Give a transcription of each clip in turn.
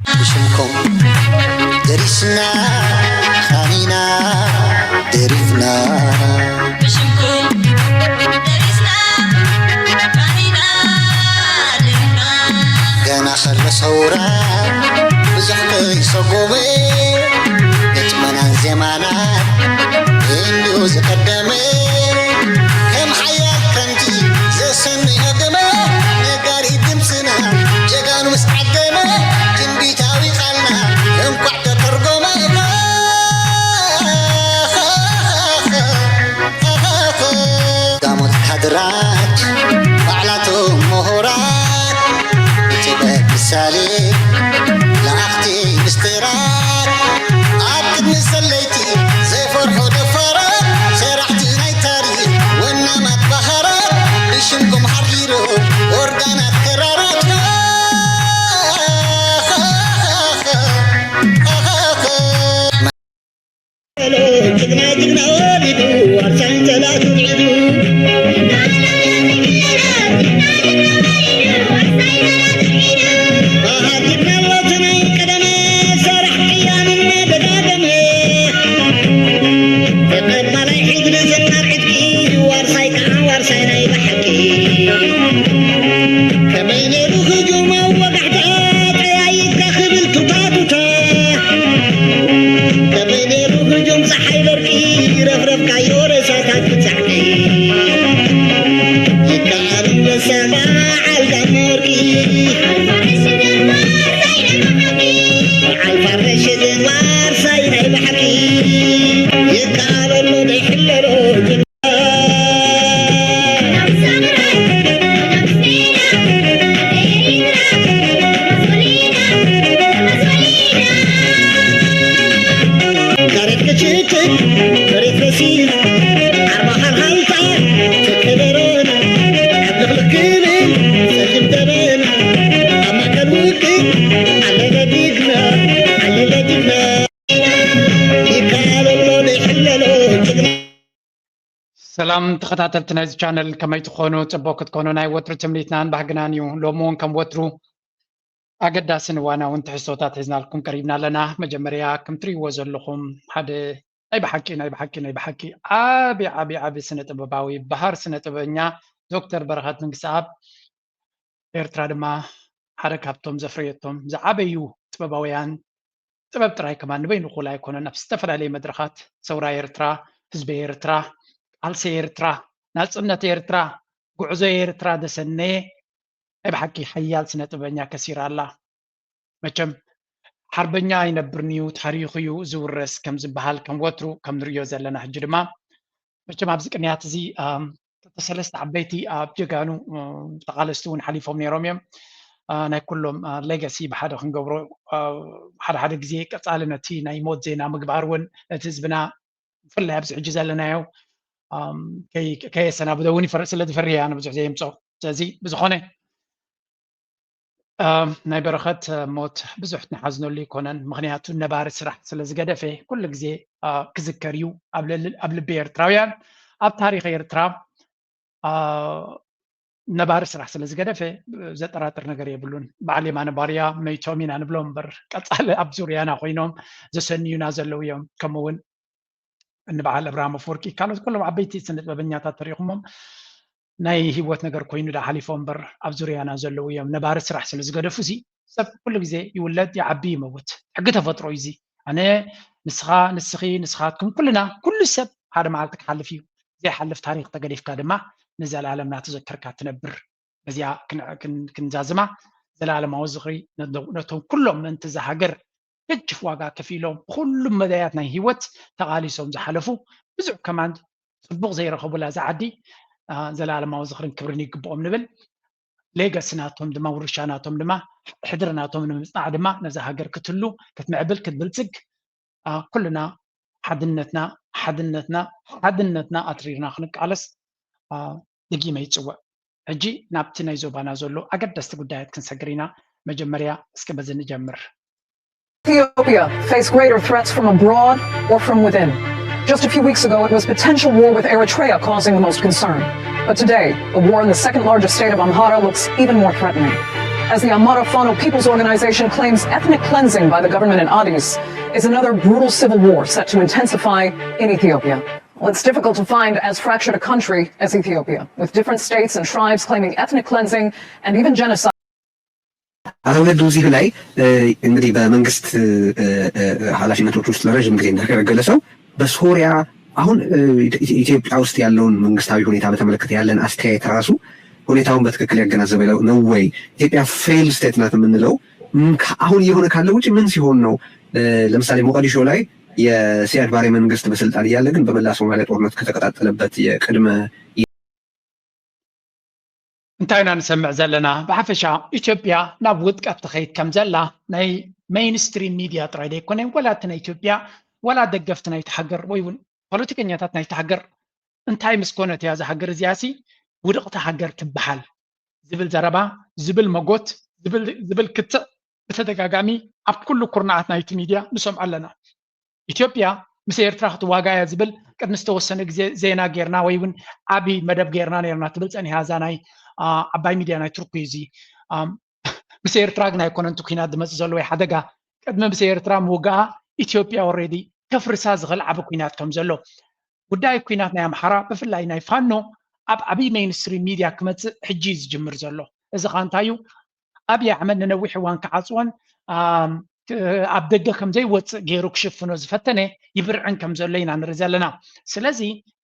ብሽምኩም ደሪስና፣ ኻኒና ደሪፍና። ብሽምኩም ደሪስና፣ ኻኒና ደሪፍና። ገና ከሎ ሰውራ ብዙሕ ከይሰጎመ፣ ግጥመናን ዜማናን እንዲዩ ዝቐደመ። ከም ሓያል ክረምቲ ዘሰንዮ ደመ፣ ነጋሪት ድምፅና ጀጋኑ ምስ ዓደመ፣ ትንቢታዊ ቃልና እንኳዕ ተተርጎመ። ዳሞት ካድራት ባዕላቶም ምሁራት፣ ብጥበብ ምሳሌ ለኣኽቲ ምስጢራት፣ ኣብ ቅድሚ ሰለይቲ ዘይፈርሑ ደፋራት፣ ሰራሕቲ ናይ ታሪኽ ወናማት ባህራት፣ ብሽምኩም ሓዲሩ ኦርጋናት ክራራት። ጅግና ጅግና ወሊዱ፣ ዋርሳይ ጸላእቱ ውዒዱ። ኣሃ ጅግና ኣሎ እቲ ናይ ቀደመ፣ ሰራሕ ቅያምን መደጋገመ። ተቐባላይ ሕድሪ ዘናቒትኪ፣ ዋርሳይ ከዓ ዋርሳይ ናይ ብሓቂ። ከመይ ነይሩ ህጁም ኣብ ወጋሕታ፣ ጠያይትካ ክብል ቱታ ቱታ። ከመይ ነይሩ ህጁም ጸሓይ በርቂ፣ ረፍረፍካዮ ሬሳታት ብጻዕቂ። ይከኣል ኣንበሳ በዓል ጋመ ወርቂ። በዓል ፋረሽ ግንባር ሳይ ናይ ብሓቂ። ይከኣል ኣሎ ዶ ይሕለሎ ካሬት ክችክት፣ መሬት በሲና፣ ዓርባ ሃልሃልታ፣ ተከበሮና፣ ዓብልኽልኽ ክብል፣ ጸሊም ደበና፣ ኣብ ማእከል ውግእ፣ ኣለለ ጅግና፣ ኣለለ ጅግና። ይከኣል ኣሎ ዶ ይሕለሎ ጅግና። ሰላም ተኸታተልቲ ናይዚ ቻነል፣ ከመይ ትኾኑ? ጽቡቕ ክትኮኑ ናይ ወትሩ ትምኒትናን ባህግናን እዩ። ሎሚ እውን ከም ወትሩ ኣገዳስን እዋናውን ትሕዝቶታት ሒዝናልኩም ቀሪብና ኣለና። መጀመርያ ከም ትርእይዎ ዘለኹም ሓደ ናይ ብሓቂ፣ ናይ ብሓቂ፣ ናይ ብሓቂ ዓቢ፣ ዓቢ፣ ዓቢ ስነ ጥበባዊ፣ በሃር ስነ ጥበበኛ ዶክተር በረኸት መንግስተኣብ፣ ኤርትራ ድማ ሓደ ካብቶም ዘፍረየቶም ዝዓበዩ ጥበባውያን፣ ጥበብ ጥራይ ከማን ንበይኑ ክውል ኣይኮነን። ኣብ ዝተፈላለየ መድረኻት ሰውራ ኤርትራ፣ ህዝቢ ኤርትራ፣ ቃልሲ ኤርትራ፣ ናጽነት ኤርትራ፣ ጉዕዞ ኤርትራ ዘሰነየ ናይ ብሓቂ ሓያል ስነ ጥበበኛ ከሲራ ኣላ። መቸም ሓርበኛ ኣይነብርን እዩ፣ ታሪኹ እዩ ዝውረስ ከም ዝበሃል፣ ከም ወትሩ ከም ንርእዮ ዘለና፣ ሕጂ ድማ መቸም ኣብዚ ቅንያት እዚ፣ ኣም፣ ክልተ ሰለስተ ዓበይቲ ኣብ ጀጋኑ፣ ኣም፣ ተቓለስቲ እውን ሓሊፎም ነይሮም እዮም። ኣ፣ ናይ ኩሎም፣ ኣ፣ ሌጋሲ ብሓደ ክንገብሮ፣ ኣ፣ ሓደ ሓደ ግዜ ቀጻሊ ነቲ ናይ ሞት ዜና ምግባር እውን ነቲ ህዝብና ብፍላይ ኣብዚ ሕጂ ዘለናዮ፣ ኣም፣ ከይ-፣ ከየሰናብዶ እውን ይፈር-፣ ስለ ዝፈርህ እያ ንብዙሕ ዘየምጾ። ስለዚ ብዝኾነ፣ ኣም፣ ናይ በረኸት ሞት ብዙሕ ንሓዝነሉ ኣይኮነን። ምኽንያቱ ነባሪ ስራሕ ስለ ዝገደፈ ኩሉ ግዜ፣ ኣ፣ ክዝከር እዩ ኣብ ልል-፣ ኣብ ልቢ ኤርትራውያን፣ ኣብ ታሪኽ ኤርትራ፣ ኣ፣ ነባሪ ስራሕ ስለ ዝገደፈ ዘጠራጥር ነገር የብሉን። በዓል የማነ ባርያ መይቶም ኢና ንብሎም እምበር፣ ቀጻሊ ኣብ ዙርያና ኮይኖም ዘሰንዩና ዘለዉ እዮም። ከምኡ እውን እኒ በዓል ኣብርሃም ኣፈወርቂ፣ ካልኦት ኩሎም ዓበይቲ ስነ ጥበበኛታት ተሪኹሞም ናይ ህይወት ነገር ኮይኑ ዳ ሓሊፎም እምበር፣ ኣብ ዙርያና ዘለዉ እዮም። ነባሪ ስራሕ ስለ ዝገደፉ ሲ ሰብ ኩሉ ግዜ ይውለድ፣ ይዓቢ፣ ይመውት። ሕጊ ተፈጥሮ እዩ እዚ። ኣነ፣ ንስኻ፣ ንስኺ፣ ንስኻትኩም፣ ኩልና፣ ኩሉ ሰብ ሓደ መዓልቲ ክሓልፍ እዩ። ዘይሓልፍ ታሪኽ ተገዲፍካ ድማ ንዘለኣለም እናተዘከርካ ትነብር። በዚኣ ክን-፣ ክን-፣ ክንዛዝማ፣ ዘለኣለማዊ ዝኽሪ ነቶ-፣ ነቶም ኩሎም ምእንቲ እዛ ሃገር ገጅፍ ዋጋ ከፊሎም፣ ብኹሉም መዳያት ናይ ህይወት ተቓሊሶም ዝሓለፉ፣ ብዙሕ ከማን ጽቡቕ ዘይረኸቡላ እዛ ዓዲ፣ ኣ፣ ዘለኣለማዊ ዝኽርን ክብርን ይግብኦም ንብል። ሌጋሲ ናቶም ድማ፣ ውርሻ ናቶም ድማ፣ ሕድሪ ናቶም ንምጽናዕ ድማ ነዛ ሃገር ክትህሉ፣ ክትምዕብል፣ ክትብልጽግ፣ ኣ፣ ኩልና ሓድነትና፣ ሓድነትና፣ ሓድነትና ኣትሪርና ክንቃለስ፣ ኣ፣ ደጊመ ይጽውዕ። ሕጂ ናብቲ ናይ ዞባና ዘሎ ኣገደስቲ ጉዳያት ክንሰግር ኢና። መጀመርያ እስከ በዚ ንጀምር። Ethiopia face greater threats from abroad or from within. Just a few weeks ago, it was potential war with Eritrea causing the most concern. But today, the war in the second largest state of Amhara looks even more threatening. As the Amara Fano People's Organization claims, ethnic cleansing by the government in Addis is another brutal civil war set to intensify in Ethiopia. Well, it's difficult to find as fractured a country as Ethiopia, with different states and tribes claiming ethnic cleansing and even genocide. አቶ ወልዱ፣ እዚህ ላይ እንግዲህ በመንግስት ኃላፊነቶች ውስጥ ለረዥም ጊዜ እንዳገለገለ ሰው በሶሪያ አሁን ኢትዮጵያ ውስጥ ያለውን መንግስታዊ ሁኔታ በተመለከተ ያለን አስተያየት ራሱ ሁኔታውን በትክክል ያገናዘበ ነው ወይ? ኢትዮጵያ failed state ናት የምንለው አሁን እየሆነ ካለው ውጭ ምን ሲሆን ነው? ለምሳሌ ሞቃዲሾ ላይ የሲያድ ባሬ መንግስት በስልጣን እያለ ግን በመላ ሶማሊያ ጦርነት ከተቀጣጠለበት የቅድመ እንታይ ኢና ንሰምዕ ዘለና? ብሓፈሻ ኢትዮጵያ ናብ ውድቀት ትኸይድ ከም ዘላ ናይ mainstream media ጥራይ ዘይኮነ፣ ወላ እቲ ናይ ኢትዮጵያ፣ ወላ ደገፍቲ ናይቲ ሃገር ወይ እውን ፖለቲከኛታት ናይቲ ሃገር እንታይ ምስ ኮነት እያ እዛ ሃገር እዚኣሲ ውድቕቲ ሃገር ትበሃል ዝብል ዘረባ፣ ዝብል መጎት፣ ዝብል ክትዕ ብተደጋጋሚ ኣብ ኩሉ ኩርናዓት ናይቲ ሚድያ ንሰምዖ ኣለና። ኢትዮጵያ ምስ ኤርትራ ክትዋጋ እያ ዝብል ቅድሚ ዝተወሰነ ግዜ ዜና ጌርና ወይ እውን ዓቢ መደብ ጌርና ነርና ትብል ጸኒሓ እዛ ናይ ዓባይ ሚድያ ናይ ቱርኪ እዚ። ምስ ኤርትራ ግን ኣይኮነን እቲ ኩናት ዝመጽእ ዘሎ ወይ ሓደጋ። ቅድሚ ምስ ኤርትራ ምውጋኣ ኢትዮጵያ already ከፍርሳ ዝኽእል ዓቢ ኩናት ከም ዘሎ። ጉዳይ ኩናት ናይ ኣምሓራ ብፍላይ ናይ ፋኖ ኣብ ዓቢ mainstream media ክመጽእ ሕጂ እዩ ዝጅምር ዘሎ። እዚ ኸኣ እንታይ እዩ? ኣብይ ኣሕመድ ንነዊሕ እዋን ክዓጽዎን ኣብ ደገ ከም ዘይወጽእ ገይሩ ክሽፍኖ ዝፈተነ ይብርዕን ከም ዘሎ ኢና ንርኢ ዘለና። ስለዚ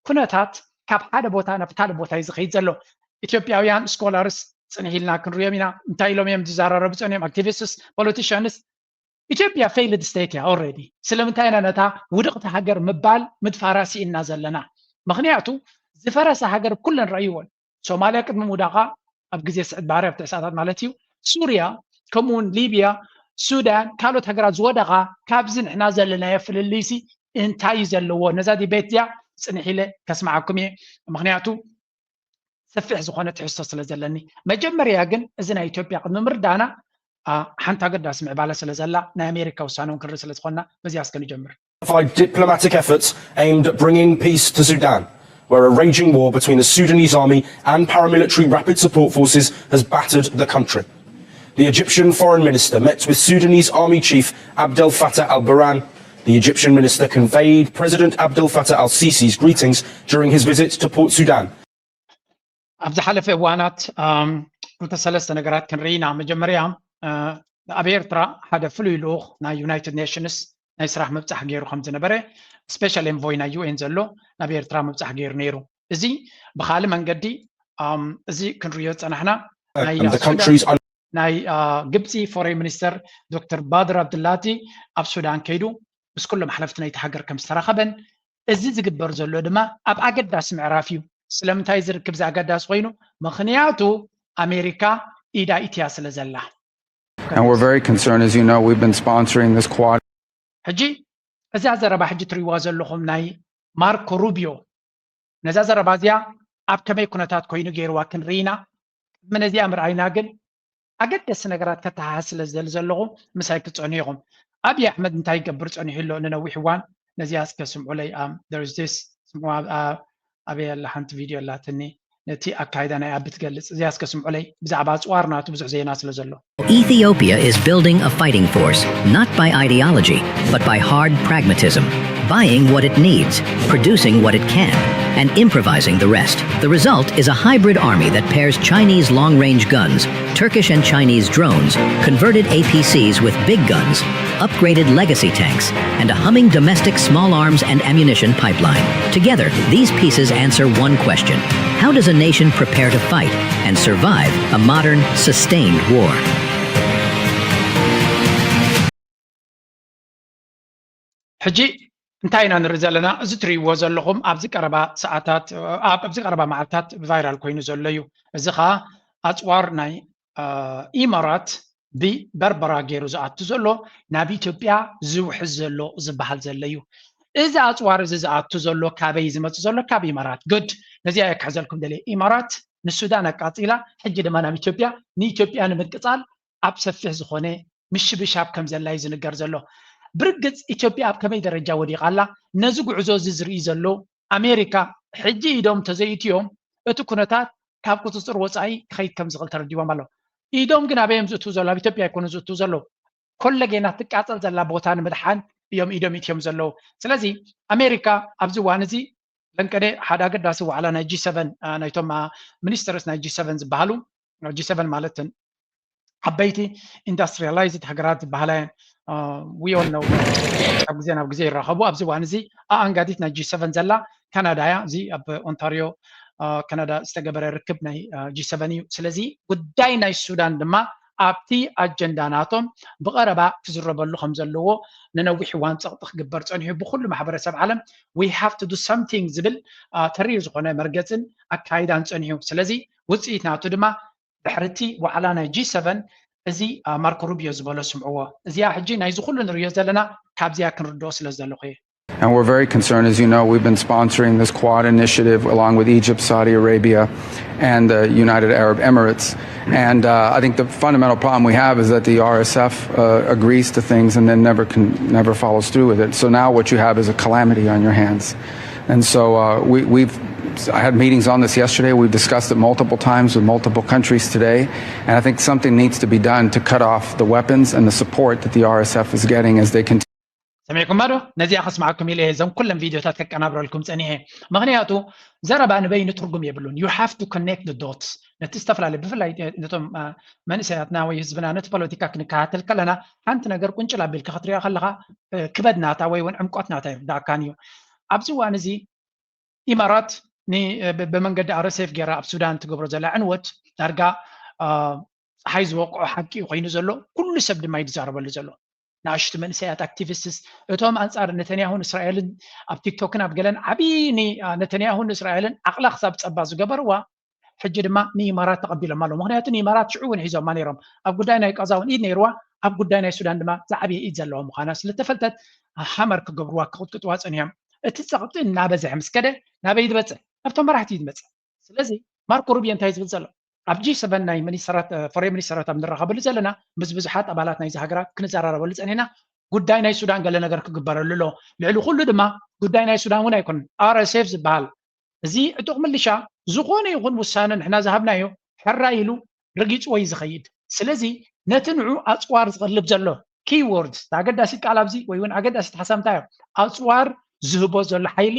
ኩነታት ካብ ሓደ ቦታ ናብ ካልእ ቦታ እዩ ዝኸይድ ዘሎ። ኢትዮጵያውያን scholars ጽንሕ ኢልና ክንሪኦም ኢና። እንታይ ኢሎም እዮም ዝዘራረቡ ጸኒሖም? Activists፣ politicians። ኢትዮጵያ failed state እያ already። ስለምንታይ ኢና ነታ ውድቕቲ ሃገር ምባል ምድፋራ ስኢንና ዘለና? ምኽንያቱ ዝፈረሰ ሃገር ኩለን ረእይዎን። ሶማልያ ቅድሚ ምውዳቓ ኣብ ግዜ ስዕድ ባሕሪ ኣብ ትሕሳታት ማለት እዩ። ሱርያ፣ ከምኡ እውን ሊብያ፣ ሱዳን፣ ካልኦት ሃገራት ዝወደቓ ካብዚ ንሕና ዘለናዮ ፍልልይሲ እንታይ እዩ ዘለዎ? ነዛ debate እዚኣ ጽንሕ ኢለ ከስምዓኩም እየ። ምኽንያቱ ሰፊሕ ዝኾነ ትሕዝቶ ስለ ዘለኒ። መጀመርያ ግን እዚ ናይ ኢትዮጵያ ቅድሚ ምርዳእና ሓንቲ ኣገዳሲ ምዕባለ ስለ ዘላ ናይ ኣሜሪካ ውሳነ እውን ክንርኢ ስለ ዝኾንና በዚኣ እስከ ንጀምር። diplomatic efforts aimed at bringing peace to Sudan, where a raging war between the Sudanese army and paramilitary Rapid Support Forces has battered the country. The Egyptian foreign minister met with Sudanese army chief Abdel Fattah al Burhan. The Egyptian minister conveyed President Abdel Fattah al Sisi's greetings during his visit to Port Sudan. ኣብ ዝሓለፈ እዋናት ክልተ ሰለስተ ነገራት ክንርኢ ኢና። መጀመርያ ኣብ ኤርትራ ሓደ ፍሉይ ልኡኽ ናይ ዩናይትድ ኔሽንስ ናይ ስራሕ ምብጻሕ ገይሩ ከም ዝነበረ፣ special envoy ናይ ዩ ኤን ዘሎ ናብ ኤርትራ ምብጻሕ ገይሩ ነይሩ። እዚ ብኻልእ መንገዲ እዚ ክንርእዮ ዝጸናሕና ናይ ግብፂ ፎሬን ሚኒስተር ዶክተር ባድር ኣብድላቲ ኣብ ሱዳን ከይዱ ምስ ኩሎም ሓለፍቲ ናይቲ ሃገር ከም ዝተራኸበን እዚ ዝግበር ዘሎ ድማ ኣብ ኣገዳሲ ምዕራፍ እዩ። ስለምንታይ ዝርክብ እዚ ኣገዳሲ ኮይኑ? ምኽንያቱ ኣሜሪካ ኢዳ ኢትያ ስለ ዘላ። And we're very concerned, as you know, we've been sponsoring this quad. ሕጂ እዛ ዘረባ ሕጂ ትሪዋ ዘለኹም ናይ ማርኮ ሩቢዮ ነዛ ዘረባ እዚኣ ኣብ ከመይ ኩነታት ኮይኑ ገይርዋ ክንርኢና። ቅድሚ ነዚኣ ምርኣይና ግን ኣገደሲ ነገራት ከተሓሓዝ ስለ ዝደሊ ዘለኹ ምሳይ ክትጸኑ ኢኹም። ኣብይ ኣሕመድ እንታይ ይገብር ጸኒሑ ኣሎ ንነዊሕ እዋን? ነዚኣ እስከ ስምዑለይ። ስምዑ ኣበይ ኣላ ሓንቲ ቪድዮ ኣላትኒ ነቲ ኣካይዳ ናይ ኣቢ ትገልጽ። እዚኣ እስከ ስምዑለይ ብዛዕባ ኣጽዋር ናቱ ብዙሕ ዜና ስለ ዘሎ። Ethiopia is building a fighting force, not by ideology, but by hard pragmatism, buying what it needs, producing what it can, and improvising the rest. The result is a hybrid army that pairs Chinese long range guns, Turkish and Chinese drones, converted A P Cs with big guns, upgraded legacy tanks, and a humming domestic small arms and ammunition pipeline. Together, these pieces answer one question: how does a nation prepare to fight and survive a modern, sustained war? ሕጂ እንታይ ኢና ንርኢ ዘለና? እዚ ትርእይዎ ዘለኹም ኣብዚ ቀረባ ሰዓታት፣ ኣብዚ ቀረባ መዓልታት ቫይራል ኮይኑ ዘሎ እዩ። እዚ ኸኣ ኣጽዋር ናይ ኢማራት ብበርበራ ገይሩ ዝኣቱ ዘሎ ናብ ኢትዮጵያ ዝውሕዝ ዘሎ ዝበሃል ዘሎ እዩ። እዚ ኣፅዋር እዚ ዝኣቱ ዘሎ ካበይ ዝመፅእ ዘሎ? ካብ ኢማራት። ጉድ፣ ነዚኣ እየ ክሕዘልኩም ደልየ። ኢማራት ንሱዳን ኣቃፂላ፣ ሕጂ ድማ ናብ ኢትዮጵያ፣ ንኢትዮጵያ ንምቅፃል ኣብ ሰፊሕ ዝኾነ ምሽብሻብ ከም ዘላ እዩ ዝንገር ዘሎ። ብርግፅ ኢትዮጵያ ኣብ ከመይ ደረጃ ወዲቓ ኣላ? ነዚ ጉዕዞ እዚ ዝርኢ ዘሎ ኣሜሪካ ሕጂ ኢዶም ተዘይእትዮም እቲ ኩነታት ካብ ቁፅፅር ወፃኢ ክኸይድ ከም ዝኽእል ተረዲዎም ኣሎ። ኢዶም ግን ኣበይ እዮም ዝእትዉ ዘለዉ? ኣብ ኢትዮጵያ ኣይኮኑ ዝእትዉ ዘለዉ። ኮለጌና ትቃጸል ዘላ ቦታ ንምድሓን እዮም ኢዶም ኢትዮም ዘለዉ። ስለዚ ኣሜሪካ ኣብዚ እዋን እዚ ለንቀደ ሓደ ኣገዳሲ ዋዕላ ናይ ጂ7 ናይቶም ሚኒስተርስ ናይ ጂ7 ዝበሃሉ፣ ጂ7 ማለት ዓበይቲ ኢንዱስትሪያላይዝድ ሃገራት ዝበሃላ እየን። We all know ካብ ግዜ ናብ ግዜ ይራኸቡ። ኣብዚ እዋን እዚ ኣኣንጋዲት ናይ ጂ7 ዘላ ካናዳ እያ። እዚ ኣብ ኦንታሪዮ ካናዳ ዝተገበረ ርክብ ናይ ጂ7 እዩ። ስለዚ ጉዳይ ናይ ሱዳን ድማ ኣብቲ ኣጀንዳ ናቶም ብቐረባ ክዝረበሉ ከም ዘለዎ ንነዊሕ እዋን ጸቕጢ ክግበር ጸኒሑ። ብኩሉ ማሕበረሰብ ዓለም we have to do something ዝብል ተሪር ዝኾነ መርገፅን ኣካይዳን ጸኒሑ። ስለዚ ውፅኢት ናቱ ድማ ድሕርቲ ዋዕላ ናይ ጂ7 እዚ ማርኮ ሩቢዮ ዝበሎ ስምዕዎ። እዚኣ ሕጂ ናይዚ ኩሉ ንሪዮ ዘለና ካብዚኣ ክንርድኦ ስለ ዝደለኹ እየ። And we're very concerned. As you know, we've been sponsoring this Quad initiative along with Egypt, Saudi Arabia, and the United Arab Emirates. And uh, I think the fundamental problem we have is that the R S F uh, agrees to things and then never can, never follows through with it. So now what you have is a calamity on your hands. And so uh, we, we've I had meetings on this yesterday. We've discussed it multiple times with multiple countries today. And I think something needs to be done to cut off the weapons and the support that the R S F is getting as they continue. ሰሚዕኩማ ዶ? ነዚኣ ከስማዓኩም ኢለ እየ እዞም ኩለን ቪድዮታት ከቀናብረልኩም ጸኒሐ። ምኽንያቱ ዘረባ ንበይኑ ትርጉም የብሉን። You have to connect the dots። ነቲ ዝተፈላለየ ብፍላይ ነቶም መንእሰያትና ወይ ህዝብና ነቲ ፖለቲካ ክንከታተል ከለና ሓንቲ ነገር ቁንጭል ኣቢልካ ክትሪኣ ከለኻ ክበድ ናታ ወይ እውን ዕምቆት ናታ ይርዳእካን እዩ። ኣብዚ እዋን እዚ ኢማራት ብመንገዲ ኣረሴፍ ገይራ ኣብ ሱዳን ትገብሮ ዘላ ዕንወት ዳርጋ ፀሓይ ዝወቅዖ ሓቂ እዩ ኮይኑ ዘሎ። ኩሉ ሰብ ድማ ይዛረበሉ ዘሎ። ንኣሽቱ መንእሰያት ኣክቲቪስትስ እቶም ኣንፃር ነተንያሁን እስራኤልን ኣብ ቲክቶክን ኣብ ገለን ዓብዪ ነተንያሁን እስራኤልን ዓቕላ ክሳብ ፀባ ዝገበርዋ ሕጂ ድማ ንኢማራት ተቐቢሎም ኣለዉ። ምክንያቱ ንኢማራት ሽዑ እውን ሒዞማ ነይሮም። ኣብ ጉዳይ ናይ ቃዛ እውን ኢድ ነይርዋ፣ ኣብ ጉዳይ ናይ ሱዳን ድማ ዝዓበየ ኢድ ዘለዋ ምዃና ስለተፈልጠት ሃመር ክገብርዋ ክቕጥቅጥዋ ፀኒሖም። እቲ ፀቕጢ እናበዝሐ ምስ ከደ ናበይ ዝበፅሕ? ኣብቶም መራሕቲ እዩ ዝመፅእ። ስለዚ ማርኮ ሩቢዮ እንታይ ዝብል ዘሎ? ኣብ ጂ ሰቨን ናይ ሚኒስተራት ፎሬን ሚኒስተራት ኣብ ንራኸበሉ ዘለና ምስ ብዙሓት ኣባላት ናይዚ ሃገራት ክንዘራረበሉ ፀኒሕና ጉዳይ ናይ ሱዳን ገለ ነገር ክግበረሉ ኣሎ። ልዕሊ ኩሉ ድማ ጉዳይ ናይ ሱዳን እውን ኣይኮነን። ኣር ኤስ ኤፍ ዝበሃል እዚ ዕጡቕ ምልሻ ዝኾነ ይኹን ውሳነ ንሕና ዝሃብናዮ ሕራይ ኢሉ ረጊፅዎ እዩ ዝኸይድ። ስለዚ ነቲ ንዑ ኣፅዋር ዝቐልብ ዘሎ ኪወርድ ኣገዳሲት ቃል ኣብዚ ወይ እውን ኣገዳሲት ሓሳብ እንታይ እዮም? ኣፅዋር ዝህቦ ዘሎ ሓይሊ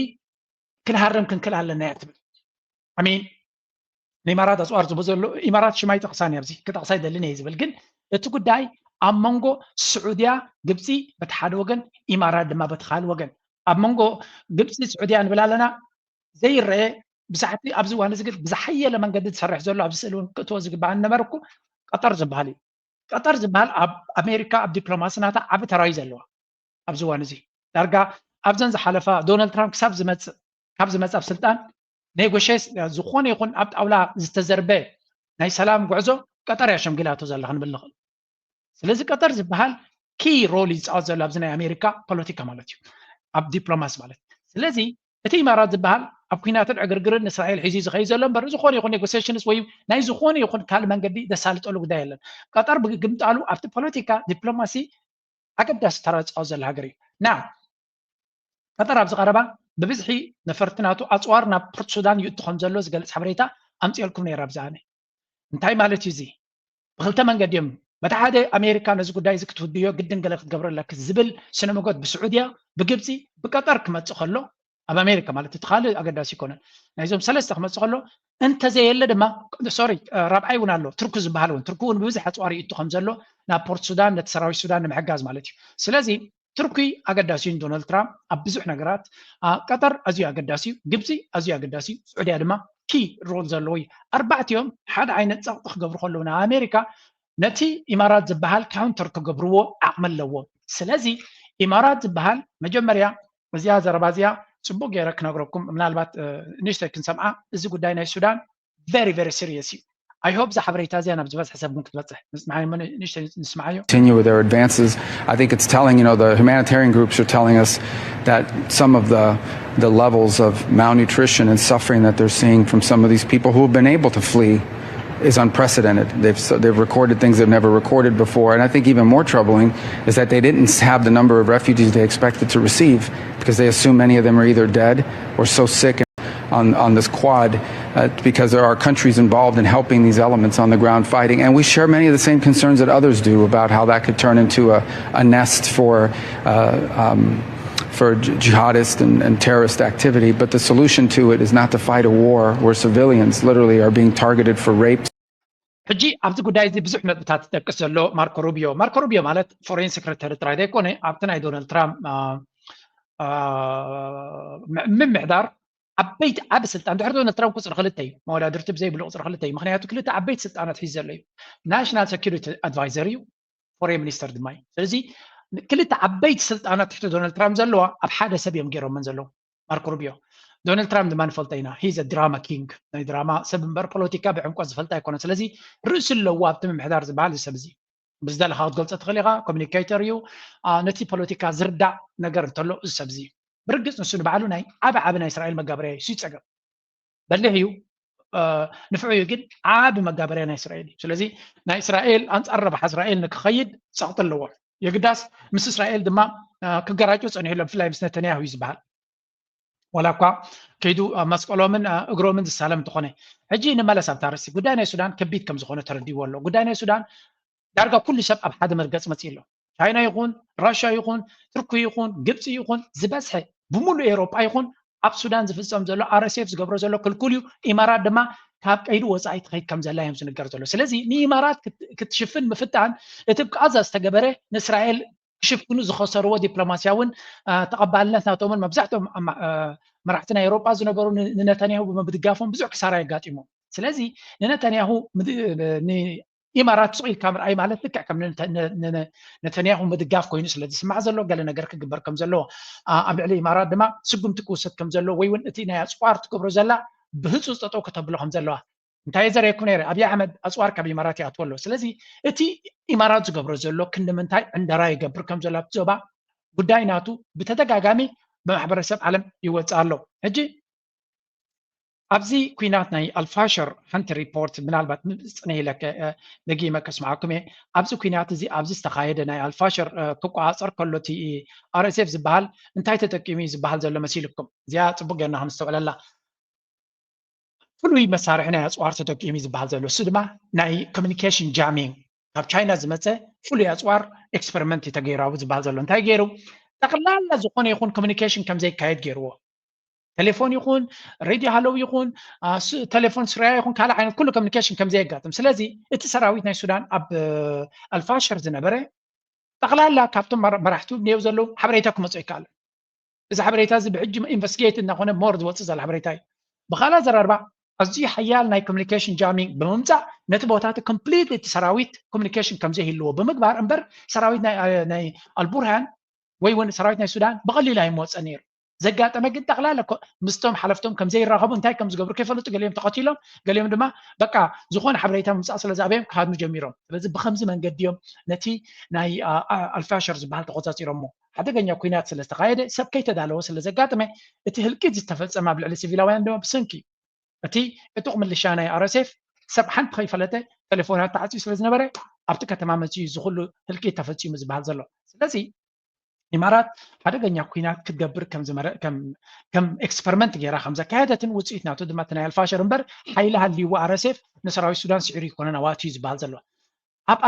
ክንሃርም ክንክእል ኣለና እያ ትብል። ኣሚን ንኢማራት ኣፅዋር ዝቦ ዘሎ ኢማራት ሽማ ይጠቕሳን ኣብዚ ክጠቕሳ ይደልን እየ ዝብል ግን እቲ ጉዳይ ኣብ መንጎ ስዑድያ ግብፂ በቲ ሓደ ወገን ኢማራት ድማ በቲ ካልእ ወገን ኣብ መንጎ ግብፂ ስዑድያ ንብል ኣለና ዘይረአ ብዛሕቲ ኣብዚ እዋን እዚ ግን ብዝሓየለ መንገዲ ዝሰርሕ ዘሎ ኣብዚ ስእሊ እውን ክእትዎ ዝግባእ ነበርኩ ቀጠር ዝበሃል እዩ። ቀጠር ዝበሃል ኣብ ኣሜሪካ ኣብ ዲፕሎማሲ ናታ ዓቢ ተራዩ ዘለዋ ኣብዚ እዋን እዚ ዳርጋ ኣብዘን ዝሓለፋ ዶናልድ ትራምፕ ክሳብ ዝመፅእ ካብ ዝመፅእ ኣብ ስልጣን ኔጎሽስ ዝኾነ ይኹን ኣብ ጣውላ ዝተዘርበ ናይ ሰላም ጉዕዞ ቀጠር እያ ሸምጊላቶ ዘላ ክንብል ንኽእል። ስለዚ ቀጠር ዝበሃል ኪ ሮል ይፃወት ዘሎ ኣብዚ ናይ ኣሜሪካ ፖለቲካ ማለት እዩ ኣብ ዲፕሎማሲ ማለት ስለዚ እቲ ኢማራት ዝበሃል ኣብ ኩናትን ዕግርግርን ንእስራኤል ሒዙ ዝኸይድ ዘሎ እምበር ዝኾነ ይኹን ኔጎሲሽንስ ወይ ናይ ዝኾነ ይኹን ካልእ መንገዲ ዘሳልጠሉ ጉዳይ የለን። ቀጠር ብግምጣሉ ኣብቲ ፖለቲካ ዲፕሎማሲ ኣገዳሲ ተራ ዝፃወት ዘሎ ሃገር እዩ። ና ቀጠር ኣብዚ ቀረባ ብብዝሒ ነፈርቲ ናቱ ኣፅዋር ናብ ፖርት ሱዳን ይእቱ ከም ዘሎ ዝገልፅ ሓበሬታ ኣምፅኦልኩም ነይረ ኣብዚ ኣነ እንታይ ማለት እዩ እዚ ብክልተ መንገዲ እዮም በቲ ሓደ ኣሜሪካ ነዚ ጉዳይ እዚ ክትውድዮ ግድን ገለ ክትገብረለክ ዝብል ስነ መጎት ብስዑድያ ብግብፂ ብቀጠር ክመፅእ ከሎ ኣብ ኣሜሪካ ማለት እቲ ካልእ ኣገዳሲ ይኮነን ናይዞም ሰለስተ ክመፅእ ከሎ እንተዘየለ ድማ ሶሪ ራብዓይ እውን ኣሎ ትርኩ ዝበሃል እውን ትርኩ እውን ብብዝሕ ኣፅዋር ይእቱ ከም ዘሎ ናብ ፖርት ሱዳን ነቲ ሰራዊት ሱዳን ንምሕጋዝ ማለት እዩ ስለዚ ትርኩ ኣገዳሲ እዩ ዶናልድ ትራምፕ ኣብ ብዙሕ ነገራት ቀጠር ኣዝዩ ኣገዳሲ እዩ ግብፂ ኣዝዩ ኣገዳሲ እዩ ስዑድያ ድማ ኪ ሮል ዘለዎ እዩ ኣርባዕቲኦም ሓደ ዓይነት ፀቕጢ ክገብሩ ከለዉ ንኣሜሪካ ነቲ ኢማራት ዝበሃል ካውንተር ክገብርዎ ዓቕሚ ኣለዎም ስለዚ ኢማራት ዝበሃል መጀመርያ እዚኣ ዘረባ እዚኣ ፅቡቅ ገይረ ክነግረኩም ምናልባት ንእሽተይ ክንሰምዓ እዚ ጉዳይ ናይ ሱዳን very very serious እዩ I hope እዛ ሓበሬታ እዚኣ ናብ ዝበዝሐ ሰብ እውን ክትበፅሕ ንስምዓዮ ንእሽተይ ንስምዓዮ continue with their advances. I think it's telling, you know, the humanitarian groups are telling us that some of the the levels of malnutrition and suffering that they're seeing from some of these people who have been able to flee is unprecedented. They've they've recorded things they've never recorded before, and I think even more troubling is that they didn't have the number of refugees they expected to receive because they assume many of them are either dead or so sick. on, on this quad uh, because there are countries involved in helping these elements on the ground fighting. And we share many of the same concerns that others do about how that could turn into a, a nest for, uh, um, for jihadist and, and terrorist activity. But the solution to it is not to fight a war where civilians literally are being targeted for rape. ሕጂ ኣብዚ ጉዳይ እዚ ብዙሕ ነጥብታት ዝጠቅስ ዘሎ ማርኮ ሩቢዮ። ማርኮ ሩቢዮ ማለት ፎሬን ሴክሬታሪ ጥራይ ዘይኮነ ኣብቲ ናይ ዶናልድ ትራምፕ ምምሕዳር ዓበይቲ ዓቢ ስልጣን ድሕሪ ዶናልድ ትራምፕ ቁፅሪ ክልተ እዩ፣ መወዳድርቲ ብዘይብሉ ቁፅሪ ክልተ እዩ። ምክንያቱ ክልተ ዓበይቲ ስልጣናት ሒዙ ዘሎ እዩ። ናሽናል ሴኪሪቲ ኣድቫይዘር እዩ፣ ፎሬን ሚኒስተር ድማ እዩ። ስለዚ ክልተ ዓበይቲ ስልጣናት ትሕቲ ዶናልድ ትራምፕ ዘለዋ ኣብ ሓደ ሰብ እዮም ገይሮመን ዘለዉ። ማርኮ ሩቢዮ። ዶናልድ ትራምፕ ድማ ንፈልጦ ኢና፣ ሂዘ ድራማ ኪንግ፣ ናይ ድራማ ሰብ እምበር ፖለቲካ ብዕምቆት ዝፈልጥ ኣይኮነን። ስለዚ ርእሲ ኣለዎ ኣብቲ ምምሕዳር ዝበሃል እዚ ሰብ እዚ። ብዝደለኻ ክትገልፆ ትኽእል ኢኻ። ኮሚኒኬተር እዩ። ነቲ ፖለቲካ ዝርዳእ ነገር እንተሎ እዚ ሰብ እዚ። ብርግፅ ንሱ ንባዕሉ ናይ ዓቢ ዓቢ ናይ እስራኤል መጋበርያ እዩ፣ እሱ ይፀገም። በሊሕ እዩ፣ ንፍዑ እዩ፣ ግን ዓቢ መጋበርያ ናይ እስራኤል እዩ። ስለዚ ናይ እስራኤል ኣንፃር ረብሓ እስራኤል ንክኸይድ ፀቕጢ ኣለዎ። የግዳስ ምስ እስራኤል ድማ ክገራጩ ፀኒሑ ኣሎ፣ ብፍላይ ምስ ነተንያሁ እዩ ዝበሃል። ዋላ እኳ ከይዱ መስቀሎምን እግሮምን ዝሳለም እንተኾነ። ሕጂ ንመለስ ኣብታ ርእሲ ጉዳይ ናይ ሱዳን ከቢድ ከም ዝኾነ ተረዲዎ ኣሎ። ጉዳይ ናይ ሱዳን ዳርጋ ኩሉ ሰብ ኣብ ሓደ መርገፅ መፅኡ ኣሎ። ቻይና ይኹን ራሽያ ይኹን ቱርኪ ይኹን ግብፂ ይኹን ዝበዝሐ ብምሉእ ኤውሮጳ ይኹን ኣብ ሱዳን ዝፍፀም ዘሎ ኣር ኤስ ኤፍ ዝገብሮ ዘሎ ክልኩል እዩ። ኢማራት ድማ ካብ ቀይዲ ወፃኢ ትኸይድ ከም ዘላ እዮም ዝንገር ዘሎ። ስለዚ ንኢማራት ክትሽፍን ምፍታን እቲ ብቃዛ ዝተገበረ ንእስራኤል ክሽፍኑ ዝኸሰርዎ ዲፕሎማስያውን ተቐባልነት ናቶምን መብዛሕትኦም መራሕቲ ናይ ኤውሮጳ ዝነበሩ ንነታንያሁ ብምድጋፎም ብዙሕ ክሳራ የጋጢሞም። ስለዚ ንነታንያሁ ኢማራት ስቕ ኢልካ ምርኣይ ማለት ልክዕ ከም ነተንያሁ ምድጋፍ ኮይኑ ስለ ዝስማዕ ዘሎ ገለ ነገር ክግበር ከም ዘለዎ ኣብ ልዕሊ ኢማራት ድማ ስጉምቲ ክውሰድ ከም ዘለዎ ወይ እውን እቲ ናይ ኣፅዋር ትገብሮ ዘላ ብህፁፅ ጠጠው ከተብሎ ከም ዘለዋ እንታይ ዘረየኩም ነይረ ኣብይ ኣሕመድ ኣፅዋር ካብ ኢማራት ይኣትዎ ኣሎ። ስለዚ እቲ ኢማራት ዝገብሮ ዘሎ ክንዲ ምንታይ ዕንደራ ይገብር ከም ዘሎ ኣብቲ ዞባ ጉዳይ ናቱ ብተደጋጋሚ ብማሕበረሰብ ዓለም ይወፅእ ኣሎ። ሕጂ ኣብዚ ኩናት ናይ ኣልፋሸር ሓንቲ ሪፖርት ምናልባት ምፅነ ኢለ ደጊመ ከስምዓኩም እየ። ኣብዚ ኩናት እዚ ኣብዚ ዝተኻየደ ናይ ኣልፋሸር ክቆፃፀር ከሎ እቲ ኣር ኤስ ኤፍ ዝበሃል እንታይ ተጠቂሙ እዩ ዝበሃል ዘሎ መሲልኩም? እዚኣ ፅቡቅ ጌርና ክንስተውዕለላ። ፍሉይ መሳርሒ ናይ ኣፅዋር ተጠቂሙ እዩ ዝበሃል ዘሎ እሱ ድማ ናይ ኮሚኒኬሽን ጃሚንግ ካብ ቻይና ዝመፀ ፍሉይ ኣፅዋር ኤክስፐሪመንት እዩ ተገይሩ ኣብ ዝበሃል ዘሎ እንታይ ገይሩ ጠቅላላ ዝኾነ ይኹን ኮሚኒኬሽን ከም ዘይካየድ ገይርዎ። ቴሌፎን ይኹን ሬድዮ ሃለው ይኹን ቴሌፎን ስራያ ይኹን ካልእ ዓይነት ኩሉ ኮሚኒኬሽን ከም ዘየጋጥም። ስለዚ እቲ ሰራዊት ናይ ሱዳን ኣብ ኣልፋሸር ዝነበረ ጠቕላላ ካብቶም መራሕቱ እኒአው ዘለዉ ሓበሬታ ክመፁ ኣይከኣለን። እዚ ሓበሬታ እዚ ብሕጂ ኢንቨስቲጌት እናኾነ ሞር ዝወፅእ ዘሎ ሓበሬታ እዩ። ብኻልእ ኣዘራርባ ኣዝዩ ሓያል ናይ ኮሚኒኬሽን ጃሚንግ ብምምፃእ ነቲ ቦታ እቲ ኮምፕሊት እቲ ሰራዊት ኮሚኒኬሽን ከም ዘይህልዎ ብምግባር እምበር ሰራዊት ናይ ኣልቡርሃን ወይ እውን ሰራዊት ናይ ሱዳን ብቐሊሉ ኣይመወፀ ነይሩ። ዘጋጠመ ግን ጠቕላላ ምስቶም ሓለፍቶም ከም ዘይራኸቡ እንታይ ከም ዝገብሩ ከይፈለጡ ገሊኦም ተቐቲሎም ገሊኦም ድማ በቃ ዝኾነ ሓበሬታ ምምፃእ ስለ ዝኣበዮም ክሃድሙ ጀሚሮም። ስለዚ ብከምዚ መንገዲ እዮም ነቲ ናይ ኣልፋሸር ዝበሃል ተቆፃፂሮሞ። ሓደገኛ ኩናት ስለ ዝተኻየደ ሰብ ከይተዳለወ ስለ ዘጋጠመ እቲ ህልቂት ዝተፈፀመ ኣብ ልዕሊ ሲቪላውያን ድማ ብሰንኪ እቲ ዕጡቕ ምልሻ ናይ ኣር ኤስ ኤፍ ሰብ ሓንቲ ከይፈለጠ ቴሌፎናት ተዓፅዩ ስለ ዝነበረ ኣብቲ ከተማ መፅዩ ዝኩሉ ህልቂት ተፈፂሙ ዝበሃል ዘሎ። ስለዚ ኢማራት ሓደገኛ ኩናት ክትገብር ከም ኤክስፐሪመንት ገይራ ከም ዘካየደትን ውፅኢት ናቱ ድማ እቲ ናይ ኣልፋሸር እምበር ሓይሊ ሃልይዎ ኣር ኤስ ኤፍ ንሰራዊት ሱዳን ስዒሩ ይኮነን ኣዋትዩ ዝበሃል ዘሎ። ኣብ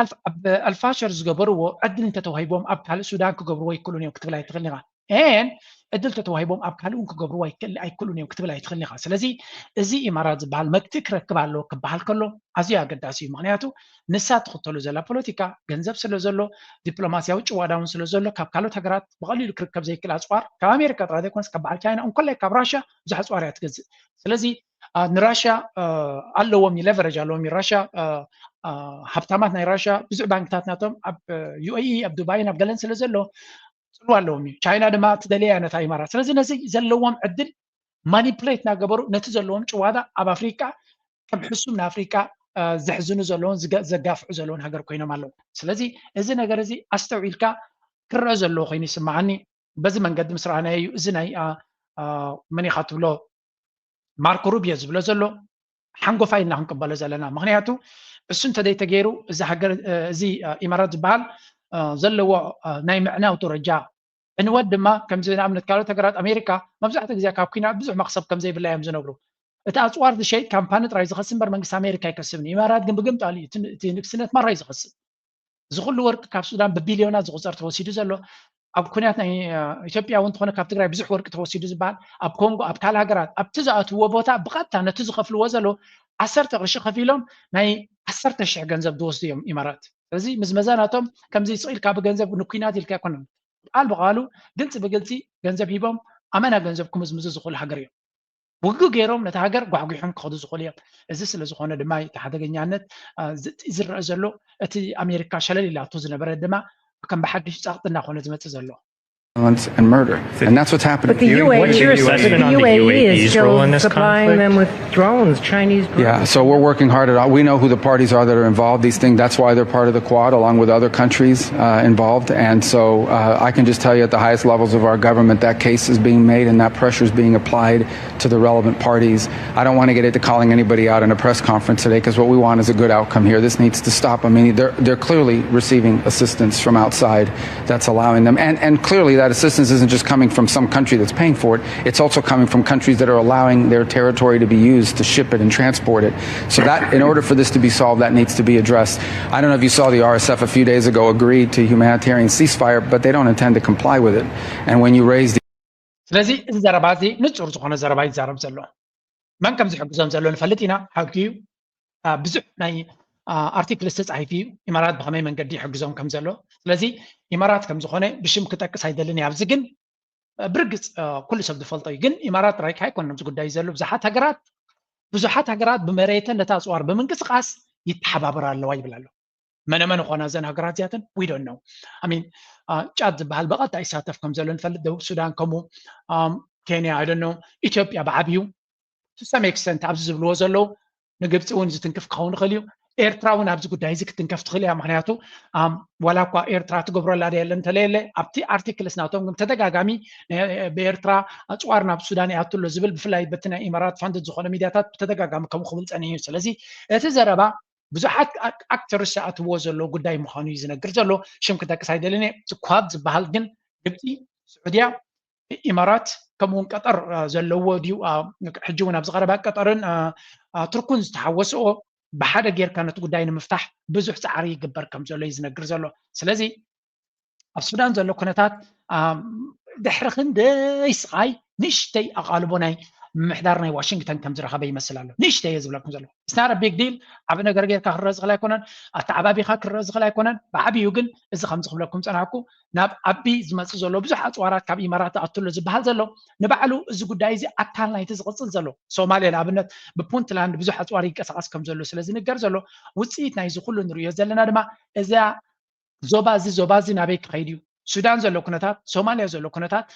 ኣልፋሸር ዝገበርዎ ዕድል እንተተዋሂቦም ኣብ ካልእ ሱዳን ክገብርዎ ይክእሉን እዮም ክትብል ኣይትኽእልን ኢኻ። ኤን ዕድል ተተዋሂቦም ኣብ ካልእ እውን ክገብርዎ ኣይክእሉን እዮም ክትብል ኣይትኽእልን ኢኻ። ስለዚ እዚ ኢማራት ዝበሃል መግቲ ክረክብ ኣለዎ ክበሃል ከሎ ኣዝዩ ኣገዳሲ እዩ። ምክንያቱ ንሳ ትኽተሎ ዘላ ፖለቲካ ገንዘብ ስለ ዘሎ ዲፕሎማስያዊ ጭዋዳ እውን ስለ ዘሎ ካብ ካልኦት ሃገራት ብቐሊሉ ክርከብ ዘይክእል ኣፅዋር ካብ ኣሜሪካ ጥራይ ዘይኮነስ ካብ በዓል ቻይና እንኮላይ ካብ ራሽያ ብዙሕ ኣፅዋር እያ ትገዝእ። ስለዚ ንራሽያ ኣለዎም እዩ ሌቨሬጅ ኣለዎም እዩ። ራሽያ ሃብታማት ናይ ራሽያ ብዙሕ ባንክታት ናቶም ኣብ ዩ ኤ ኢ ኣብ ዱባይን ኣብ ገለን ስለ ዘሎ ፅልዋ ኣለዎም እዩ። ቻይና ድማ ትደልያ ነታ ኢማራት። ስለዚ ነዚ ዘለዎም ዕድል ማኒፕሌት እናገበሩ ነቲ ዘለዎም ጭዋዳ ኣብ ኣፍሪቃ ከም ሕሱም ንኣፍሪቃ ዘሕዝኑ ዘለውን ዘጋፍዑ ዘለውን ሃገር ኮይኖም ኣለዉ። ስለዚ እዚ ነገር እዚ ኣስተውዒልካ ክረአ ዘለዎ ኮይኑ ይስምዓኒ። በዚ መንገዲ ምስ ረኣናዮ እዩ እዚ ናይ መን ኢኻ ትብሎ ማርኮ ሩቢዮ ዝብሎ ዘሎ ሓንጎፋይ ኢና ክንቅበሎ ዘለና። ምክንያቱ እሱ እንተዘይተገይሩ እዚ ሃገር እዚ ኢማራት ዝበሃል ዘለዎ ናይ ምዕናው ደረጃ ዕንወት ድማ ከምዚ ንኣብነት ካልኦት ሃገራት ኣሜሪካ መብዛሕትኡ ግዜ ካብ ኩናት ብዙሕ መክሰብ ከም ዘይብላ እዮም ዝነግሩ። እቲ ኣፅዋር ዝሸይጥ ካምፓኒ ጥራይ ዝኸስብ እምበር መንግስቲ ኣሜሪካ ኣይከስብን። ኢማራት ግን ብግምጣሉ እዩ። እቲ ንግስነት ማራ እዩ ዝኸስብ። እዚ ኩሉ ወርቂ ካብ ሱዳን ብቢልዮናት ዝቁፀር ተወሲዱ ዘሎ ኣብ ኩናት ናይ ኢትዮጵያ እውን እንተኾነ ካብ ትግራይ ብዙሕ ወርቂ ተወሲዱ ዝበሃል ኣብ ኮንጎ ኣብ ካልእ ሃገራት ኣብቲ ዝኣትዎ ቦታ ብቐጥታ ነቲ ዝኸፍልዎ ዘለዉ ዓሰርተ ቅርሺ ከፊሎም ናይ ዓሰርተ ሽሕ ገንዘብ ዝወስዱ እዮም ኢማራት። ስለዚ ምዝመዛ ናቶም ከምዚ ስቕ ኢልካ ብገንዘብ ንኩናት ኢልካ ኣይኮነን። ቃል ብቃሉ ግልፂ ብግልፂ ገንዘብ ሂቦም ኣመና ገንዘብ ክምዝምዙ ዝኽእሉ ሃገር እዮም። ውግእ ገይሮም ነቲ ሃገር ጓሕጒሖም ክኸዱ ዝኽእሉ እዮም። እዚ ስለ ዝኾነ ድማ እቲ ሓደገኛነት ዝረአ ዘሎ እቲ ኣሜሪካ ሸለል ኢላቶ ዝነበረ ድማ ከም ብሓድሽ ፃቕጢ እናኾነ ዝመፅእ ዘሎ። violence and murder. And that's what's happening. But the UAE, What's your is, assessment the on the UAE UAE's is still role in this supplying conflict? them with drones, Chinese drones. Yeah, so we're working hard at all. We know who the parties are that are involved. These things, that's why they're part of the Quad, along with other countries uh, involved. And so uh, I can just tell you at the highest levels of our government that case is being made and that pressure is being applied to the relevant parties. I don't want to get into calling anybody out in a press conference today because what we want is a good outcome here. This needs to stop. I mean, they're, they're clearly receiving assistance from outside that's allowing them. And, and clearly, that assistance isn't just coming from some country that's paying for it, it's also coming from countries that are allowing their territory to be used to ship it and transport it. So, that in order for this to be solved, that needs to be addressed. I don't know if you saw the R S F a few days ago agreed to humanitarian ceasefire, but they don't intend to comply with it. And when you raise the ስለዚ እዚ ዘረባ እዚ ንፁር ዝኾነ ዘረባ ይዛረብ ዘሎ። መን ከም ዝሕግዞም ዘሎ ንፈልጥ ኢና። ሓቂ እዩ። ብዙሕ ናይ ኣርቲክልስ ተፃሒፉ እዩ ኢማራት ብኸመይ መንገዲ ይሕግዞም ከም ዘሎ። ስለዚ ኢማራት ከም ዝኾነ ብሽም ክጠቅስ ኣይደልን እየ። ኣብዚ ግን ብርግፅ ኩሉ ሰብ ዝፈልጦ እዩ። ግን ኢማራት ጥራይ ኣይኮነን ኣብዚ ጉዳይ ዘሎ። ብዙሓት ሃገራት ብዙሓት ሃገራት ብመሬተን ነታ ኣፅዋር ብምንቅስቃስ ይተሓባበራ ኣለዋ ይብል ኣሎ። መነመን ኾና እዘን ሃገራት እዚኣተን we don't know። I mean ጫድ ዝበሃል ብቐጥታ ይሳተፍ ከም ዘሎ ንፈልጥ። ደቡብ ሱዳን ከምኡ፣ ኬንያ I don't know። ኢትዮጵያ ብዓብዩ to some extent ኣብዚ ዝብልዎ ዘለዉ ንግብፂ እውን ዝትንክፍ ክኸውን ይኽእል እዩ። ኤርትራ እውን ኣብዚ ጉዳይ እዚ ክትንከፍ ትኽእል እያ። ምክንያቱ ዋላ እኳ ኤርትራ ትገብረላ ዶ የለን እንተለየለ ኣብቲ ኣርቲክልስ ናቶም ግን ተደጋጋሚ ብኤርትራ ኣፅዋር ናብ ሱዳን ይኣቱ ኣሎ ዝብል ብፍላይ በቲ ናይ ኢማራት ፋንድድ ዝኾነ ሚድያታት ብተደጋጋሚ ከምኡ ክብል ፀኒሑ እዩ። ስለዚ እቲ ዘረባ ብዙሓት ኣክተርስ ዝኣትዎ ዘሎ ጉዳይ ምዃኑ እዩ ዝነግር ዘሎ። ሽም ክጠቅስ ኣይደልን እየ። እቲ ኳድ ዝበሃል ግን ግብፂ፣ ስዑድያ፣ ኢማራት ከምኡውን ቀጠር ዘለዎ ድዩ? ሕጂ እውን ኣብዚ ቀረባ ቀጠርን ቱርኩን ዝተሓወስኦ ብሓደ ጌርካ ነቲ ጉዳይ ንምፍታሕ ብዙሕ ፃዕሪ ይግበር ከም ዘሎ እዩ ዝነግር ዘሎ። ስለዚ ኣብ ሱዳን ዘሎ ኩነታት ድሕሪ ክንደይ ስቓይ ንእሽተይ ኣቓልቦ ናይ ምምሕዳር ናይ ዋሽንግተን ከም ዝረኸበ ይመስል ኣሎ። ንእሽተይ እየ ዝብለኩም ዘለኹ። It's not a big deal። ዓቢ ነገር ጌርካ ክረአ ዝኽእል ኣይኮነን። ኣተዓባቢኻ ክረአ ዝኽእል ኣይኮነን። ብዓብዩ ግን እዚ ከምዚ ክብለኩም ዝጸናሕኩ ናብ ዓቢ ዝመጽእ ዘሎ ብዙሕ ኣጽዋራት ካብ ኢማራት ዝኣቱ ኣሎ ዝበሃል ዘሎ ንባዕሉ እዚ ጉዳይ እዚ ኣካል ናይቲ ዝቕጽል ዘሎ ሶማልያ ንኣብነት ብፑንትላንድ ብዙሕ ኣጽዋር ይንቀሳቐስ ከም ዘሎ ስለ ዝንገር ዘሎ ውጽኢት ናይዚ ኩሉ ንርእዮ ዘለና ድማ እዛ ዞባ እዚ ዞባ እዚ ናበይ ክኸይድ እዩ? ሱዳን ዘሎ ኩነታት፣ ሶማልያ ዘሎ ኩነታት፣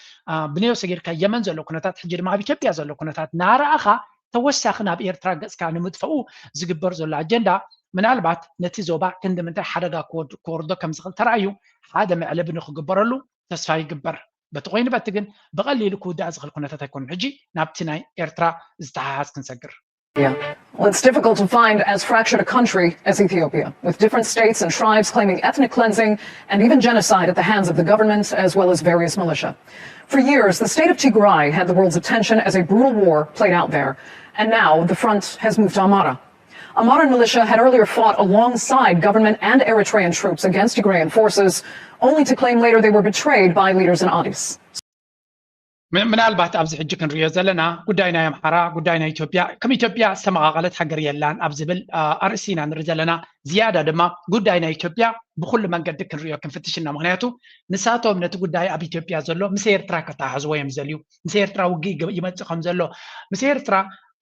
ብነዮ ሰጊርካ የመን ዘሎ ኩነታት፣ ሕጂ ድማ ኣብ ኢትዮጵያ ዘሎ ኩነታት ናረኣኻ ተወሳኺ ናብ ኤርትራ ገጽካ ንምጥፈኡ ዝግበር ዘሎ ኣጀንዳ ምናልባት ነቲ ዞባ ክንዲ ምንታይ ሓደጋ ክወርዶ ከም ዝኽእል ተራእዩ ሓደ መዕለቢ ንክግበረሉ ተስፋ ይግበር። በቲ ኮይኑ በቲ ግን ብቐሊሉ ክውዳእ ዝኽእል ኩነታት ኣይኮነን። ሕጂ ናብቲ ናይ ኤርትራ ዝተሓሓዝ ክንሰግር። Well, it's difficult to find as fractured a country as Ethiopia, with different states and tribes claiming ethnic cleansing and even genocide at the hands of the government as well as various militia. For years, the state of Tigray had the world's attention as a brutal war played out there. And now the front has moved to Amara. Amaran militia had earlier fought alongside government and Eritrean troops against Tigrayan forces, only to claim later they were betrayed by leaders in Addis. ምናልባት ኣብዚ ሕጂ ክንሪኦ ዘለና ጉዳይ ናይ ኣምሓራ ጉዳይ ናይ ኢትዮጵያ ከም ኢትዮጵያ ዝተመቓቐለት ሃገር የላን ኣብ ዝብል ኣርእስቲ ኢና ንርኢ ዘለና። ዝያዳ ድማ ጉዳይ ናይ ኢትዮጵያ ብኩሉ መንገዲ ክንሪኦ ክንፍትሽ እና። ምክንያቱ ንሳቶም ነቲ ጉዳይ ኣብ ኢትዮጵያ ዘሎ ምስ ኤርትራ ከተሓሕዝዎ እዮም ዝደልዩ። ምስ ኤርትራ ውግእ ይመፅእ ከም ዘሎ ምስ ኤርትራ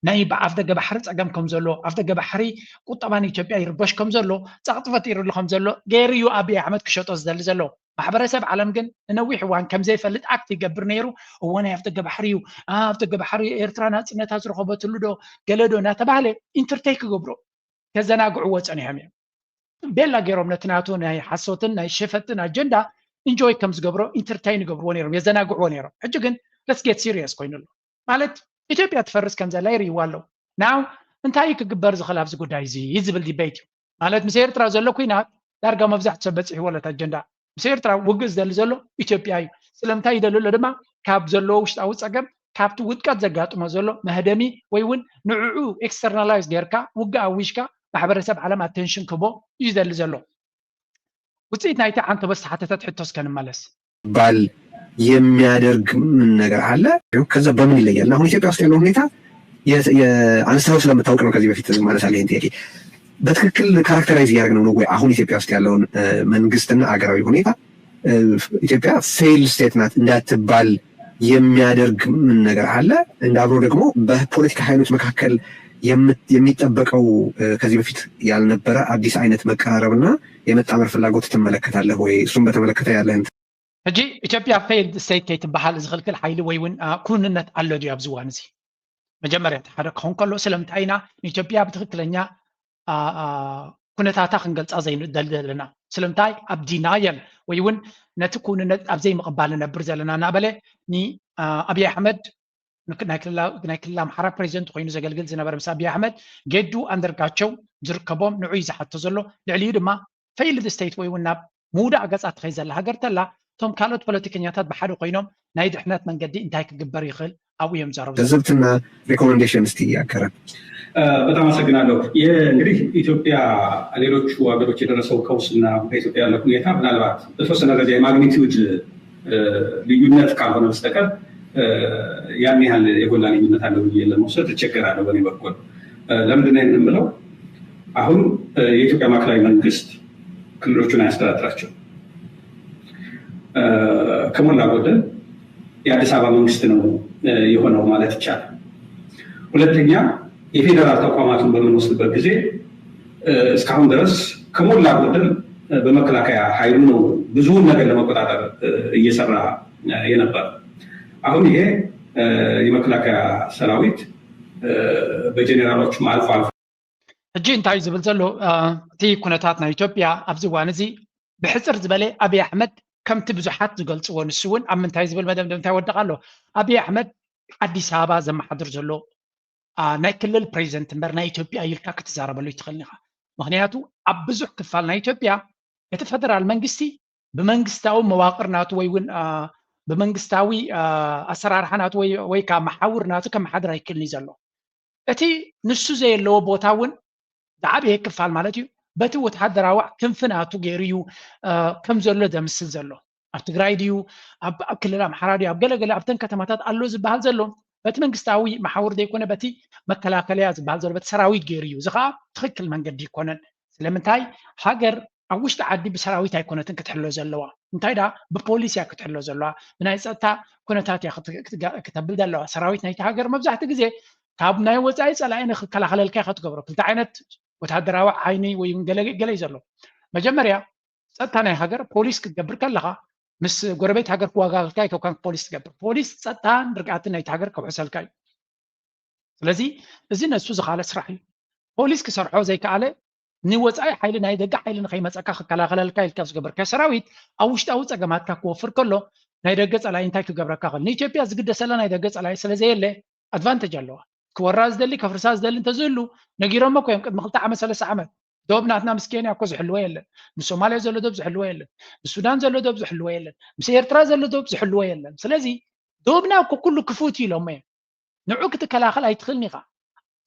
ናይ ኣፍደገ ባሕሪ ፀገም ከም ዘሎ ኣፍደገ ባሕሪ ቁጠባ ንኢትዮጵያ ይርበሽ ከም ዘሎ ፀቕጢ ፈጢሩሉ ከም ዘሎ ገይሩ እዩ ኣብይ ኣሕመድ ክሸጦ ዝደሊ ዘሎ። ማሕበረሰብ ዓለም ግን ንነዊሕ እዋን ከም ዘይፈልጥ ኣክት ይገብር ነይሩ። እዎ ናይ ኣፍደገ ባሕሪ እዩ፣ ኣፍደገ ባሕሪ ኤርትራ ናፅነታ ዝረኸበትሉ ዶ ገለ ዶ እናተባህለ ኢንተርቴይ ክገብሮ ከዘናግዕዎ ፀኒሖም እዮም። ቤላ ገይሮም ነቲ ናቱ ናይ ሓሶትን ናይ ሸፈጥን ኣጀንዳ ኢንጆይ ከም ዝገብሮ ኢንተርቴይን ይገብርዎ ነይሮም፣ የዘናግዕዎ ነይሮም። ሕጂ ግን let's get serious ኮይኑ ኣሎ። ማለት ኢትዮጵያ ትፈርስ ከም ዘላ ይርእይዋ ኣለዉ። ናው እንታይ ክግበር ዝኽእል ኣብዚ ጉዳይ እዚ ዝብል ዲቤት እዩ። ማለት ምስ ኤርትራ ዘሎ ኩናት ዳርጋ መብዛሕትኡ ሰብ በፂሕዎ ኣሎ እቲ ኣጀንዳ። ምስ ኤርትራ ውግእ ዝደሊ ዘሎ ኢትዮጵያ እዩ። ስለምንታይ ይደሊ ኣሎ ድማ ካብ ዘለዎ ውሽጣዊ ፀገም ካብቲ ውድቀት ዘጋጥሞ ዘሎ መህደሚ ወይ እውን ንዕዑ externalize ጌርካ ውግእ ኣዊጅካ ማሕበረሰብ ዓለም attention ክቦ እዩ ዘሊ ዘሎ። ውፅኢት ናይቲ ዓንተቦ ዝተሓተተት ሕቶ እስከ ንመለስ። ባል የሚያደርግ ምን ነገር አለ? ከዛ በምን ይለያል? አሁን ኢትዮጵያ ውስጥ ያለው ሁኔታ አንስተው ስለምታውቅ ነው። ከዚህ በፊት ማለት አለ ይህን ጥያቄ በትክክል characterize እያደረግነው ነው ወይ አሁን ኢትዮጵያ ውስጥ ያለውን መንግስትና አገራዊ ሁኔታ? ኢትዮጵያ failed state ናት እንዳትባል የሚያደርግ ምን ነገር አለ? እንደ አብሮ ደግሞ በፖለቲካ ኃይሎች መካከል የሚጠበቀው ከዚህ በፊት ያልነበረ አዲስ አይነት መቀራረብና የመጣመር ፍላጎት ትመለከታለህ ወይ? እሱን በተመለከተ ያለህን። ሕጂ ኢትዮጵያ failed state ከይትበሃል ዝኽልክል ሓይሊ ወይ እውን ክውንነት ኣሎ ድዩ ኣብዚ እዋን እዚ? መጀመርያ እቲ ሓደ ክኸውን ከሎ ስለምንታይ ኢና ንኢትዮጵያ ብትኽክለኛ ኩነታታ ክንገልፃ ዘይንደሊ ዘለና? ስለምንታይ ኣብ denial ወይ እውን ነቲ ክውንነት ኣብ ዘይምቕባል ንነብር ዘለና እናበለ ንኣብይ ኣሕመድ ናይ ክልል ኣምሓራ ፕሬዚደንት ኮይኑ ዘገልግል ዝነበረ ምስ ኣብይ ኣሕመድ ጌዱ ኣንደርጋቸው ዝርከቦም ንዑ እዩ ዝሓቶ ዘሎ። ልዕሊኡ ድማ failed state ወይ እውን ናብ ምውዳእ ገፃ ትኸይ ዘላ ሃገር ተላ እቶም ካልኦት ፖለቲከኛታት ብሓደ ኮይኖም ናይ ድሕነት መንገዲ እንታይ ክግበር ይኽእል ኣብኡ እዮም ዘረቡ። ለዘብትና recommendation እስቲ ያከረ። በጣም አመሰግናለሁ። እንግዲህ ኢትዮጵያ ሌሎቹ ሀገሮች የደረሰው ቀውስና በኢትዮጵያ ያለው ሁኔታ ምናልባት በተወሰነ ደረጃ የ magnitude ልዩነት ካልሆነ በስተቀር ያን ያህል የጎላ ልዩነት አለው ብዬ ለመውሰድ እቸገራለሁ በእኔ በኩል። ለምንድን ነው የምንለው? አሁን የኢትዮጵያ ማዕከላዊ መንግስት ክልሎቹን አያስተዳድራቸው። ከሞላ ጎደል የአዲስ አበባ መንግስት ነው የሆነው ማለት ይቻላል። ሁለተኛ የፌዴራል ተቋማቱን በምንወስድበት ጊዜ እስካሁን ድረስ ከሞላ ጎደል በመከላከያ ኃይሉ ነው ብዙውን ነገር ለመቆጣጠር እየሰራ የነበር። አሁን ይሄ የመከላከያ ሰራዊት በጀኔራሎች አልፎ አልፎ ሕጂ እንታይ ዝብል ዘሎ እቲ ኩነታት ናይ ኢትዮጵያ ኣብዚ እዋን እዚ ብሕፅር ዝበለ ኣብይ ኣሕመድ ከምቲ ብዙሓት ዝገልፅዎ ንሱ እውን ኣብ ምንታይ ዝብል መደምደምታ ይወድቕ ኣሎ። ኣብይ ኣሕመድ ኣዲስ ኣበባ ዘመሓድር ዘሎ ናይ ክልል ፕሬዚደንት እምበር ናይ ኢትዮጵያ ኢልካ ክትዛረበሉ ይትኽእል ኢኻ። ምክንያቱ ኣብ ብዙሕ ክፋል ናይ ኢትዮጵያ እቲ ፈደራል መንግስቲ ብመንግስታዊ መዋቅር ናቱ ወይ እውን ብመንግስታዊ ኣሰራርሓ ናቱ ወይ ከዓ መሓውር ናቱ ከመሓድር ኣይክእልን እዩ ዘሎ። እቲ ንሱ ዘየለዎ ቦታ እውን ዝዓበየ ክፋል ማለት እዩ በቲ ወተሃደራዊ ክንፊ ናቱ ገይሩ እዩ ከም ዘሎ ዘምስል ዘሎ። ኣብ ትግራይ ድዩ ኣብ ክልል ኣምሓራ ድዩ ኣብ ገለገለ ኣብተን ከተማታት ኣሎ ዝበሃል ዘሎ በቲ መንግስታዊ መሓውር ዘይኮነ በቲ መከላከለያ ዝበሃል ዘሎ በቲ ሰራዊት ገይሩ እዩ። እዚ ከዓ ትኽክል መንገዲ ይኮነን። ስለምንታይ ሃገር ኣብ ውሽጢ ዓዲ ብሰራዊት ኣይኮነትን ክትሕሎ ዘለዋ፣ እንታይ ዳ ብፖሊስ እያ ክትሕሎ ዘለዋ፣ ብናይ ፀጥታ ኩነታት እያ ክተብል ዘለዋ። ሰራዊት ናይቲ ሃገር መብዛሕቲ ግዜ ካብ ናይ ወፃኢ ፀላኢ ንክከላኸለልካ ኢኻ ትገብሮ። ክልተ ዓይነት ወታደራዊ ዓይኒ ወይ ገለ ገለ እዩ ዘሎ። መጀመርያ ፀጥታ ናይ ሃገር ፖሊስ ክትገብር ከለኻ ምስ ጎረቤት ሃገር ክዋጋግልካ ኣይኮንካን ፖሊስ ትገብር። ፖሊስ ፀጥታን ርግኣትን ናይቲ ሃገር ከውሕሰልካ እዩ። ስለዚ እዚ ነሱ ዝኻለ ስራሕ እዩ። ፖሊስ ክሰርሖ ዘይከኣለ ንወፃኢ ሓይሊ ናይ ደገ ሓይሊ ንኸይመፀካ ክከላኸለልካ ኢልካ ዝገበርካዮ ሰራዊት ኣብ ውሽጣዊ ፀገማትካ ክወፍር ከሎ ናይ ደገ ፀላኢ እንታይ ክገብረካ ክእል? ንኢትዮጵያ ዝግደሰላ ናይ ደገ ፀላኢ ስለዘየለ ኣድቫንተጅ ኣለዋ። ክወራ ዝደሊ ከፍርሳ ዝደሊ እንተዝህሉ ነጊሮሞ እኮ እዮም ቅድሚ ክልተ ዓመት ሰለስተ ዓመት። ዶብ ናትና ምስ ኬንያ እኮ ዝሕልዎ የለን። ምስ ሶማልያ ዘሎ ዶብ ዝሕልዎ የለን። ምስ ሱዳን ዘሎ ዶብ ዝሕልዎ የለን። ምስ ኤርትራ ዘሎ ዶብ ዝሕልዎ የለን። ስለዚ ዶብና እኮ ኩሉ ክፉት እዩ ኢሎሞ እዮም። ንዑ ክትከላኸል ኣይትኽእልን ኢኻ።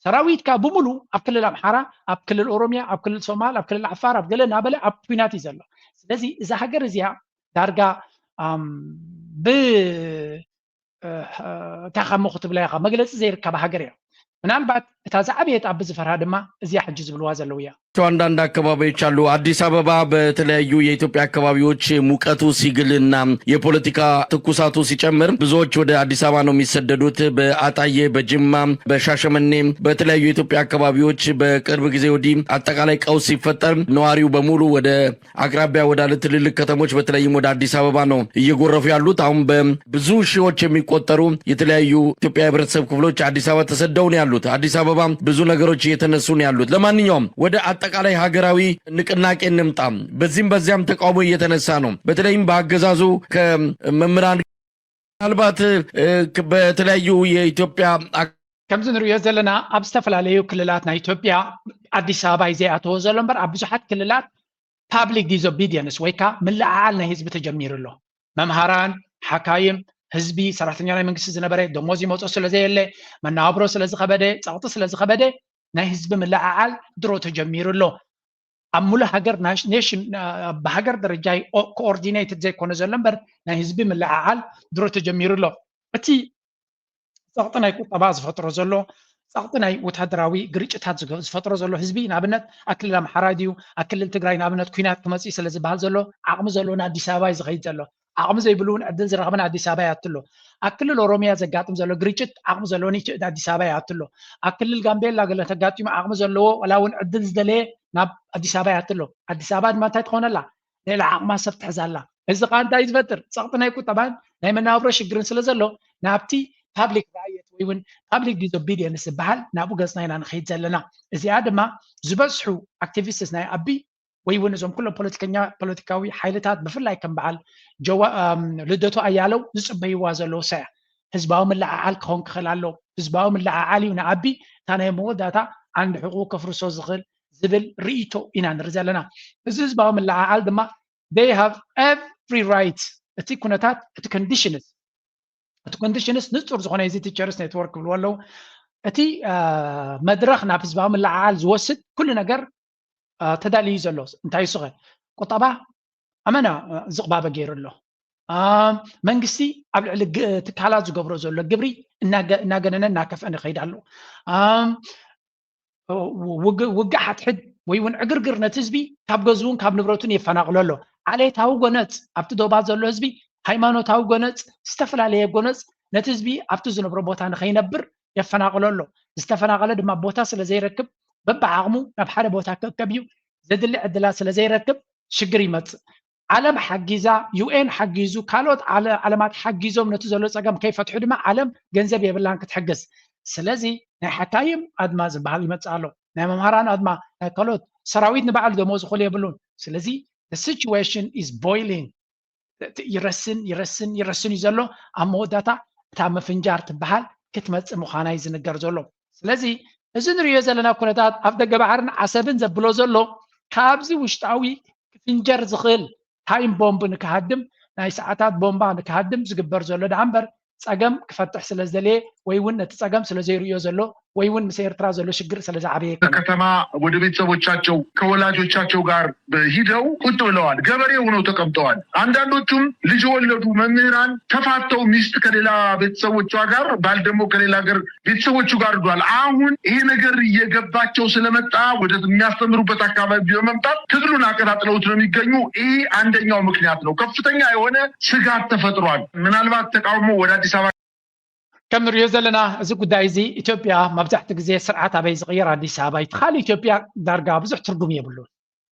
ሰራዊትካ ብምሉ ኣብ ክልል ኣምሓራ፣ ኣብ ክልል ኦሮሚያ፣ ኣብ ክልል ሶማል፣ ኣብ ክልል ዓፋር፣ ኣብ ገለ እናበለ ኣብ ኲናት እዩ ዘሎ። ስለዚ እዛ ሃገር እዚኣ ዳርጋ ብ እንታይ ካሞ ክትብላ ኢኻ መግለፂ ዘይርከባ ሃገር እያ። ምናልባት እታ ዝዓበየት ኣብ ዝፈርሃ ድማ እዚኣ ሕጂ ዝብልዋ ዘለዉ እያ። አንዳንድ አካባቢዎች አሉ። አዲስ አበባ በተለያዩ የኢትዮጵያ አካባቢዎች ሙቀቱ ሲግልና የፖለቲካ ትኩሳቱ ሲጨምር ብዙዎች ወደ አዲስ አበባ ነው የሚሰደዱት። በአጣዬ፣ በጅማ፣ በሻሸመኔ፣ በተለያዩ የኢትዮጵያ አካባቢዎች በቅርብ ጊዜ ወዲህ አጠቃላይ ቀውስ ሲፈጠር ነዋሪው በሙሉ ወደ አቅራቢያ ወዳለ ትልልቅ ከተሞች በተለይም ወደ አዲስ አበባ ነው እየጎረፉ ያሉት። አሁን በብዙ ሺዎች የሚቆጠሩ የተለያዩ ኢትዮጵያ የህብረተሰብ ክፍሎች አዲስ አበባ ተሰደው ነው ያሉት። አዲስ አበባ ብዙ ነገሮች እየተነሱ ነው ያሉት። ለማንኛውም ወደ አጠቃላይ ሀገራዊ ንቅናቄ እንምጣ። በዚህም በዚያም ተቃውሞ እየተነሳ ነው። በተለይም በአገዛዙ ከመምህራን ምናልባት በተለያዩ የኢትዮጵያ ከምዚ ንሪኦ ዘለና ኣብ ዝተፈላለዩ ክልላት ናይ ኢትዮጵያ ኣዲስ ኣበባ እዩ ዘይኣተዎ ዘሎ እምበር ኣብ ብዙሓት ክልላት public disobedience ወይ ከዓ ምልዕዓል ናይ ህዝቢ ተጀሚሩ ኣሎ። መምሃራን፣ ሓካይም፣ ህዝቢ፣ ሰራሕተኛ ናይ መንግስቲ ዝነበረ ደሞዝ ይመጾ ስለዘየለ፣ መነባብሮ ስለዝኸበደ፣ ጸቕጢ ስለዝኸበደ ናይ ህዝቢ ምልዕዓል ድሮ ተጀሚሩ ኣሎ። ኣብ ሙሉእ ሃገር ናሽ- ኔሽን አ፣ ብሃገር ደረጃ ኮኦርዲኔትድ ዘይኮነ ዘሎ እምበር ናይ ህዝቢ ምልዕዓል ድሮ ተጀሚሩ ኣሎ። እቲ ጸቕጢ ናይ ቁጠባ ዝፈጥሮ ዘሎ፣ ጸቕጢ ናይ ወታደራዊ ግርጭታት ዝገ- ዝፈጥሮ ዘሎ ህዝቢ፣ ንኣብነት ኣብ ክልል ኣምሓራ ድዩ ኣብ ክልል ትግራይ ንኣብነት ኲናት ክመጽእ ስለ ዝበሃል ዘሎ፣ ዓቕሚ ዘለዎ ንኣዲስ ኣበባ እዩ ዝኸይድ ዘሎ። ዓቕሚ ዘይብሉ እውን ዕድል ዝረኸበ ንኣዲስ ኣበባ ይኣቱ ኣሎ። ኣብ ክልል ኦሮሚያ ዘጋጥም ዘሎ ግርጭት ዓቕሚ ዘለዎ ንኢትዮ- ንኣዲስ ኣበባ ይኣቱ ኣሎ። ኣብ ክልል ጋምቤላ ገለ ተጋጢሙ ዓቕሚ ዘለዎ ዋላ እውን ዕድል ዝደለየ ናብ ኣዲስ ኣበባ ይኣቱ ኣሎ። ኣዲስ ኣበባ ድማ እንታይ ትኾነላ? ልዕሊ ዓቕማ ሰብ ትሕዝ ኣላ። እዚ ከዓ እንታይ እዩ ዝፈጥር? ጸቕጢ ናይ ቁጠባን ናይ መነባብሮ ሽግርን ስለ ዘሎ ናብቲ ፓብሊክ ራየት ወይ እውን ፓብሊክ ዲስኦቢዲየንስ ዝበሃል ናብኡ ገጽና ኢና ንኸይድ ዘለና። እዚኣ ድማ ዝበዝሑ ኣክቲቪስትስ ናይ ኣቢ ወይ እውን እዞም ኩሎም ፖለቲከኛ ፖለቲካዊ ሓይልታት ብፍላይ ከም በዓል ጀዋ- ኣም፣ ልደቱ ኣያለው ዝጽበይዋ ዘለዉ ሰያ ህዝባዊ ምልዕዓል ክኸውን ክኽእል ኣለዎ። ህዝባዊ ምልዕዓል እዩ ንኣቢ እታ ናይ መወዳእታ ዓንዲ ሕቑ ከፍርሶ ዝኽእል ዝብል ርእይቶ ኢና ንርኢ ዘለና። እዚ ህዝባዊ ምልዕዓል ድማ they have every right። እቲ ኩነታት እቲ ኮንዲሽንስ እቲ ኮንዲሽንስ ንጹር ዝኾነ እዚ ቲቸርስ ኔትወርክ ክብልዎ ኣለዉ። እቲ አ፣ መድረኽ ናብ ህዝባዊ ምልዕዓል ዝወስድ ኩሉ ነገር አ፣ ተዳልዩ ዘሎ እንታይ እሱ ኸ ቁጠባ ኣመና አ፣ ዝቕባበ ገይሩ ኣሎ። አ፣ መንግስቲ ኣብ ልዕሊ ግ- ትካላት ዝገብሮ ዘሎ ግብሪ እናገ- እናገነነ እናከፍአ ንኸይድ ኣሎ። አ፣ ውግ- ውግእ ሓድሕድ ወይ እውን ዕግርግር ነቲ ህዝቢ ካብ ገዝኡን ካብ ንብረቱን የፈናቕሎ ኣሎ። ዓሌታዊ ጎነፅ ኣብቲ ዶባት ዘሎ ህዝቢ፣ ሃይማኖታዊ ጎነፅ፣ ዝተፈላለየ ጎነፅ ነቲ ህዝቢ ኣብቲ ዝነብሮ ቦታ ንኸይነብር የፈናቕሎ ኣሎ። ዝተፈናቐለ ድማ ቦታ ስለ ዘይረክብ በብዓቕሙ ናብ ሓደ ቦታ ክእከብ እዩ። ዘድሊ ዕድላት ስለ ዘይረክብ ሽግር ይመፅእ። ዓለም ሓጊዛ፣ ዩ ኤን ሓጊዙ፣ ካልኦት ዓለ- ዓለማት ሓጊዞም ነቲ ዘሎ ፀገም ከይፈትሑ ድማ ዓለም ገንዘብ የብላን ክትሕግዝ። ስለዚ ናይ ሓካይም ኣድማ ዝበሃል ይመፅእ ኣሎ። ናይ መምሃራን ኣድማ፣ ናይ ካልኦት ሰራዊት ንባዕሉ ደሞዝ ክኽእሉ የብሉን። ስለዚ the situation is boiling። ይረስን ይረስን ይረስን እዩ ዘሎ። ኣብ መወዳእታ እታ ምፍንጃር ትበሃል ክትመፅእ ምዃና እዩ ዝንገር ዘሎ። ስለዚ እዚ ንሪኦ ዘለና ኩነታት ኣብ ደገ ባሕርን ዓሰብን ዘብሎ ዘሎ ካብዚ ውሽጣዊ ክፍንጀር ዝኽእል ታይም ቦምብ ንክሃድም ናይ ሰዓታት ቦምባ ንክሃድም ዝግበር ዘሎ ደኣ እምበር ፀገም ክፈትሕ ስለ ዝደለየ ወይ እውን ነቲ ፀገም ስለ ዘይርእዮ ዘሎ ወይ እውን ምስ ኤርትራ ዘሎ ሽግር ስለ ዝዓበየ ኣይኮነን። ከተማ ወደ ቤተሰቦቻቸው ከወላጆቻቸው ጋር ሂደው ቁጭ ብለዋል። ገበሬ ሆነው ተቀምጠዋል። አንዳንዶቹም ልጅ የወለዱ መምህራን ተፋተው ሚስት ከሌላ ቤተሰቦቿ ጋር ባል ደግሞ ከሌላ ሀገር ቤተሰቦቹ ጋር ሄዷል። አሁን ይሄ ነገር እየገባቸው ስለመጣ ወደ የሚያስተምሩበት አካባቢ በመምጣት ትግሉን አቀጣጥለውት ነው የሚገኙ። ይሄ አንደኛው ምክንያት ነው። ከፍተኛ የሆነ ስጋት ተፈጥሯል። ምናልባት ተቃውሞ ወደ አዲስ አበባ ከም ንሪኦ ዘለና እዚ ጉዳይ እዚ ኢትዮጵያ መብዛሕትኡ ግዜ ስርዓት ኣበይ ዝቕየር ኣዲስ ኣበባ እዩ። እቲ ካልእ ኢትዮጵያ ዳርጋ ብዙሕ ትርጉም የብሉን።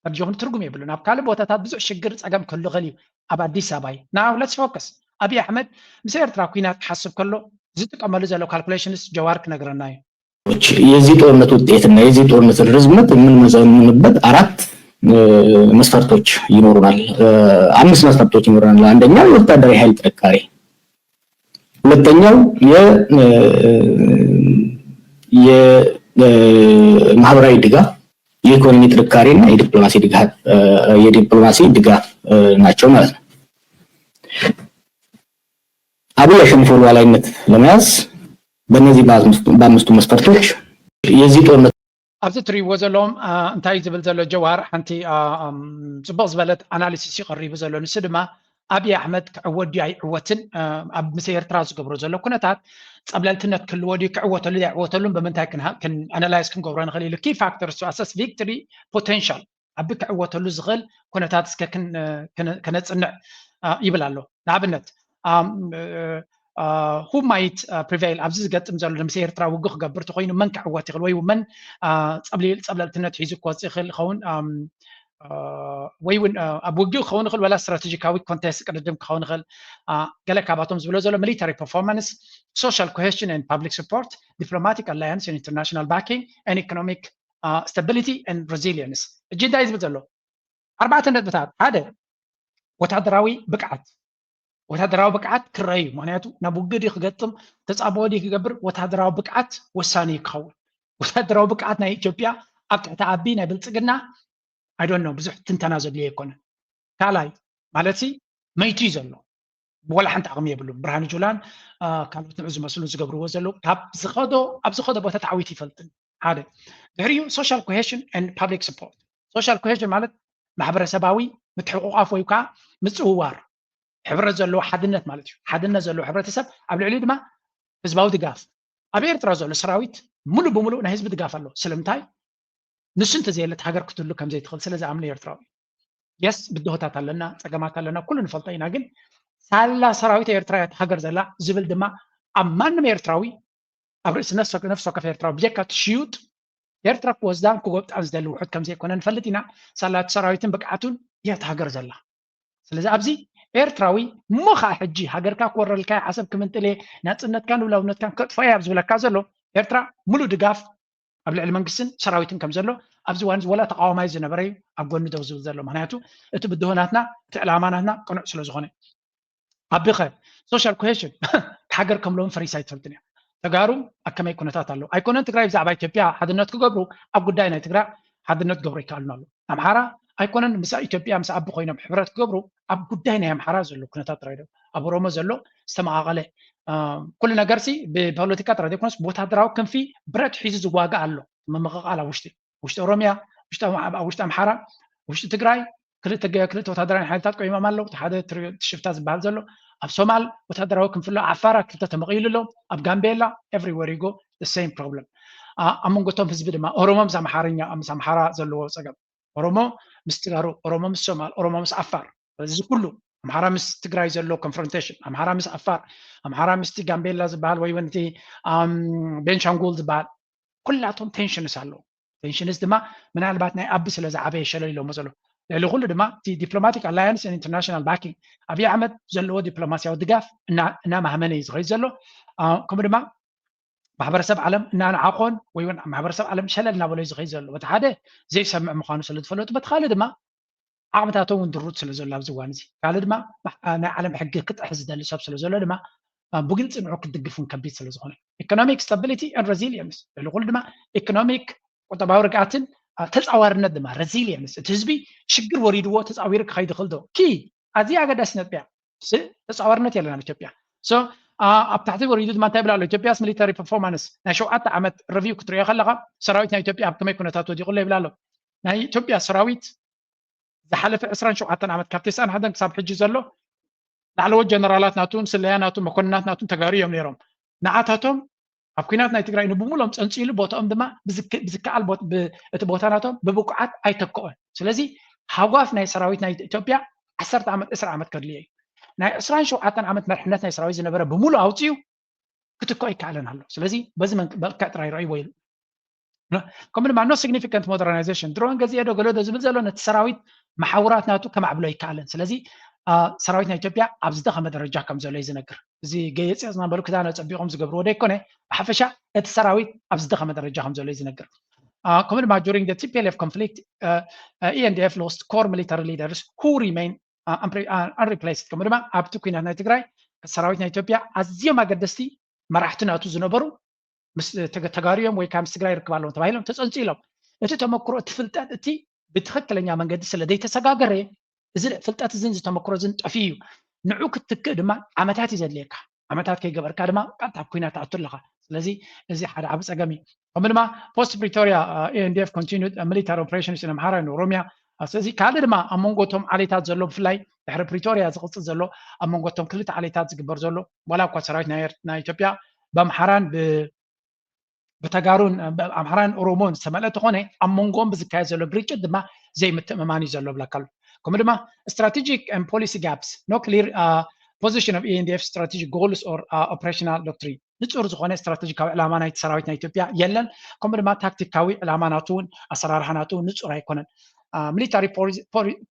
ፈርጆኽን ትርጉም የብሉን። ኣብ ካልእ ቦታታት ብዙሕ ሽግር ፀገም ክህሉ ይኽእል እዩ። ኣብ ኣዲስ ኣበባ እዩ። Now let's focus። ኣብይ ኣሕመድ ምስ ኤርትራ ኲናት ክሓስብ ከሎ ዝጥቀመሉ ዘሎ ካልኩሌሽንስ ጀዋር ክነግረና እዩ። የዚህ ጦርነት ውጤትና የዚህ ጦርነት ርዝመት የምንመዘምንበት አራት መስፈርቶች ይኖሩናል። አምስት መስፈርቶች ይኖሩናል። አንደኛው የወታደራዊ ኃይል ጥንካሬ፣ ሁለተኛው የማህበራዊ ድጋፍ፣ የኢኮኖሚ ጥንካሬ እና የዲፕሎማሲ ድጋፍ የዲፕሎማሲ ድጋፍ ናቸው ማለት ነው። አብይ አሸንፎ ሉዓላዊነት ለመያዝ በእነዚህ በአምስቱ መስፈርቶች የዚህ ጦርነት ኣብዚ ትሪእዎ ዘለዎም እንታይ ዝብል ዘሎ ጀዋር ሓንቲ ፅቡቕ ዝበለት ኣናሊሲስ ይቐሪቡ ዘሎ። ንሱ ድማ ኣብይ ኣሕመድ ክዕወት ድዩ ኣይዕወትን ኣብ ምስ ኤርትራ ዝገብሮ ዘሎ ኩነታት ፀብለልትነት ክህልዎ ድዩ ክዕወተሉ ኣይዕወተሉን ብምንታይ ኣናላይዝ ክንገብሮ ንኽእል ኢሉ ኪ ፋክተርስ ቱ ኣሰስ ቪክትሪ ፖቴንሻል ኣቢ ክዕወተሉ ዝኽእል ኩነታት እስከ ከነፅንዕ ይብል ኣሎ። ንኣብነት who might prevail ኣብዚ ዝገጥም ዘሎ ምስ ኤርትራ ውግእ ክገብር ተኮይኑ መን ክዕወት ይኽእል ወይ መን ፀብለልትነት ሒዙ ክወፅእ ይኽእል ይኸውን ወይ እውን ኣብ ውግእ ክኸውን ይኽእል ወላ ስትራቴጂካዊ ኮንቴስት ቅድድም ክኸውን ይኽእል ገለ ካባቶም ዝብሎ ዘሎ military performance social cohesion and public support diplomatic alliance and international backing and economic stability and resilience እጂ እንታይ ዝብል ዘሎ ኣርባዕተ ነጥብታት ሓደ ወታደራዊ ብቅዓት ወታደራዊ ብቅዓት ክረኣዩ ምክንያቱ ናብ ውግእ ድዩ ክገጥም ተፃብኦ ድዩ ክገብር ወታደራዊ ብቅዓት ወሳኒ እዩ ክኸውን ወታደራዊ ብቅዓት ናይ ኢትዮጵያ ኣብ ትሕቲ ኣቢ ናይ ብልፅግና ኣይዶን ነው ብዙሕ ትንተና ዘድልዮ ኣይኮነን ካልኣይ ማለት መይቱ እዩ ዘሎ ወላ ሓንቲ ዓቕሚ የብሉን። ብርሃኑ ጁላን ካልኦት ንዑ ዝመስሉ ዝገብርዎ ዘለዉ ካብ ዝኸዶ ኣብ ዝኸዶ ቦታ ተዓዊት ይፈልጥን ሓደ ድሕሪኡ social cohesion and public support። Social cohesion ማለት ማሕበረሰባዊ ምትሕቑቋፍ ወይ ከዓ ምፅውዋር፣ ሕብረት ዘለዎ ሓድነት ማለት እዩ። ሓድነት ዘለዎ ሕብረተሰብ ኣብ ልዕሊኡ ድማ ህዝባዊ ድጋፍ። ኣብ ኤርትራ ዘሎ ሰራዊት ሙሉእ ብሙሉእ ናይ ህዝቢ ድጋፍ ኣሎ። ስለምንታይ? ንሱ እንተዘየለት ሃገር ክትህሉ ከምዘይትኽእል ስለ ዝኣምን ኤርትራዊ። የስ ብድሆታት ኣለና፣ ፀገማት ኣለና፣ ኩሉ ንፈልጦ ኢና። ግን ሳላ ሰራዊት ኤርትራ እያ ሃገር ዘላ ዝብል ድማ ኣብ ማንም ኤርትራዊ ኣብ ርእሲ ነፍሲ ወከፍ ኤርትራዊ ብጀካ ትሽዩጥ ኤርትራ ክወስዳን ክጎብጣን ዝደሊ ውሑድ ከም ዘይኮነ ንፈልጥ ኢና። ሳላ እቲ ሰራዊትን ብቅዓቱን እያ እታ ሃገር ዘላ። ስለዚ ኣብዚ ኤርትራዊ እሞ ከዓ ሕጂ ሃገርካ ክወረልካ እየ፣ ዓሰብ ክምንጥል እየ፣ ናፅነትካን ልውላውነትካን ከጥፎ እየ ኣብ ዝብለካ ዘሎ ኤርትራ ሙሉእ ድጋፍ ኣብ ልዕሊ መንግስትን ሰራዊትን ከም ዘሎ ኣብዚ ዋን ወላ ተቃዋማይ ዝነበረ እዩ ኣብ ጎኒ ደው ዝብል ዘሎ። ምክንያቱ እቲ ብድሆ ናትና እቲ ዕላማ ናትና ቅኑዕ ስለ ዝኾነ ኣቢኸ social cohesion ሃገር ከም ሎም ፈሪሳ ኣይትፈልጥን እያ። ተጋሩ ኣብ ከመይ ኩነታት ኣለዉ ኣይኮነን ትግራይ ብዛዕባ ኢትዮጵያ ሓድነት ክገብሩ ኣብ ጉዳይ ናይ ትግራይ ሓድነት ክገብሩ ይከኣሉን ኣሎ። ኣምሓራ ኣይኮነን ምስ ኢትዮጵያ ምስ ኣቢ ኮይኖም ሕብረት ክገብሩ ኣብ ጉዳይ ናይ ኣምሓራ ዘሎ ኩነታት ጥራይ ዶ ኣብ ኦሮሞ ዘሎ ዝተመቓቐለ ኩሉ ነገር ሲ ብፖለቲካ ጥራይ ዘይኮነስ ብወታደራዊ ክንፊ ብረት ሒዙ ዝዋጋእ ኣሎ። ምምቕቓል ኣብ ውሽጢ ውሽጢ ኦሮሚያ ውሽጢ ኣምሓራ ውሽጢ ትግራይ ክልተ ክልተ ወታደራዊ ሓይልታት ቆይሞም ኣለዉ። ሓደ ሽፍታ ዝበሃል ዘሎ ኣብ ሶማል ወታደራዊ ክንፍሎ ዓፋራ ክልተ ተመቒሉ ኣሎ። ኣብ ጋምቤላ everywhere you go the same problem። ኣብ መንጎቶም ህዝቢ ድማ ኦሮሞ ምስ ኣምሓርኛ ምስ ኣምሓራ ዘለዎ ፀገም ኦሮሞ ምስ ትጋሩ ኦሮሞ ምስ ሶማል ኦሮሞ ምስ ዓፋር እዚ ኩሉ ኣምሓራ ምስ ትግራይ ዘሎ confrontation ኣምሓራ ምስ ዓፋር ኣምሓራ ምስቲ ጋምቤላ ዝበሃል ወይ ወንቲ ቤንሻንጉል ዝበሃል ኩላቶም tensions ኣለዉ። Tensions ድማ ምናልባት ናይ ኣቢ ስለ ዝዓበየ ሸለል ኢሎሞ ዘሎ ልዕሊ ኩሉ ድማ እቲ diplomatic alliance international backing ኣብይ ኣሕመድ ዘለዎ ዲፕሎማሲያዊ ድጋፍ እናማህመነ እዩ ዝኸይድ ዘሎ። ከምኡ ድማ ማሕበረሰብ ዓለም እናንዓቆን ወይ እውን ማሕበረሰብ ዓለም ሸለል እናበሎ እዩ ዝኸይድ ዘሎ። በቲ ሓደ ዘይሰምዕ ምዃኑ ስለ ዝፈለጡ በቲ ካልእ ድማ ዓቕምታቶም እውን ድሩት ስለ ዘሎ ኣብዚ እዋን እዚ ካልእ ድማ ናይ ዓለም ሕጊ ክጥሕስ ዝደሊ ሰብ ስለ ዘሎ ድማ ብግልፂ ንዑ ክትድግፍ እውን ከቢድ ስለ ዝኾነ economic stability and resilience ልዕሊ ኩሉ ድማ economic ቁጠባዊ ርግኣትን ተፃዋርነት ድማ resilience እቲ ህዝቢ ሽግር ወሪድዎ ተፃዊሩ ክኸይድ ይኽእል ዶ ኪ ኣዝያ ኣገዳሲ ነጥቢ እያ። ተፃዋርነት የለን ኣብ ኢትዮጵያ። ኣብ ታሕቲ ወሪዱ ድማ እንታይ ይብል ኣሎ? ኢትዮጵያስ military performance ናይ ሸውዓተ ዓመት review ክትሪኦ ከለካ ሰራዊት ናይ ኢትዮጵያ ኣብ ከመይ ኩነታት ወዲቑ ኣሎ ይብል ኣሎ። ናይ ኢትዮጵያ ሰራዊት ዝሓለፈ ዕስራን ሸውዓተን ዓመት ካብ ተስዓን ሓደን ክሳብ ሕጂ ዘሎ ላዕለዎት ጀነራላት ናቱን ስለያ ናቱን መኮንናት ናቱን ተጋሩ እዮም ነይሮም። ንዓታቶም ኣብ ኩናት ናይ ትግራይ ንብሙሎም ፀንፂሉ ቦታኦም ድማ ብዝከኣል እቲ ቦታ ናቶም ብብቁዓት ኣይተክኦን። ስለዚ ሃጓፍ ናይ ሰራዊት ናይ ኢትዮጵያ ዓሰርተ ዓመት ዕስራ ዓመት ከድልዮ እዩ። ናይ ዕስራን ሸውዓተን ዓመት መርሕነት ናይ ሰራዊት ዝነበረ ብሙሉ ኣውፅኡ ክትክኦ ይከኣለን ኣሎ። ስለዚ በዚ መልክዕ ጥራይ ረእይዎ ኢሉ ከምኡ ድማ no significant modernization ድሮን ገዚኤ ዶ ገለ ዶ ዝብል ዘሎ ነቲ ሰራዊት መሓውራት ናቱ ከማዕብሎ ይከኣለን። ስለዚ ሰራዊት ናይ ኢትዮጵያ ኣብ ዝደኸመ ደረጃ ከም ዘሎ እዩ ዝነግር። እዚ ገየፂ ዝነበሩ ክዳን ኣፀቢቖም ዝገብርዎ ዶ ይኮነ ብሓፈሻ እቲ ሰራዊት ኣብ ዝደኸመ ደረጃ ከም ዘሎ እዩ ዝነግር። ከምኡ ድማ during the T P L F conflict E N D F lost core military leaders who remain unreplaced። ከምኡ ድማ ኣብቲ ኩናት ናይ ትግራይ ሰራዊት ናይ ኢትዮጵያ ኣዝዮም ኣገደስቲ መራሕቲ ናቱ ዝነበሩ ምስ ተጋሩ እዮም ወይ ከዓ ምስ ትግራይ ይርክብ ኣለዎም ተባሂሎም ተፀንፂሎም እቲ ተመክሮ እቲ ፍልጠት እቲ ብትክክለኛ መንገዲ ስለ ዘይተሰጋገረ እዚ ፍልጠት እዝን ዝተመክሮ እዝን ጠፊኡ እዩ። ንዑ ክትክእ ድማ ዓመታት እዩ ዘድልየካ። ዓመታት ከይገበርካ ድማ ቀጥታ ኣብ ኩናት ትኣቱ ኣለካ። ስለዚ እዚ ሓደ ዓቢ ፀገም እዩ። ከምኡ ድማ post Pretoria E N D F continued military operations in ኣምሓራ ን ኦሮሚያ። ስለዚ ካልእ ድማ ኣብ መንጎ እቶም ዓሌታት ዘሎ ብፍላይ ድሕሪ ፕሪቶሪያ ዝቕፅል ዘሎ ኣብ መንጎ እቶም ክልተ ዓሌታት ዝግበር ዘሎ ዋላ እኳ ሰራዊት ናይ ኢትዮጵያ ብኣምሓራን ብተጋሩን ኣምሓራን ኦሮሞን ዝተመልአ ተኾነ ኣብ መንጎኦም ብዝካየድ ዘሎ ግርጭት ድማ ዘይምትእምማን እዩ ዘሎ ብለካ ኣሎ። ከምኡ ድማ strategic and policy gaps no clear position of E N D F strategic goals or operational doctrine ንፁር ዝኾነ ስትራቴጂካዊ ዕላማ ናይቲ ሰራዊት ናይ ኢትዮጵያ የለን። ከምኡ ድማ ታክቲካዊ ዕላማ ናቱ እውን ኣሰራርሓ ናቱ እውን ንፁር ኣይኮነን። Military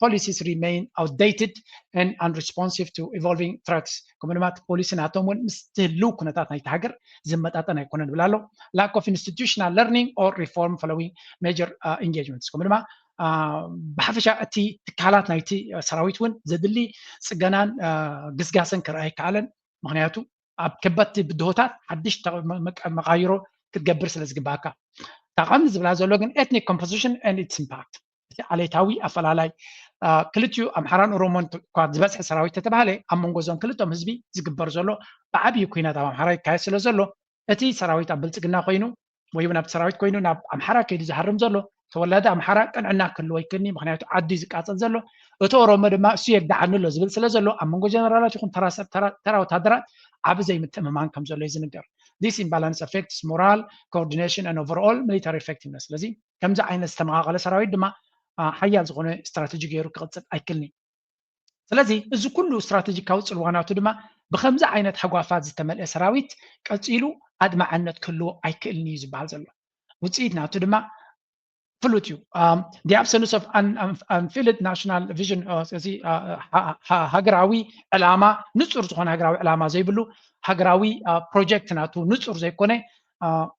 policies remain outdated and unresponsive to evolving threats። ከምኡ ድማ እቲ ፖሊሲ ናቶም እውን ምስ ትህልው ኩነታት ናይቲ ሃገር ዝመጣጠን ኣይኮነን ይብል ኣሎ። Lack of institutional learning or reform following major engagements። ከምኡ ድማ ብሓፈሻ እቲ ትካላት ናይቲ ሰራዊት እውን ዘድሊ ፅገናን ግስጋሰን ክረኣ ኣይከኣለን። ምክንያቱ ኣብ ከበድቲ ብድሆታት ሓድሽ መቃይሮ ክትገብር ስለ ዝግባኣካ። እታ ቀንዲ ዝብላ ዘሎ ግን ethnic composition and its impact እቲ ዓሌታዊ ኣፈላላይ ክልቲኡ ኣምሓራን ኦሮሞን እኳ ዝበዝሐ ሰራዊት ተተባሃለ፣ ኣብ መንጎ እዞም ክልቶም ህዝቢ ዝግበር ዘሎ ብዓብዪ ኩናት ኣብ ኣምሓራ ይካየድ ስለ ዘሎ፣ እቲ ሰራዊት ኣብ ብልፅግና ኮይኑ ወይ እውን ኣብቲ ሰራዊት ኮይኑ ናብ ኣምሓራ ከይዱ ዝሃርም ዘሎ ተወላዲ ኣምሓራ ቅንዕና ክህልዎ ይክእልኒ፣ ምክንያቱ ዓዱ እዩ ዝቃፀል ዘሎ። እቲ ኦሮሞ ድማ እሱ የግድዓኒ ኣሎ ዝብል ስለ ዘሎ ኣብ መንጎ ጀነራላት ይኹን ተራ ሰብ፣ ተራ፣ ተራ ወታደራት ዓቢ ዘይምትእምማን ከም ዘሎ እዩ ዝንገር። This imbalance affects morale, coordination and overall military effectiveness። ስለዚ ከምዚ ዓይነት ዝተመቓቐለ ሰራዊት ድማ ሓያል ዝኾነ ስትራቴጂ ገይሩ ክቕፅል ኣይክእልኒ። ስለዚ እዚ ኩሉ ስትራቴጂካዊ ፅልዋናቱ ድማ ብከምዚ ዓይነት ሃጓፋት ዝተመልአ ሰራዊት ቀፂሉ ኣድማዕነት ክህልዎ ኣይክእልኒ እዩ ዝበሃል ዘሎ። ውፅኢት ናቱ ድማ ፍሉጥ እዩ። The absence of unfilled national vision፣ እዚ ሃገራዊ ዕላማ፣ ንፁር ዝኾነ ሃገራዊ ዕላማ ዘይብሉ፣ ሃገራዊ ፕሮጀክት ናቱ ንፁር ዘይኮነ፣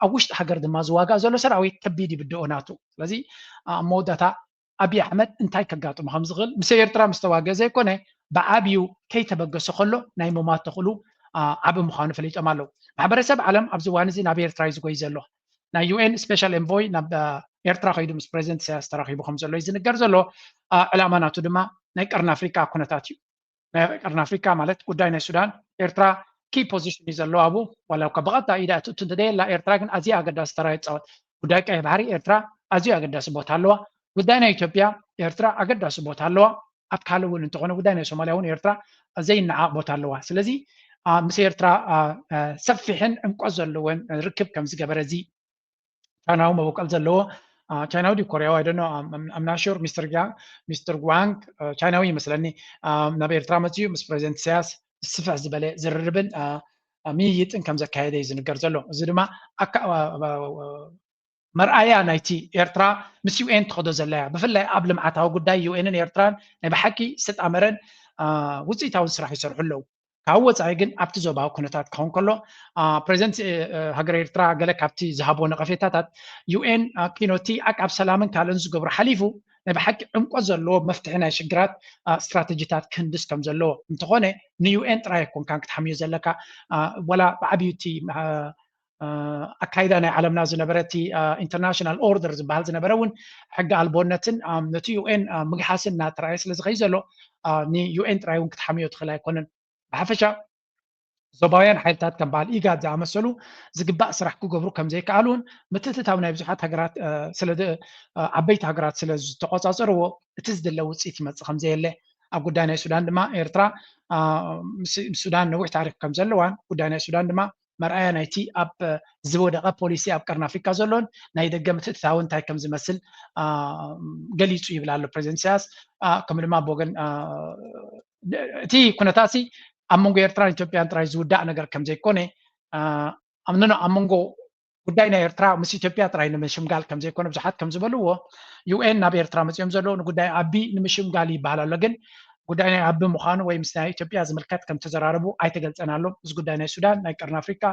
ኣብ ውሽጢ ሃገር ድማ ዝዋጋእ ዘሎ ሰራዊት ከቢድ ይብድኦ ናቱ። ስለዚ ኣብ መወዳእታ ኣብይ ኣሕመድ እንታይ ከጋጥሞ ከም ዝኽእል ምስ ኤርትራ ምስ ተዋገ ዘይኮነ ብዓብዩ ከይተበገሰ ከሎ ናይ ምማት ተኽእሉ ዓቢ ምዃኑ ፈሊጦም ኣለዉ። ማሕበረሰብ ዓለም ኣብዚ እዋን እዚ ናብ ኤርትራ እዩ ዝጎይ ዘሎ። ናይ ዩ ኤን ስፔሻል ኤንቮይ ናብ ኤርትራ ከይዱ ምስ ፕሬዚደንት ኢሳያስ ተራኺቡ ከም ዘሎ እዩ ዝንገር ዘሎ። ዕላማ ናቱ ድማ ናይ ቀርኒ ኣፍሪቃ ኩነታት እዩ። ናይ ቀርኒ ኣፍሪቃ ማለት ጉዳይ ናይ ሱዳን፣ ኤርትራ ኪ ፖዚሽን እዩ ዘለዎ ኣብኡ። ዋላ እኳ ብቐጥታ ኢዳ ትእቱ እንተደየላ፣ ኤርትራ ግን ኣዝያ ኣገዳሲ ተራ ይፃወት። ጉዳይ ቀይሕ ባሕሪ ኤርትራ ኣዝዩ ኣገዳሲ ቦታ ኣለዋ። ጉዳይ ናይ ኢትዮጵያ ኤርትራ ኣገዳሲ ቦታ ኣለዋ። ኣብ ካልእ እውን እንተኾነ ጉዳይ ናይ ሶማልያ እውን ኤርትራ ዘይነዓቕ ቦታ ኣለዋ። ስለዚ ምስ ኤርትራ ሰፊሕን ዕምቆት ዘለዎን ርክብ ከም ዝገበረ እዚ ቻይናዊ መበቆል ዘለዎ ቻይናዊ ድዩ ኮርያዊ ኣይደኖ ኣምናሹር ሚስተር ሚስተር ጓንግ ቻይናዊ ይመስለኒ ናብ ኤርትራ መፅዩ ምስ ፕሬዚደንት ኢሳያስ ስፍሕ ዝበለ ዝርርብን ምይይጥን ከም ዘካየደ እዩ ዝንገር ዘሎ። እዚ ድማ መርኣያ ናይቲ ኤርትራ ምስ ዩ ኤን ትኸዶ ዘላ እያ። ብፍላይ ኣብ ልምዓታዊ ጉዳይ ዩ ኤንን ኤርትራን ናይ ብሓቂ ዝተጣመረን ውፅኢታውን ስራሕ ይሰርሑ ኣለዉ። ካብ ወፃኢ ግን ኣብቲ ዞባዊ ኩነታት ክኸውን ከሎ ፕሬዚደንት ሃገር ኤርትራ ገለ ካብቲ ዝሃብዎ ነቐፌታታት ዩ ኤን ኪኖቲ ኣቃብ ሰላምን ካልእን ዝገብሮ ሓሊፉ ናይ ብሓቂ ዕምቆት ዘለዎ መፍትሒ ናይ ሽግራት ስትራተጂታት ክህንድስ ከም ዘለዎ እንተኾነ ንዩ ኤን ጥራይ ኣይኮንካን ክትሓምዮ ዘለካ። ወላ ብዓብዩ እቲ ኣካይዳ ናይ ዓለምና ዝነበረ እቲ ኢንተርናሽናል ኦርደር ዝበሃል ዝነበረ እውን ሕጊ ኣልቦነትን ነቲ ዩ ኤን ምግሓስን እናተረኣየ ስለ ዝኸይ ዘሎ ንዩ ኤን ጥራይ እውን ክትሓምዮ ትኽእል ኣይኮነን። ብሓፈሻ ዞባውያን ሓይልታት ከም በዓል ኢጋድ ዝኣመሰሉ ዝግባእ ስራሕ ክገብሩ ከም ዘይከኣሉን ምትእትታው ናይ ብዙሓት ሃገራት ዓበይቲ ሃገራት ስለ ዝተቆፃፀርዎ እቲ ዝድለ ውፅኢት ይመፅእ ከም ዘየለ ኣብ ጉዳይ ናይ ሱዳን ድማ ኤርትራ ምስ ሱዳን ነዊሕ ታሪክ ከም ዘለዋን ጉዳይ ናይ ሱዳን ድማ መርኣያ ናይቲ ኣብ ዝወደቐ ፖሊሲ ኣብ ቀርኒ ኣፍሪካ ዘሎን ናይ ደገ ምትእትታው እንታይ ከም ዝመስል ገሊፁ ይብል ኣሎ ፕሬዚደንት ኢሳያስ። ከምኡ ድማ ብወገን እቲ ኩነታት ኣብ መንጎ ኤርትራን ኢትዮጵያን ጥራይ ዝውዳእ ነገር ከም ዘይኮነ ኣብ መንጎ ጉዳይ ናይ ኤርትራ ምስ ኢትዮጵያ ጥራይ ንምሽምጋል ከም ዘይኮነ ብዙሓት ከም ዝበልዎ ዩ ኤን ናብ ኤርትራ መፅኦም ዘለዉ ንጉዳይ ኣቢ ንምሽምጋል ይበሃል ኣሎ። ግን ጉዳይ ናይ ኣቢ ምዃኑ ወይ ምስ ናይ ኢትዮጵያ ዝምልከት ከም ተዘራረቡ ኣይተገልፀን ኣሎ። እዚ ጉዳይ ናይ ሱዳን፣ ናይ ቀርኒ ኣፍሪካ፣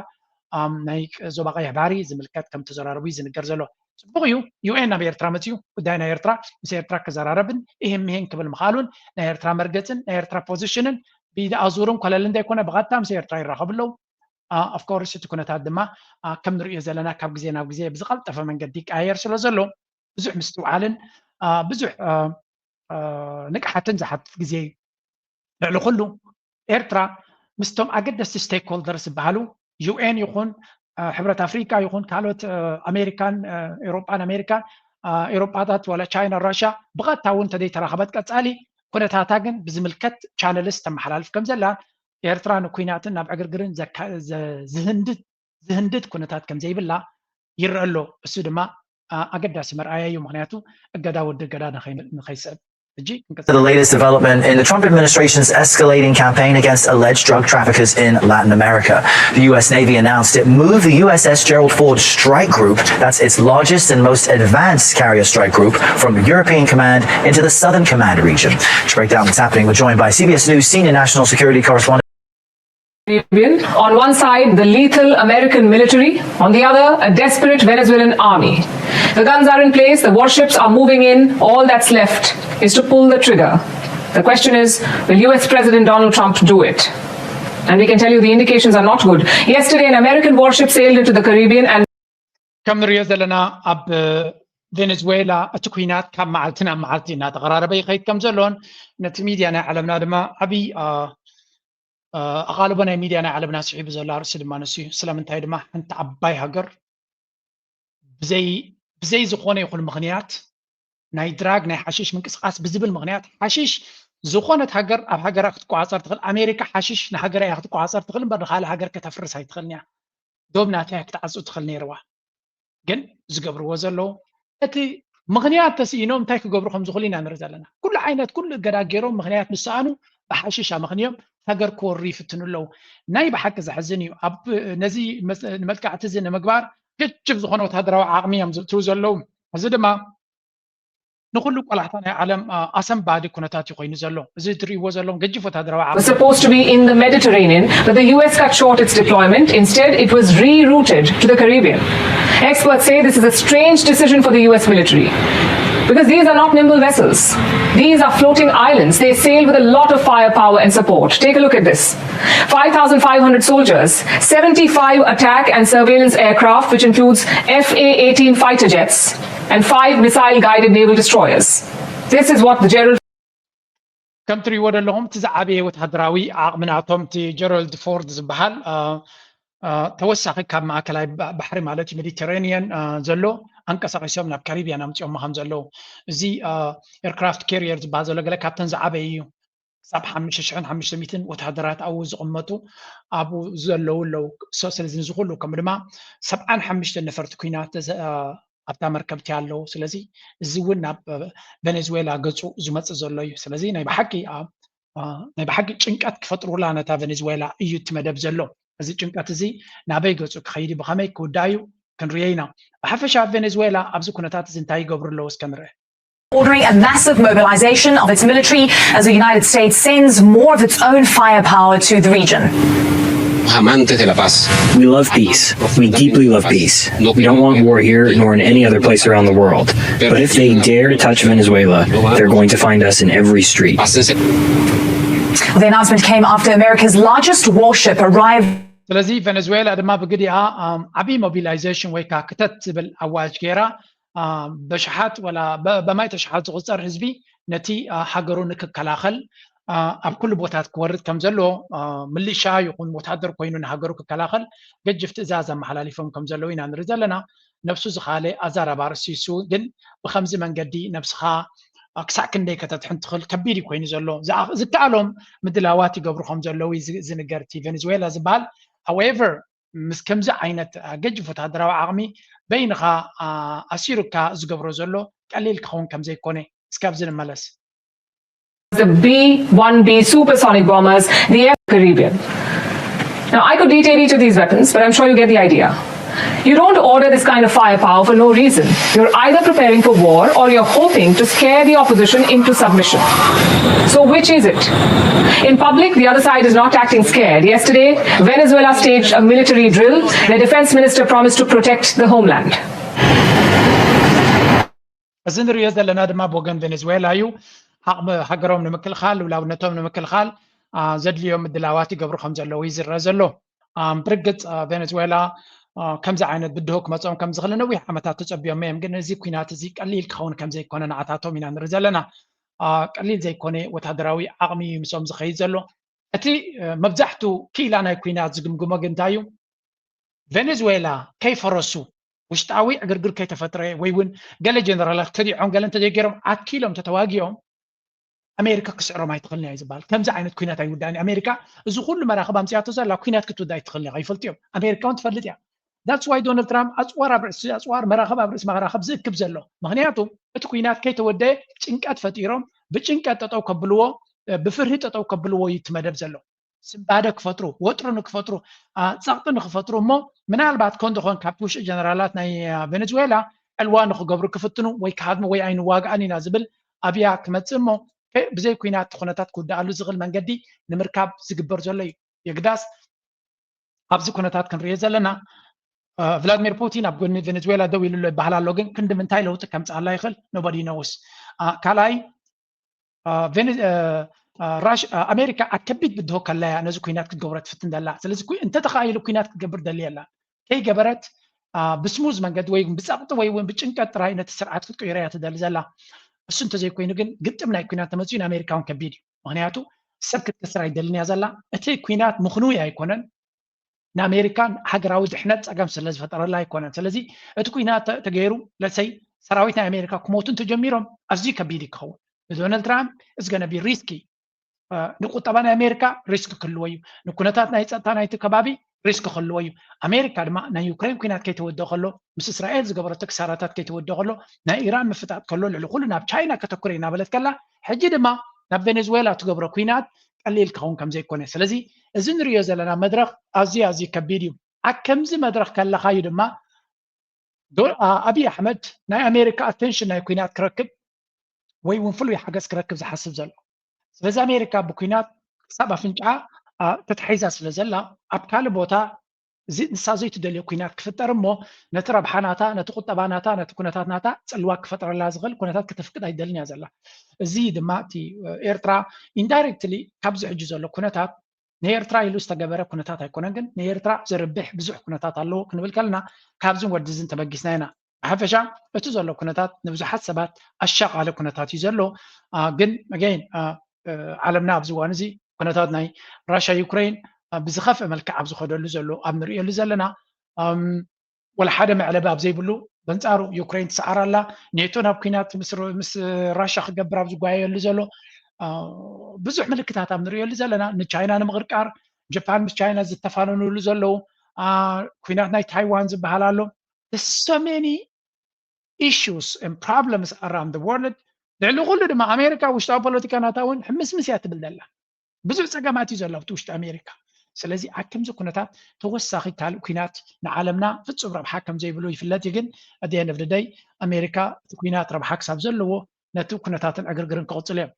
ናይ ዞባ ቀይሕ ባህሪ ዝምልከት ከም ተዘራረቡ እዩ ዝንገር ዘሎ። ፅቡቕ እዩ ዩ ኤን ናብ ኤርትራ መፅዩ ጉዳይ ናይ ኤርትራ ምስ ኤርትራ ክዘራረብን ይህን ምሂን ክብል ምኽኣሉን ናይ ኤርትራ መርገፅን ናይ ኤርትራ ፖዚሽንን ብኢድ ኣዙርን ኮለልን ዘይኮነ ብቐጥታ ምስ ኤርትራ ይራኸቡ ኣለዉ። ኦፍኮርስ እቲ ኩነታት ድማ ከም ንሪኦ ዘለና ካብ ግዜ ናብ ግዜ ብዝቐልጠፈ መንገዲ ይቀያየር ስለ ዘሎ ብዙሕ ምስትውዓልን ብዙሕ ንቕሓትን ዝሓትት ግዜ እዩ። ልዕሊ ኩሉ ኤርትራ ምስቶም ኣገደስቲ ስቴክሆልደርስ ዝበሃሉ ዩ ኤን ይኹን ሕብረት ኣፍሪካ ይኹን ካልኦት ኣሜሪካን ኤሮጳን ኣሜሪካን ኤሮጳታት ዋላ ቻይና ራሽያ ብቐጥታ እውን እንተዘይተራኸበት ቀፃሊ ኩነታታ ግን ብዝምልከት ቻነልስ ተመሓላልፍ ከም ዘላ ኤርትራ ንኩናትን ናብ ዕግርግርን ዝህንድድ ኩነታት ከም ዘይብላ ይረአ ኣሎ። እሱ ድማ ኣገዳሲ መርኣያ እዩ። ምክንያቱ እገዳ ወዲ እገዳ ንኸይስዕብ ሕጂ The latest development in the Trump administration's escalating campaign against alleged drug traffickers in Latin America. The U S Navy announced it moved the U S S Gerald Ford strike group, that's its largest and most advanced carrier strike group, from European Command into the Southern Command region. To break down what's happening, we're joined by C B S News senior national security correspondent. Caribbean. On one side, the lethal American military, on the other, a desperate Venezuelan army. The guns are in place, the warships are moving in, all that's left is to pull the trigger. The question is, will U S President Donald Trump do it? And we can tell you the indications are not good. Yesterday, an American warship sailed into the Caribbean and ከም ንሪኦ ዘለና ኣብ ቬኔዙዌላ እቲ ኩናት ካብ መዓልቲ ናብ መዓልቲ እናተቐራረበ ይኸይድ ከም ዘሎን ነቲ ሚድያ ናይ ዓለምና ድማ ዓብዪ ኣቓልቦ ናይ ሚድያ ናይ ዓለምና ስሒቡ ዘሎ ኣርእስቲ ድማ ንሱ እዩ። ስለምንታይ ድማ ሓንቲ ዓባይ ሃገር ብዘይ ዝኾነ ይኹን ምኽንያት ናይ ድራግ ናይ ሓሽሽ ምንቅስቃስ ብዝብል ምኽንያት ሓሽሽ ዝኾነት ሃገር ኣብ ሃገራ ክትቆፃፀር ትኽእል። ኣሜሪካ ሓሽሽ ንሃገራ እያ ክትቆፃፀር ትኽእል እምበር ንካልእ ሃገር ከተፍርስ ኣይትኽእልን እያ። ዶብ ናታ ክትዓፁ ትኽእል ነይርዋ። ግን ዝገብርዎ ዘለዉ እቲ ምኽንያት ተስኢኖም እንታይ ክገብሩ ከም ዝኽእሉ ኢና ንርኢ ዘለና። ኩሉ ዓይነት ኩሉ እገዳ ገይሮም ምኽንያት ምስ ሰኣኑ ብሓሽሽ ኣመኽንዮም ሃገር ክወሩ ይፍትኑ ኣለዉ። ናይ ብሓቂ ዘሕዝን እዩ። ኣብ ነዚ ንመጥቃዕቲ እዚ ንምግባር ገጅፍ ዝኾነ ወታደራዊ ዓቕሚ እዮም ዝእትዉ ዘለዉ። እዚ ድማ ንኹሉ ቆላሕታ ናይ ዓለም ኣሰንባዲ ኩነታት እዩ ኮይኑ ዘሎ። እዚ እትርእይዎ ዘለኹም ገጅፍ ወታደራዊ ዓቕሚ was supposed to be in the Mediterranean, but the U S cut short its deployment. Instead, it was rerouted to the Caribbean. Experts say this is a strange decision for the U S military because these are not nimble vessels. These are floating islands. They sail with a lot of firepower and support. Take a look at this. five thousand five hundred soldiers, seventy-five attack and surveillance aircraft, which includes F A eighteen fighter jets, and five missile guided naval destroyers. This is what the general ከም ትሪእዎ ዘለኹም እቲ ዝዓበየ ወታደራዊ ዓቕሚ ናቶም እቲ ጀራልድ ፎርድ ዝበሃል ተወሳኺ ካብ ማእከላይ ባሕሪ ማለት እዩ ሜዲተራኒየን ዘሎ ኣንቀሳቒሶም ናብ ካሪቢያን ኣምፂኦሞ ከም ዘለዉ እዚ ኤርክራፍት ካሪየር ዝበሃል ዘሎ ገለ ካብተን ዝዓበየ እዩ። ክሳብ ሓሙሽተ ሽሕን ሓሙሽተ ሚእትን ወታደራት ኣብኡ ዝቕመጡ ኣብኡ ዘለዉ ኣለዉ። ስለዚ ንዚ ኩሉ ከምኡ ድማ ሰብዓን ሓሙሽተን ነፈርቲ ኩናት ኣብታ መርከብ ኣለዉ። ስለዚ እዚ እውን ናብ ቬኔዙዌላ ገፁ ዝመፅእ ዘሎ እዩ። ስለዚ ናይ ብሓቂ ናይ ብሓቂ ጭንቀት ክፈጥሩላ ነታ ቬኔዙዌላ እዩ እቲ መደብ ዘሎ። እዚ ጭንቀት እዚ ናበይ ገፁ ክኸይድ ብኸመይ ክውዳእ እዩ ክንሪኦ ኢና። ብሓፈሻ ቬኔዙዌላ ኣብዚ ኩነታት እዚ እንታይ ይገብሩ ኣለዉ እስከ ንርአ። ordering a massive mobilization of its military as the United States sends more of its own firepower to the region. Amantes de la paz. We love peace. We deeply love peace. We don't want war here nor in any other place around the world. But if they dare touch Venezuela, they're going to find us in every street. The announcement came after America's largest warship arrived. ስለዚ ቬኔዙዌላ ድማ ብግዲኣ ዓብዪ ሞቢላይዜሽን ወይ ከዓ ክተት ዝብል ኣዋጅ ገይራ በሽሓት ወላ በማይ ተሽሓት ዝቁፀር ህዝቢ ነቲ ሃገሩ ንክከላኸል ኣብ ኩሉ ቦታት ክወርድ ከም ዘለዎ ምልሻ ይኹን ወታደር ኮይኑ ንሃገሩ ክከላኸል ገጅፍ ትእዛዝ ኣመሓላሊፎም ከም ዘለዉ ኢና ንርኢ ዘለና። ነብሱ ዝኻለ ኣዛራባ ርሲሱ ግን ብከምዚ መንገዲ ነብስኻ ክሳዕ ክንደይ ከተድሕን ትኽእል ከቢድ እዩ ኮይኑ ዘሎ። ዝከኣሎም ምድላዋት ይገብሩ ከም ዘለዉ ዝንገር እቲ ቬኔዙዌላ ዝበሃል። however ምስ ከምዚ ዓይነት ገጅፍ ወታደራዊ ዓቕሚ በይንኻ ኣሲሩካ ዝገብሮ ዘሎ ቀሊል ክኸውን ከም ዘይኮነ እስኪ ኣብዚ ንመለስ። The B one B supersonic bombers, the Air Caribbean. Now, I could detail each of these weapons, but I'm sure you get the idea. You don't order this kind of firepower for no reason. You're either preparing for war or you're hoping to scare the opposition into submission. So, which is it? In public, the other side is not acting scared. Yesterday, Venezuela staged a military drill. Their defense minister promised to protect the homeland. እዚ ንሪኦ ዘለና ድማ ብወገን ቬኔዙዌላ እዩ። ዓቕሚ ሃገሮም ንምክልኻል፣ ልውላውነቶም ንምክልኻል ዘድልዮም ምድላዋት ይገብሩ ከም ዘለዉ እዩ ዝረአ ዘሎ። ብርግፅ ቬኔዙዌላ ከምዚ ዓይነት ብድሆ ክመፅኦም ከም ዝኽእል ነዊሕ ዓመታት ተፀቢዮም እዮም። ግን እዚ ኩናት እዚ ቀሊል ክኸውን ከም ዘይኮነ ንዓታቶም ኢና ንርኢ ዘለና። ቀሊል ዘይኮነ ወታደራዊ ዓቕሚ እዩ ምስኦም ዝኸይድ ዘሎ። እቲ መብዛሕቱ ክኢላ ናይ ኩናት ዝግምግሞ ግን እንታይ እዩ? ቬኔዙዌላ ከይፈረሱ ውሽጣዊ ዕግርግር ከይተፈጥረ ወይ እውን ገለ ጀነራላት ከዲዖም ገለ እንተዘይገይሮም ኣትኪሎም ተተዋጊኦም ኣሜሪካ ክስዕሮም ኣይትኽእልን እያ ዝበሃል። ከምዚ ዓይነት ኩናት ኣይውዳእን እዩ። ኣሜሪካ እዚ ኩሉ መራኽብ ኣምፅያቶ ዘላ ኩናት ክትውዳእ ኣይትኽእልን እያ። ይፈልጡ እዮም። ኣሜሪካ እውን ትፈልጥ እያ። that's why ዶናልድ ትራምፕ ኣፅዋር ኣብ ርእሲ ኣፅዋር መራኽብ ኣብ ርእሲ መራኽብ ዝእክብ ዘሎ። ምክንያቱ እቲ ኩናት ከይተወደአ ጭንቀት ፈጢሮም ብጭንቀት ጠጠው ከብልዎ ብፍርሂ ጠጠው ከብልዎ እዩ እቲ መደብ ዘሎ። ስንባደ ክፈጥሩ፣ ወጥሪ ንክፈጥሩ፣ ጸቕጢ ንክፈጥሩ እሞ ምናልባት ኮን ዝኾን ካብቲ ውሽጢ ጀነራላት ናይ ቬኔዙዌላ ዕልዋ ንክገብሩ ክፍትኑ ወይ ክሃድሙ ወይ ኣይንዋግኣን ኢና ዝብል ኣብያ ክመጽእ እሞ ብዘይ ኩናት ኩነታት ክውድኣሉ ዝኽእል መንገዲ ንምርካብ ዝግበር ዘሎ እዩ። የግዳስ ኣብዚ ኩነታት ክንሪኦ ዘለና ቭላድሚር ፑቲን ኣብ ጎኒ ቬኔዙዌላ ደው ኢሉ ኣሎ ይበሃል ኣሎ፣ ግን ክንዲ ምንታይ ለውጢ ከምፅኣላ ይኽእል nobody knows። ካልኣይ ኣሜሪካ ኣብ ከቢድ ብድሆ ከላያ ነዚ ኩናት ክትገብሮ ትፍትን ዘላ። ስለዚ እንተተኻኢሉ ኩናት ክትገብር ደልየ ኣላ። ከይገበረት ብስሙዝ መንገዲ ወይ ብፀቕጢ ወይ እውን ብጭንቀት ጥራይ ነቲ ስርዓት ክትቅይሮ እያ ትደሊ ዘላ። እሱ እንተዘይኮይኑ ግን ግጥም ናይ ኩናት ተመፅኡ ንኣሜሪካ እውን ከቢድ እዩ። ምክንያቱ ሰብ ክትከስር ኣይደልን እያ ዘላ። እቲ ኩናት ምክንውይ ኣይኮነን፣ ንኣሜሪካን ሃገራዊ ድሕነት ፀገም ስለ ዝፈጠረላ ኣይኮነን። ስለዚ እቲ ኩናት ተገይሩ ለሰይ ሰራዊት ናይ ኣሜሪካ ክሞቱ እንተጀሚሮም ኣዝዩ ከቢድ እዩ ክኸውን። ንዶናልድ ትራምፕ is gonna be risky። ንቁጠባ ናይ ኣሜሪካ ሪስክ ክህልዎ እዩ። ንኩነታት ናይ ፀጥታ ናይቲ ከባቢ ሪስክ ክህልዎ እዩ። ኣሜሪካ ድማ ናይ ዩክሬን ኩናት ከይተወደ ከሎ፣ ምስ እስራኤል ዝገበረቶ ክሳራታት ከይተወደ ከሎ፣ ናይ ኢራን ምፍጣጥ ከሎ ልዕሊ ኩሉ ናብ ቻይና ከተኩር እናበለት ከላ፣ ሕጂ ድማ ናብ ቬኔዙዌላ ትገብሮ ኩናት ቀሊል ክኸውን ከም ዘይኮነ። ስለዚ እዚ ንሪኦ ዘለና መድረኽ ኣዝዩ ኣዝዩ ከቢድ እዩ። ኣብ ከምዚ መድረኽ ከለኻ እዩ ድማ ኣብይ ኣሕመድ ናይ ኣሜሪካ ኣቴንሽን ናይ ኩናት ክረክብ ወይ እውን ፍሉይ ሓገዝ ክረክብ ዝሓስብ ዘሎ። ስለዚ ኣሜሪካ ብኩናት ክሳብ ኣፍንጫ ተታሒዛ ስለ ዘላ ኣብ ካልእ ቦታ ንሳ ዘይትደልዮ ኩናት ክፍጠር እሞ ነቲ ረብሓ ናታ፣ ነቲ ቁጠባ ናታ፣ ነቲ ኩነታት ናታ ፅልዋ ክፈጥረላ ዝኽእል ኩነታት ከተፍቅድ ኣይደልን እያ ዘላ። እዚ ድማ እቲ ኤርትራ ኢንዳይሬክትሊ ካብዚ ሕጂ ዘሎ ኩነታት ንኤርትራ ኢሉ ዝተገበረ ኩነታት ኣይኮነን፣ ግን ንኤርትራ ዘርብሕ ብዙሕ ኩነታት ኣለዎ ክንብል ከለና ካብዝን ወድዝን ተበጊስና ኢና። ብሓፈሻ እቲ ዘሎ ኩነታት ንብዙሓት ሰባት ኣሻቓሊ ኩነታት እዩ ዘሎ። ግን ኣገይን ዓለምና ኣብዚ እዋን እዚ ኩነታት ናይ ራሽያ ዩክሬን ብዝኸፍአ መልክዕ ኣብ ዝኸደሉ ዘሎ ኣብ ንርእየሉ ዘለና ወላ ሓደ መዕለቢ ኣብ ዘይብሉ በንጻሩ ዩክሬን ትሰዓር ኣላ። ኔቶ ናብ ኩናት ምስ ራሽያ ክገብር ኣብ ዝጓየየሉ ዘሎ ብዙሕ ምልክታት ኣብ ንርእየሉ ዘለና ንቻይና ንምቕርቃር ጃፓን ምስ ቻይና ዝተፋነኑሉ ዘለዉ ኩናት ናይ ታይዋን ዝበሃል ኣሎ። So many issues and problems around the world። ልዕሊ ኩሉ ድማ ኣሜሪካ ውሽጣዊ ፖለቲካ ናታ እውን ሕምስምስ እያ ትብል ዘላ። ብዙሕ ፀገማት እዩ ዘሎ ኣብቲ ውሽጢ ኣሜሪካ። ስለዚ ኣብ ከምዚ ኩነታት ተወሳኺ ካልእ ኩናት ንዓለምና ፍፁም ረብሓ ከም ዘይብሉ ይፍለጥ እዩ። ግን ኣደየን እብድደይ ኣሜሪካ እቲ ኩናት ረብሓ ክሳብ ዘለዎ ነቲ ኩነታትን ዕግርግርን ክቕፅሉ እዮም።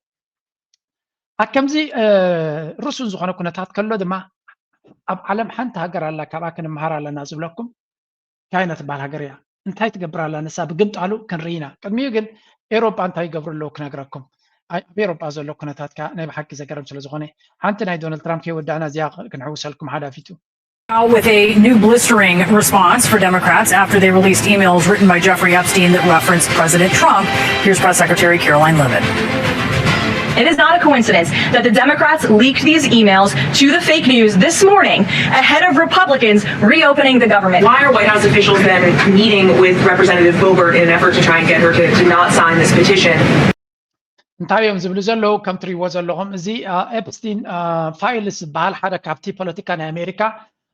ኣብ ከምዚ ርሱን ዝኾነ ኩነታት ከሎ ድማ ኣብ ዓለም ሓንቲ ሃገር ኣላ ካብኣ ክንመሃር ኣለና ዝብለኩም ቻይና ትበሃል ሃገር እያ። እንታይ ትገብር ኣላ ንሳ ብግምጣሉ ክንርኢ ኢና። ቅድሚኡ ግን ኤሮጳ እንታይ ይገብሩ ኣለዉ ክነግረኩም። ኣብ ኤሮጳ ዘሎ ኩነታት ከኣ ናይ ብሓቂ ዘገርም ስለ ዝኾነ ሓንቲ ናይ ዶናልድ ትራምፕ ከይወዳእና እዚኣ ክንሕውሰልኩም ሓዳፊቱ። Out with a new blistering response for Democrats after they released emails written by Jeffrey Epstein that referenced President Trump. Here's Press Secretary Caroline Leavitt. It is not a coincidence that the Democrats leaked these emails to the fake news this morning ahead of Republicans reopening the government. Why are White House officials then meeting with Representative Boebert in an effort to try and get her to, to not sign this petition? እንታይ እዮም ዝብሉ ዘለዉ? ከም ትሪእዎ ዘለኹም እዚ ኤፕስቲን ፋይልስ ዝበሃል ሓደ ካብቲ ፖለቲካ ናይ ኣሜሪካ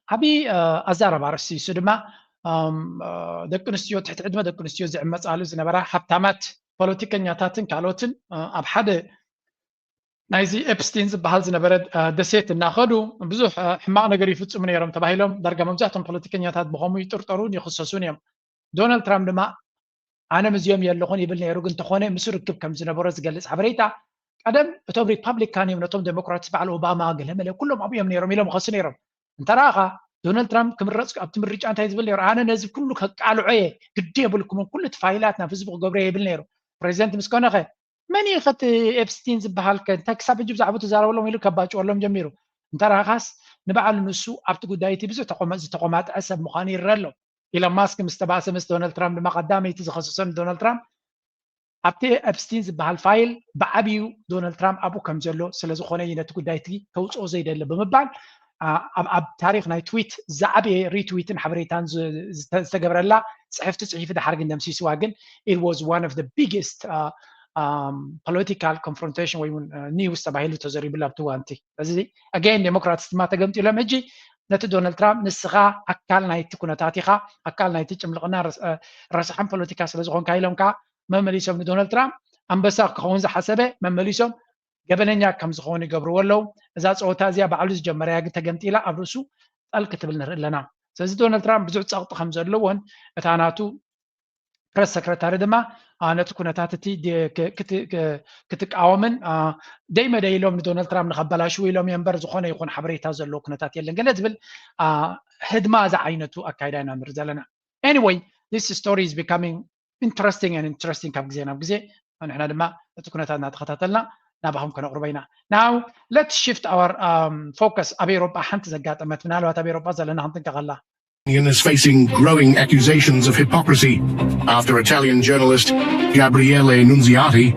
ዓብዪ ኣዛረባ ርእሲ እሱ ድማ ደቂ ኣንስትዮ ትሕቲ ዕድመ ደቂ ኣንስትዮ ዝዕመፃሉ ዝነበራ ሃብታማት ፖለቲከኛታትን ካልኦትን ኣብ ሓደ ናይዚ ኤፕስቲን ዝበሃል ዝነበረ ደሴት እናኸዱ ብዙሕ ሕማቕ ነገር ይፍፅሙ ነይሮም ተባሂሎም ዳርጋ መብዛሕቶም ፖለቲከኛታት ብኸምኡ ይጥርጠሩን ይኽሰሱን እዮም። ዶናልድ ትራምፕ ድማ ኣነ ምስዚኦም የለኹን ይብል ነይሩ፣ ግን እንተኾነ ምስ ርክብ ከም ዝነበሮ ዝገልፅ ሓበሬታ ቀደም እቶም ሪፓብሊካን እዮም ነቶም ዴሞክራትስ በዓል ኦባማ ገለመለ ኩሎም ኣብኡ እዮም ነይሮም ኢሎም ይኸሱ ነይሮም። እንተረኣኻ ዶናልድ ትራምፕ ክምረፅ ኣብቲ ምርጫ እንታይ ዝብል ነይሩ? ኣነ ነዚ ኩሉ ከቃልዖ እየ፣ ግዲ የብልኩምን፣ ኩሉ እቲ ፋይላት ናብ ህዝቢ ክገብሮ እየ ይብል ነይሩ። ፕሬዚደንት ምስ ኮነ ኸ መን እዩ ኸቲ ኤፕስቲን ዝበሃል ከ እንታይ ክሳብ ሕጂ ብዛዕባ ትዛረበሎም ኢሉ ከባጭወሎም ጀሚሩ። እንተረኣኻስ ንባዕሉ ንሱ ኣብቲ ጉዳይ እቲ ብዙሕ ዝተቆማጥዐ ሰብ ምዃኑ ይረአ ኣሎ። ኢሎን ማስክ ምስ ተባእሰ ምስ ዶናልድ ትራምፕ ድማ ቀዳመይቲ ዝኸሰሶ ንዶናልድ ትራምፕ ኣብቲ ኤፕስቲን ዝበሃል ፋይል ብዓብዩ ዶናልድ ትራምፕ ኣብኡ ከም ዘሎ ስለ ዝኾነ እዩ ነቲ ጉዳይ እቲ ከውፅኦ ዘይደሊ ብምባል ኣብ ታሪክ ናይ ትዊት ዝዓበየ ሪትዊትን ሓበሬታን ዝተገብረላ ፅሕፍቲ ፅሒፉ ድሓር ግን ደምሲስዋ ግን it was one of the biggest political confrontation ወይ እውን news ተባሂሉ ተዘሪብሉ ኣብቲ እዋን እቲ እዚ again ዴሞክራትስ ድማ ተገምጢሎም ሕጂ ነቲ ዶናልድ ትራምፕ ንስኻ ኣካል ናይቲ ኩነታት ኢኻ ኣካል ናይቲ ጭምልቕና ረሳሕን ፖለቲካ ስለ ዝኾንካ ኢሎም ከዓ መመሊሶም ንዶናልድ ትራምፕ ኣንበሳ ክኸውን ዝሓሰበ መመሊሶም ገበነኛ ከም ዝኸውን ይገብርዎ ኣለዉ። እዛ ፀወታ እዚኣ ባዕሉ ዝጀመረያ ግን ተገምጢላ ኣብ ርእሱ ጠል ክትብል ንርኢ ኣለና። ስለዚ ዶናልድ ትራምፕ ብዙሕ ፀቕጢ ከም ዘለዎን እታ ናቱ ፕረስ ሰክረታሪ ድማ ነቲ ኩነታት እቲ ክትቃወምን ደይመደይ ኢሎም ንዶናልድ ትራምፕ ንኸበላሽው ኢሎም እዮም እምበር ዝኾነ ይኹን ሓበሬታ ዘለዎ ኩነታት የለን ገለ ዝብል ህድማ ዝዓይነቱ ኣካይዳ ኢና ንርኢ ዘለና። Anyway, this story is becoming interesting and interesting ካብ ግዜ ናብ ግዜ ንሕና ድማ እቲ ኩነታት እናተኸታተልና ናባኹም ከነቕርቦ ኢና። Now let's shift our focus ኣብ ኤሮጳ ሓንቲ ዘጋጠመት ምናልባት ኣብ ኤሮጳ ዘለና ክንጥንቀቐላ Union is facing growing accusations of hypocrisy after Italian journalist Gabriele Nunziati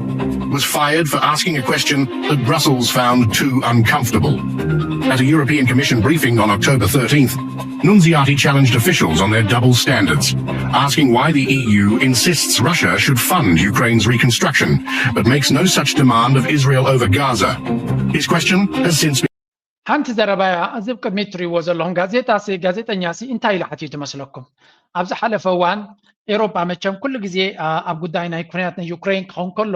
was fired for asking a question that Brussels found too uncomfortable. At a European Commission briefing on October thirteenth, Nunziati challenged officials on their double standards, asking why the E U insists Russia should fund Ukraine's reconstruction, but makes no such demand of Israel over Gaza. His question has since been ሓንቲ ዘረባ እያ። እዚ ኣብ ቅድሚት ትሪእዎ ዘለኹም ጋዜጣ ሲ ጋዜጠኛ ሲ እንታይ ኢሉ ሓትዩ ትመስለኩም? ኣብ ዝሓለፈ እዋን ኤሮጳ መቸም ኩሉ ግዜ ኣብ ጉዳይ ናይ ኩናት ናይ ዩክሬን ክኸውን ከሎ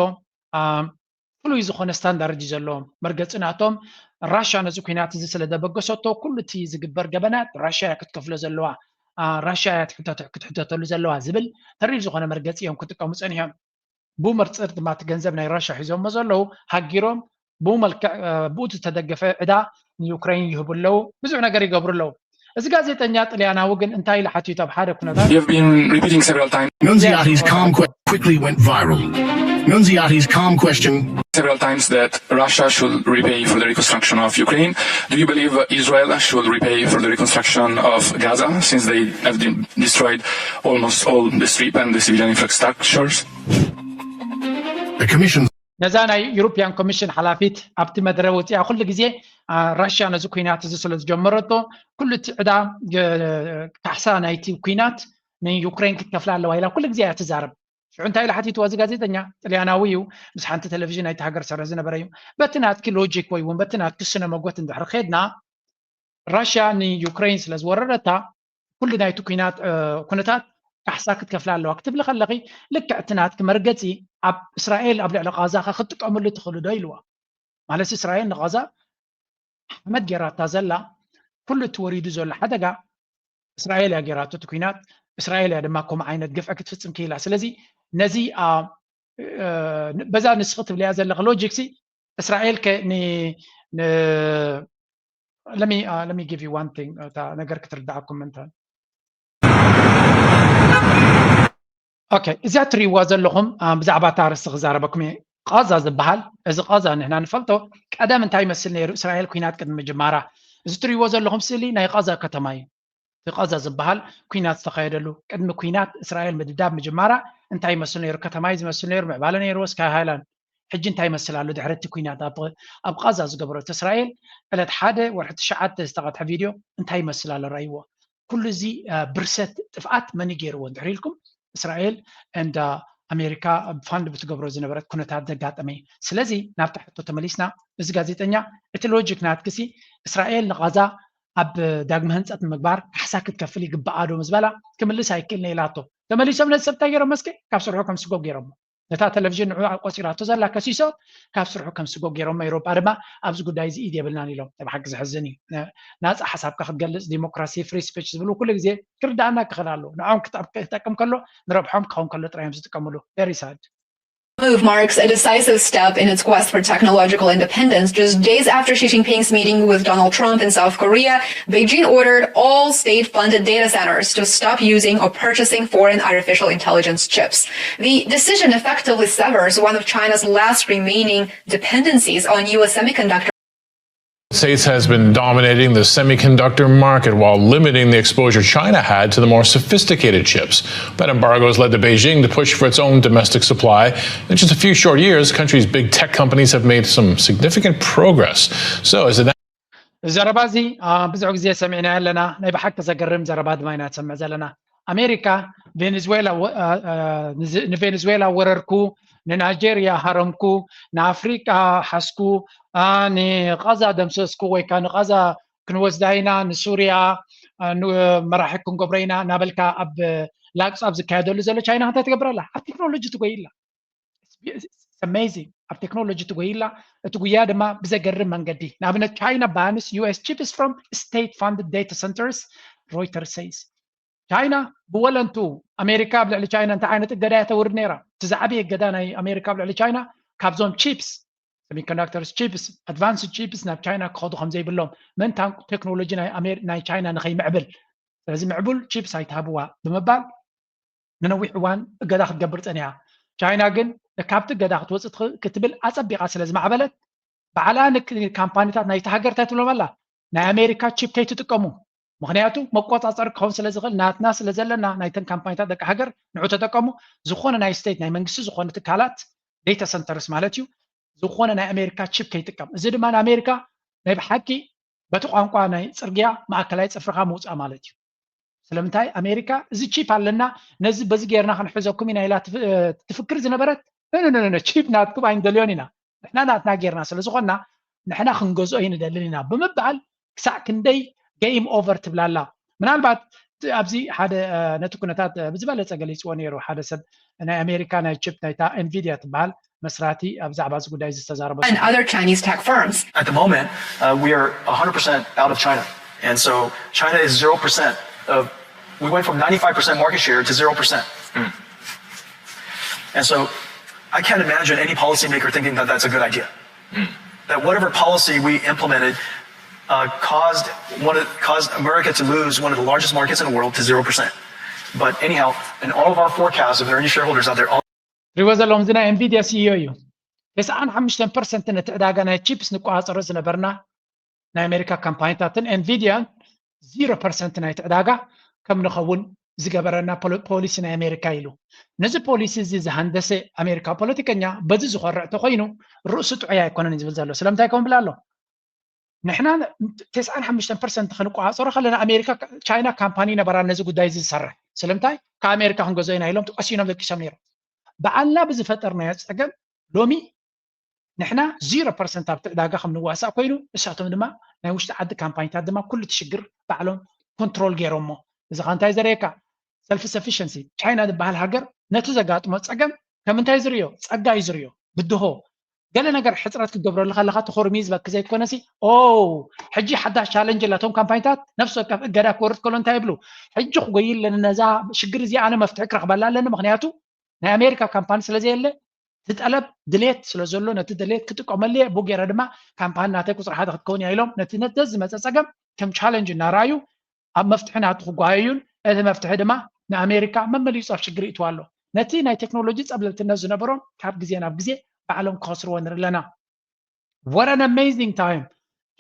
ፍሉይ ዝኾነ ስታንዳርድ እዩ ዘለዎም። መርገፂ ናቶም ራሻ ነዚ ኩናት እዚ ስለ ዘበገሰቶ ኩሉ እቲ ዝግበር ገበናት ራሻ እያ ክትከፍሎ ዘለዋ፣ ራሻ እያ ክትሕተተሉ ዘለዋ ዝብል ተሪር ዝኾነ መርገፂ እዮም ክጥቀሙ ፀኒሖም። ብኡ መርፅር ድማ እቲ ገንዘብ ናይ ራሻ ሒዞሞ ዘለዉ ሃጊሮም ብኡ መልክዕ ብኡ ዝተደገፈ ዕዳ ንዩክሬን ይህቡ ኣለዉ። ብዙሕ ነገር ይገብሩ ኣለዉ። እዚ ጋዜጠኛ ጥልያናዊ ግን እንታይ ኢሉ ሓቲቱ ኣብ ሓደ ኩነታት You've been repeating several times Nunziati's calm que- quickly went viral. Nunziati's calm question several times that Russia should repay for the reconstruction of Ukraine. Do you believe Israel should repay for the reconstruction of Gaza since they have de- destroyed almost all the strip and the civilian infrastructures? The Commission ነዛ ናይ ዩሮፒያን ኮሚሽን ሓላፊት ኣብቲ መድረ ወፂኣ ኩሉ ግዜ ራሽያ ነዚ ኩናት እዚ ስለ ዝጀመረቶ ኩሉ እቲ ዕዳ ካሕሳ ናይቲ ኩናት ንዩክሬን ክትከፍላ ኣለዋ ኢላ ኩሉ ግዜ እያ ትዛረብ። ሽዑ እንታይ ኢሉ ሓቲትዋ እዚ ጋዜጠኛ ጥልያናዊ እዩ፣ ምስ ሓንቲ ቴሌቪዥን ናይቲ ሃገር ዝሰርሕ ዝነበረ እዩ። በቲ ናትኪ ሎጂክ ወይ እውን በቲ ናትኪ ስነ መጎት እንድሕር ከድና ራሽያ ንዩክሬን ስለ ዝወረረታ ኩሉ ናይቲ ኩናት ኩነታት ካሕሳ ክትከፍላ ኣለዋ ክትብሊ ከለኺ ልክዕ እቲ ናትኪ መርገፂ ኣብ እስራኤል ኣብ ልዕሊ ቃዛ ከ ክትጥቀምሉ ትኽእሉ ዶ ኢልዋ። ማለት እስራኤል ንቃዛ ሓመድ ጌራታ ዘላ ኩሉ እቲ ወሪዱ ዘሎ ሓደጋ እስራኤል እያ ጌራቶ እቲ ኩናት። እስራኤል እያ ድማ ከምኡ ዓይነት ግፍዒ ክትፍፅም ክኢላ። ስለዚ ነዚ በዛ ንስኺ ትብልያ ዘለኺ ሎጂክ ሲ እስራኤል ከ ን let me uh, let me give you one thing እታ ነገር ክትርዳኣኩም እንተ okay እዚኣ ትሪእዋ ዘለኹም ብዛዕባ እታ ኣርእስቲ ክዛረበኩም እየ። ቃዛ ዝበሃል እዚ ቃዛ ንሕና ንፈልጦ ቀደም እንታይ ይመስል ነይሩ? እስራኤል ኩናት ቅድሚ ምጅማራ እዚ ትሪእዎ ዘለኹም ስእሊ ናይ ቃዛ ከተማ እዩ። እቲ ቃዛ ዝበሃል ኩናት ዝተኻየደሉ ቅድሚ ኩናት እስራኤል ምድብዳብ ምጅማራ እንታይ ይመስል ነይሩ? ከተማ እዩ ዝመስል ነይሩ፣ ምዕባለ ነይሩ፣ ስካይ ሃይላንድ ሕጂ እንታይ ይመስል ኣሎ ድሕሪ እቲ ኩናት ኣብ ቃዛ ዝገበረቶ እስራኤል ዕለት ሓደ ወርሒ ትሽዓተ ዝተቐድሐ ቪድዮ እንታይ ይመስል ኣሎ ረእይዎ። ኩሉ እዚ ብርሰት ጥፍኣት መን ገይርዎ እንድሕር ኢልኩም እስራኤል እንዳ ኣሜሪካ ፋንድ ብትገብሮ ዝነበረት ኩነታት ዘጋጠመ እዩ። ስለዚ ናብታ ሕቶ ተመሊስና እዚ ጋዜጠኛ እቲ ሎጂክ ናትክሲ እስራኤል ንቓዛ ኣብ ዳግመ ህንፀት ንምግባር ካሕሳ ክትከፍል ይግባኣ ዶ ምስ በላ ክምልስ ኣይክእልን ኢላቶ። ተመሊሶም ነዚ ሰብ እንታይ ገይሮም መስከ ካብ ስርሑ ከም ስጎ ገይሮሞ ነታ ቴሌቪዥን ንዑ ቆፂራቶ ዘላ ከሲሶ ካብ ስርሑ ከም ስጎ ገይሮሞ። ኤሮጳ ድማ ኣብዚ ጉዳይ እዚ ኢድ የብልናን ኢሎም። ናይ ብሓቂ ዘሕዝን እዩ። ናፃ ሓሳብካ ክትገልፅ ዲሞክራሲ ፍሪ ስፒች ዝብሉ ኩሉ ግዜ ክርዳኣና ክኽእል ኣለዎ። ንዖም ክጠቅም ከሎ ንረብሖም ክኸውን ከሎ ጥራይ እዮም ዝጥቀምሉ። Very sad. Move marks a decisive step in its quest for technological independence. Just days after Xi Jinping's meeting with Donald Trump in South Korea, Beijing ordered all state funded data centers to stop using or purchasing foreign artificial intelligence chips. The decision effectively severs one of China's last remaining dependencies on U S semiconductor. States has been dominating the semiconductor market while limiting the exposure China had to the more sophisticated chips. That embargo has led to Beijing to push for its own domestic supply. In just a few short years, the country's big tech companies have made some significant progress. So, as the ዘረባ እዚ ብዙሕ ግዜ ሰሚዕና ኣለና። ናይ ብሓቂ ዘገርም ዘረባ ድማ ኢና ንሰምዕ ዘለና። ኣሜሪካ ቬኔዙዌላ ንቬኔዙዌላ ወረርኩ፣ ንናይጀርያ ሃረምኩ፣ ንኣፍሪቃ ሓስኩ፣ ንቓዛ ደምሰስኩ ወይ ከዓ ንቓዛ ክንወስዳ ኢና፣ ንሱርያ መራሒ ክንገብሮ ኢና እናበልካ ኣብ ላግፂ ኣብ ዝካየደሉ ዘሎ ቻይና እንታይ ትገብር ኣላ? ኣብ ቴክኖሎጂ ትጎይ ኣላ። Amazing ኣብ ቴክኖሎጂ ትጎይ ኣላ። እቲ ጉያ ድማ ብዘገርም መንገዲ ንኣብነት ቻይና ባንስ ዩኤስ ቺፕስ from state funded data centers Reuters says ቻይና ብወለንቱ ኣሜሪካ ኣብ ልዕሊ ቻይና እንታይ ዓይነት እገዳ እያ ተውርድ ነይራ? እቲ ዝዓበየ እገዳ ናይ ኣሜሪካ ኣብ ልዕሊ ቻይና ካብዞም ቺፕስ ሰሚኮንዳክተርስ ቺፕስ ኣድቫንስድ ቺፕስ ናብ ቻይና ክኸዱ ከም ዘይብሎም ምእንታን ቴክኖሎጂ ናይ ቻይና ንኸይምዕብል ስለዚ ምዕቡል ቺፕስ ኣይትሃብዋ ብምባል ንነዊሕ እዋን እገዳ ክትገብር ፀኒሓ። ቻይና ግን ካብቲ እገዳ ክትወፅእ ክትብል ኣፀቢቓ ስለ ዝማዕበለት ባዕላ ንካምፓኒታት ናይቲ ሃገር እንታይ ትብሎም ኣላ? ናይ ኣሜሪካ ቺፕ ከይትጥቀሙ ምክንያቱ መቆፃፀሪ ክኸውን ስለ ዝኽእል ናትና ስለ ዘለና ናይተን ካምፓኒታት ደቂ ሃገር ንዑ ተጠቀሙ። ዝኾነ ናይ ስቴት ናይ መንግስቲ ዝኾነ ትካላት data centers ማለት እዩ ዝኾነ ናይ ኣሜሪካ ቺፕ ከይጥቀም። እዚ ድማ ንኣሜሪካ ናይ ብሓቂ በቲ ቋንቋ ናይ ፅርግያ ማእከላይ ፅፍርኻ ምውፃእ ማለት እዩ። ስለምንታይ ኣሜሪካ እዚ ቺፕ ኣለና ነዚ በዚ ጌርና ክንሕዘኩም ኢና ኢላ ትፍክር ዝነበረት ቺፕ ናትኩም ኣይንደልዮን ኢና ንሕና ናትና ጌርና ስለዝኾንና ንሕና ክንገዝኦ ኣይንደልን ኢና ብምባል ክሳዕ ክንደይ game over ትብላ ኣላ። ምናልባት ኣብዚ ሓደ ነቲ ኩነታት ብዝበለፀ ገሊፅዎ ነይሩ ሓደ ሰብ ናይ ኣሜሪካ ናይ ቺፕ ናይታ ኤንቪድያ ትበሃል መስራቲ ኣብ ዛዕባ እዚ ጉዳይ ዝተዛረበ and other Chinese tech firms. At the moment, uh, we are one hundred percent out of China. And so China is zero percent of, we went from ninety-five percent market share to zero percent. And so I can't imagine any policymaker thinking that that's a good idea. That whatever policy we implemented uh, caused one of, caused America to lose one of the largest markets in the world to zero percent. But anyhow, in all of our forecasts, if there are any shareholders out there, all ሪዎ ዘለኹም እዚ ናይ ኤንቪድያ ሲኢኦ እዩ። ተስዓን ሓሙሽተን ፐርሰንት ነቲ ዕዳጋ ናይ ቺፕስ ንቆፃፀሮ ዝነበርና ናይ ኣሜሪካ ካምፓኒታትን ኤንቪድያን ዚሮ ፐርሰንት ናይቲ ዕዳጋ ከም ንኸውን ዝገበረና ፖሊሲ ናይ ኣሜሪካ ኢሉ። ነዚ ፖሊሲ እዚ ዝሃንደሰ ኣሜሪካ ፖለቲከኛ በዚ ዝኮርዕ ተኮይኑ ርእሱ ጥዑይ ኣይኮነን ዝብል ዘሎ ስለምንታይ ከም ብል ኣሎ ንሕና ተስዓን ሓሙሽተን ፐርሰንት ክንቆፃፀሮ ከለና ኣሜሪካ ቻይና ካምፓኒ ነበራ ነዚ ጉዳይ እዚ ዝሰርሕ ስለምንታይ ካብ ኣሜሪካ ክንገዝኦ ኢና ኢሎም ቀሲኖም ደቂሶም ነይሮም በዓልና ብዝፈጠርናዮ ፀገም ሎሚ ንሕና ዚሮ ፐርሰንት ኣብቲ ዕዳጋ ከም ንዋሳእ ኮይኑ ንሳቶም ድማ ናይ ውሽጢ ዓዲ ካምፓኒታት ድማ ኩሉ እቲ ሽግር ባዕሎም ኮንትሮል ገይሮሞ እዚ ካ እንታይ ዘርእየካ self sufficiency ቻይና ዝበሃል ሃገር ነቲ ዘጋጥሞ ፀገም ከም እንታይ ዝርእዮ ፀጋ እዩ ዝርእዮ ብድሆ ገለ ነገር ሕፅረት ክገብረሉ ከለካ ተኮርሚ ዝበክ ዘይኮነሲ ኦ ሕጂ ሓዳሽ ቻለንጅ ላቶም ካምፓኒታት ነፍሲ ወከፍ እገዳ ክወርድ ከሎ እንታይ ይብሉ ሕጂ ክጎይ ኣለኒ ነዛ ሽግር እዚ ኣነ መፍትሒ ክረክበላ ኣለኒ ምክንያቱ ናይ ኣሜሪካ ካምፓኒ ስለዘየለ እቲ ጠለብ ድሌት ስለዘሎ ነቲ ድሌት ክጥቀመሉ እየ ብኡ ገይረ ድማ ካምፓኒ ናተይ ቁፅሪ ሓደ ክትከውን እያ ኢሎም ነቲ ነተ ዝመፀ ፀገም ከም ቻለንጅ እናረኣዩ ኣብ መፍትሒ ናቱ ክጓየዩን እቲ መፍትሒ ድማ ንኣሜሪካ መመሊሱ ኣብ ሽግር ይእትዋ ኣሎ ነቲ ናይ ቴክኖሎጂ ፀብለልትነት ዝነበሮም ካብ ግዜ ናብ ግዜ ባዕሎም ክኸስርዎ ንርኢ ኣለና What an amazing time!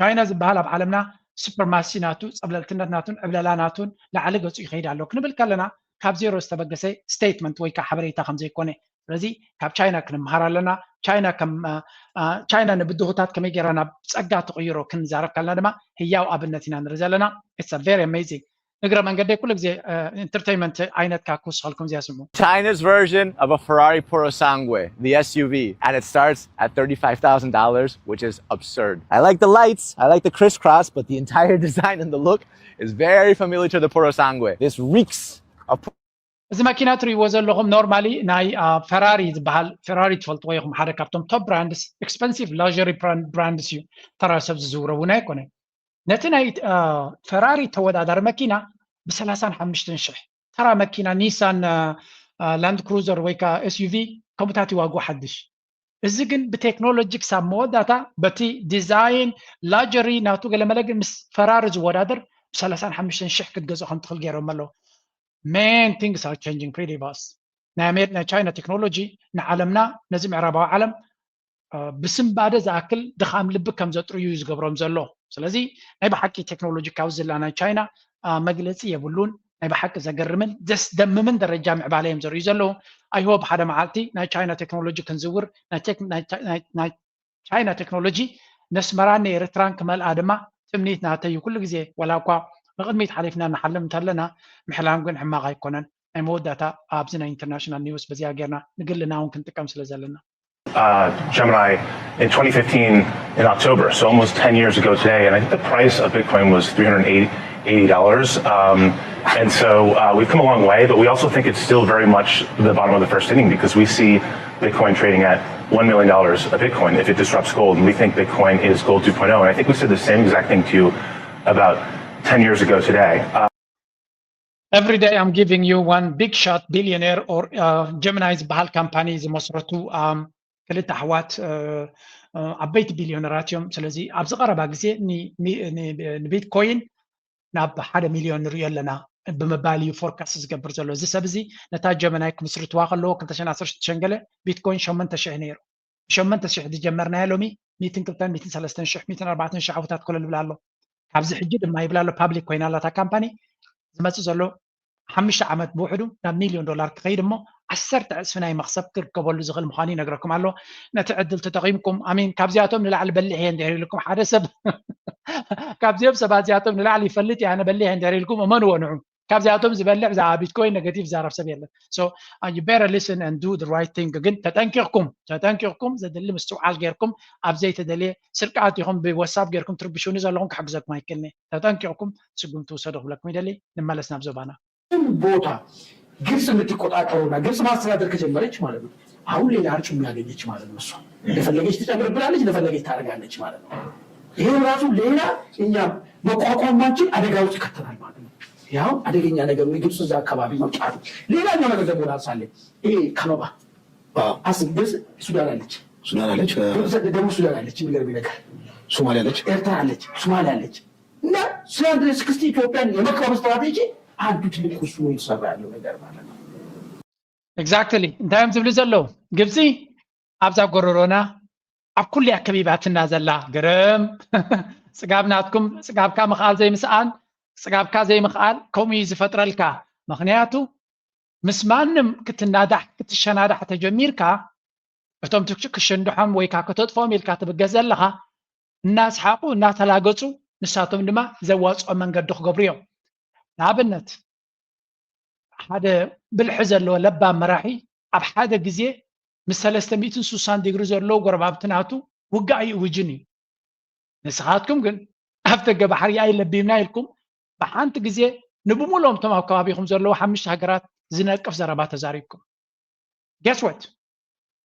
ቻይና ዝበሃል ኣብ ዓለምና ሱፐርማሲ ናቱ ፀብለልትነት ናቱን ዕብለላ ናቱን ላዕሊ ገፁ ይኸይድ ኣሎ ክንብል ከለና ካብ ዜሮ ዝተበገሰ ስቴትመንት ወይ ከዓ ሓበሬታ ከም ዘይኮነ ስለዚ ካብ ቻይና ክንምሃር ኣለና ቻይና ከም ቻይና ንብድሆታት ከመይ ገይራ ናብ ፀጋ ትቕይሮ ክንዛረብ ከለና ድማ ህያው ኣብነት ኢና ንርኢ ዘለና it's very amazing እግረ መንገደይ ኩሉ ግዜ ኢንተርቴይንመንት ዓይነት ካብ ክውስኸልኩም እዚኣ ስምዑ China's version of a Ferrari Purosangue, the S U V, and it starts at thirty-five thousand dollars, which is absurd. I like the lights, I like the crisscross, but the entire design and the look is very familiar to the Purosangue. This reeks of እዚ መኪና ትርእይዎ ዘለኹም normally ናይ ፈራሪ ዝበሃል ፈራሪ ትፈልጥዎ ኢኹም ሓደ ካብቶም top brands expensive luxury brands እዩ ተራ ሰብ ዝዝውሮ እውን ኣይኮነን ነቲ ናይ ፈራሪ ተወዳዳሪ መኪና ብ ሰላሳን ሓሙሽተን ሽሕ ተራ መኪና ኒሳን ላንድ ክሩዘር ወይ ከዓ S U V ከምኡታት ይዋግኡ ሓድሽ እዚ ግን ብቴክኖሎጂ ክሳብ መወዳእታ በቲ ዲዛይን ላጀሪ ናቱ ገለመለ ግን ምስ ፈራሪ ዝወዳደር ብ ሰላሳን ሓሙሽተን ሽሕ ክትገዝኦ ከም ትኽእል ገይሮም ኣለዉ main things are changing pretty fast ናይ ኣሜር ናይ ቻይና ቴክኖሎጂ ንዓለምና ነዚ ምዕራባዊ ዓለም ብስንባደ ዝኣክል ድኻም ልቢ ከም ዘጥርዩ እዩ ዝገብሮም ዘሎ ስለዚ ናይ ብሓቂ ቴክኖሎጂ ካብ ዝላ ናይ ቻይና መግለፂ የብሉን ናይ ብሓቂ ዘገርምን ዘስደምምን ደረጃ ምዕባለ እዮም ዘርእዩ ዘለዉ ኣይሆብ ሓደ መዓልቲ ናይ ቻይና ቴክኖሎጂ ክንዝውር ናይ ቻይና ቴክኖሎጂ ነስመራን ንኤርትራን ክመልኣ ድማ ትምኒት ናተይ እዩ ኩሉ ግዜ ወላ እኳ ንቕድሚት ሓሊፍና ንሓልም እንተለና ምሕላም ግን ሕማቕ ኣይኮነን ናይ መወዳእታ ኣብዚ ናይ ኢንተርናሽናል ኒውስ በዚኣ ጌርና ንግልና እውን ክንጥቀም ስለ ዘለና uh, Gemini in twenty fifteen in October, so almost ten years ago today. And I think the price of Bitcoin was three hundred eighty dollars. Um, and so uh, we've come a long way, but we also think it's still very much the bottom of the first inning because we see Bitcoin trading at one million dollars a Bitcoin if it disrupts gold. And we think Bitcoin is gold two point oh. And I think we said the same exact thing to you about ten years ago today. Uh, Every day I'm giving you one big shot billionaire or uh, Gemini ዝበሃል ካምፓኒ ዝመስረቱ ክልተ ኣሕዋት ዓበይቲ ቢልዮነራት እዮም ስለዚ ኣብዚ ቀረባ ግዜ ንቢትኮይን ናብ ሓደ ሚልዮን ንሪኦ ኣለና ብምባል እዩ ፎርካስት ዝገብር ዘሎ እዚ ሰብ እዚ ነታ ጀመናይ ክምስርትዋ ከለዎ ክልተ ሽሕን ዓሰርተ ሽዱሽተን ገለ ቢትኮይን ሸሞንተ ሽሕ ነይሩ ሸሞንተ ሽሕ ዝጀመርናዮ ሎሚ ሚትን ክልተን ሚትን ሰለስተን ሽሕ ሚትን ኣርባዕተን ሽሕ ዓውታት ኮለል ብላ ኣሎ ካብዚ ሕጂ ድማ ይብላ ኣሎ ፓብሊክ ኮይና ኣላ እታ ካምፓኒ ዝመፅእ ዘሎ ሓሙሽተ ዓመት ብውሕዱ ናብ ሚልዮን ዶላር ክኸይድ እሞ ዓሰርተ ዕፅፊ ናይ መኽሰብ ክርከበሉ ዝኽእል ምዃኑ ይነግረኩም ኣሎ። ነቲ ዕድል ተጠቒምኩም ኣሚን ካብዚኣቶም ንላዕሊ በሊሕ እየ እንድሕር ኢልኩም ሓደ ሰብ ካብዚኦም ሰባት እዚኣቶም ንላዕሊ ይፈልጥ እየ ኣነ በሊሕ እየ እንድሕር ኢልኩም እመንዎ ንዑ ካብዚኣቶም ዝበልዕ ብዛዕባ ቢትኮይን ነገቲቭ ዝዛረብ ሰብ የለን። So you better listen and do the right thing። ግን ተጠንቂቕኩም ተጠንቂቕኩም ዘድሊ ምስትውዓል ጌርኩም ኣብ ዘይተደልየ ስርቂ ኣቲኹም ብወሳብ ጌርኩም ትርብሹኒ ዘለኹም ክሕግዘኩም ኣይክእልኒ። ተጠንቂቕኩም ስጉምቲ ውሰዱ ክብለኩም ይደሊ። ንመለስ ናብ ዞባና። ቦታ ግብፅ የምትቆጣጠረውና ግብፅ ማስተዳደር ከጀመረች ማለት ነው። አሁን ሌላ አርጩሜ አገኘች ማለት ነው። እሷ እንደፈለገች ትጨምርብናለች፣ እንደፈለገች ታደርጋለች ማለት ነው። ይሄ ራሱ ሌላ እኛ መቋቋም ማንችል አደጋ ውስጥ ይከተናል ማለት ነው። ያው አደገኛ ነገር ነው። ግብፅ እዛ አካባቢ መውጣቱ። ሌላኛው ነገር ደግሞ ላንሳለን። ይሄ ከበባ አስብ። ግብፅ ሱዳን አለች፣ ሱዳን አለች፣ ደቡብ ሱዳን አለች፣ የሚገርም ነገር ሶማሊያ አለች፣ ኤርትራ አለች፣ ሶማሊያ አለች። እና ሶስት ኢትዮጵያን የመክበብ ስትራቴጂ አንዱ ትልቅ እሱ ነው የተሰራ ያለው ነገር ማለት ነው። Exactly እንታይ እዮም ዝብሉ ዘለዉ? ግብፂ ኣብዛ ጎረሮና ኣብ ኩሉ እያ ከቢባትና ዘላ። ግርም ጽጋብ ናትኩም ጽጋብካ ምኽኣል ዘይምስኣል ጽጋብካ ዘይምኽኣል ከምኡ እዩ ዝፈጥረልካ። ምኽንያቱ ምስ ማንም ክትናዳሕ ክትሸናዳሕ ተጀሚርካ እቶም ክሸንድሖም ወይ ከዓ ከተጥፍኦም ኢልካ ትብገስ ዘለኻ እናስሓቑ እናተላገፁ ንሳቶም ድማ ዘዋፅኦ መንገዲ ክገብሩ እዮም። ንኣብነት ሓደ ብልሒ ዘለዎ ለባም መራሒ ኣብ ሓደ ግዜ ምስ ሰለስተ ሚእትን ስሳን ዲግሪ ዘለዎ ጎረባብቲ ናቱ ውግእ ኣይእውጅን እዩ። ንስኻትኩም ግን ኣፍደገ ባሕሪ ኣይለቢምና ኢልኩም ብሓንቲ ግዜ ንብሙሎም እቶም ኣብ ከባቢኹም ዘለዉ ሓሙሽተ ሃገራት ዝነቅፍ ዘረባ ተዛሪብኩም። Guess what?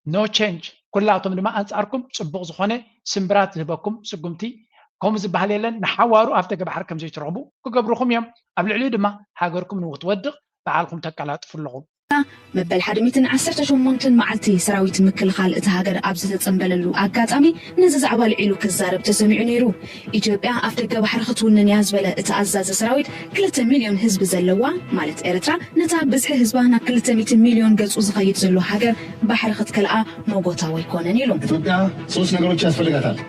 No change። ኩላቶም ድማ ኣንጻርኩም ጽቡቕ ዝኾነ ስምብራት ዝህበኩም ስጉምቲ ከምኡ ዝበሃል የለን። ንሓዋሩ ኣፍደገ ባሕሪ ከም ዘይትረኽቡ ክገብርኹም እዮም። ኣብ ልዕሊኡ ድማ ሃገርኩም ንክትወድቕ ባዕልኹም ተቀላጥፉ ኣለኹም። መበል ሓደ ሚእትን ዓሰርተ ሸሞንተን መዓልቲ ሰራዊት ምክልኻል እታ ሃገር ኣብ ዝተጸንበለሉ ኣጋጣሚ ነዚ ዛዕባ ልዒሉ ክዛረብ ተሰሚዑ ነይሩ። ኢትዮጵያ ኣፍደገ ባሕሪ ክትውንን እያ ዝበለ እቲ ኣዛዚ ሰራዊት ክልተ ሚልዮን ህዝቢ ዘለዋ ማለት ኤርትራ ነታ ብዝሒ ህዝባ ናብ ክልተ ሚእቲ ሚልዮን ገጹ ዝኸይድ ዘሎ ሃገር ባሕሪ ክትከልኣ መጎታዊ ኣይኮነን ኢሉ። ኢትዮጵያ ሶስት ነገሮች ያስፈልጋታል።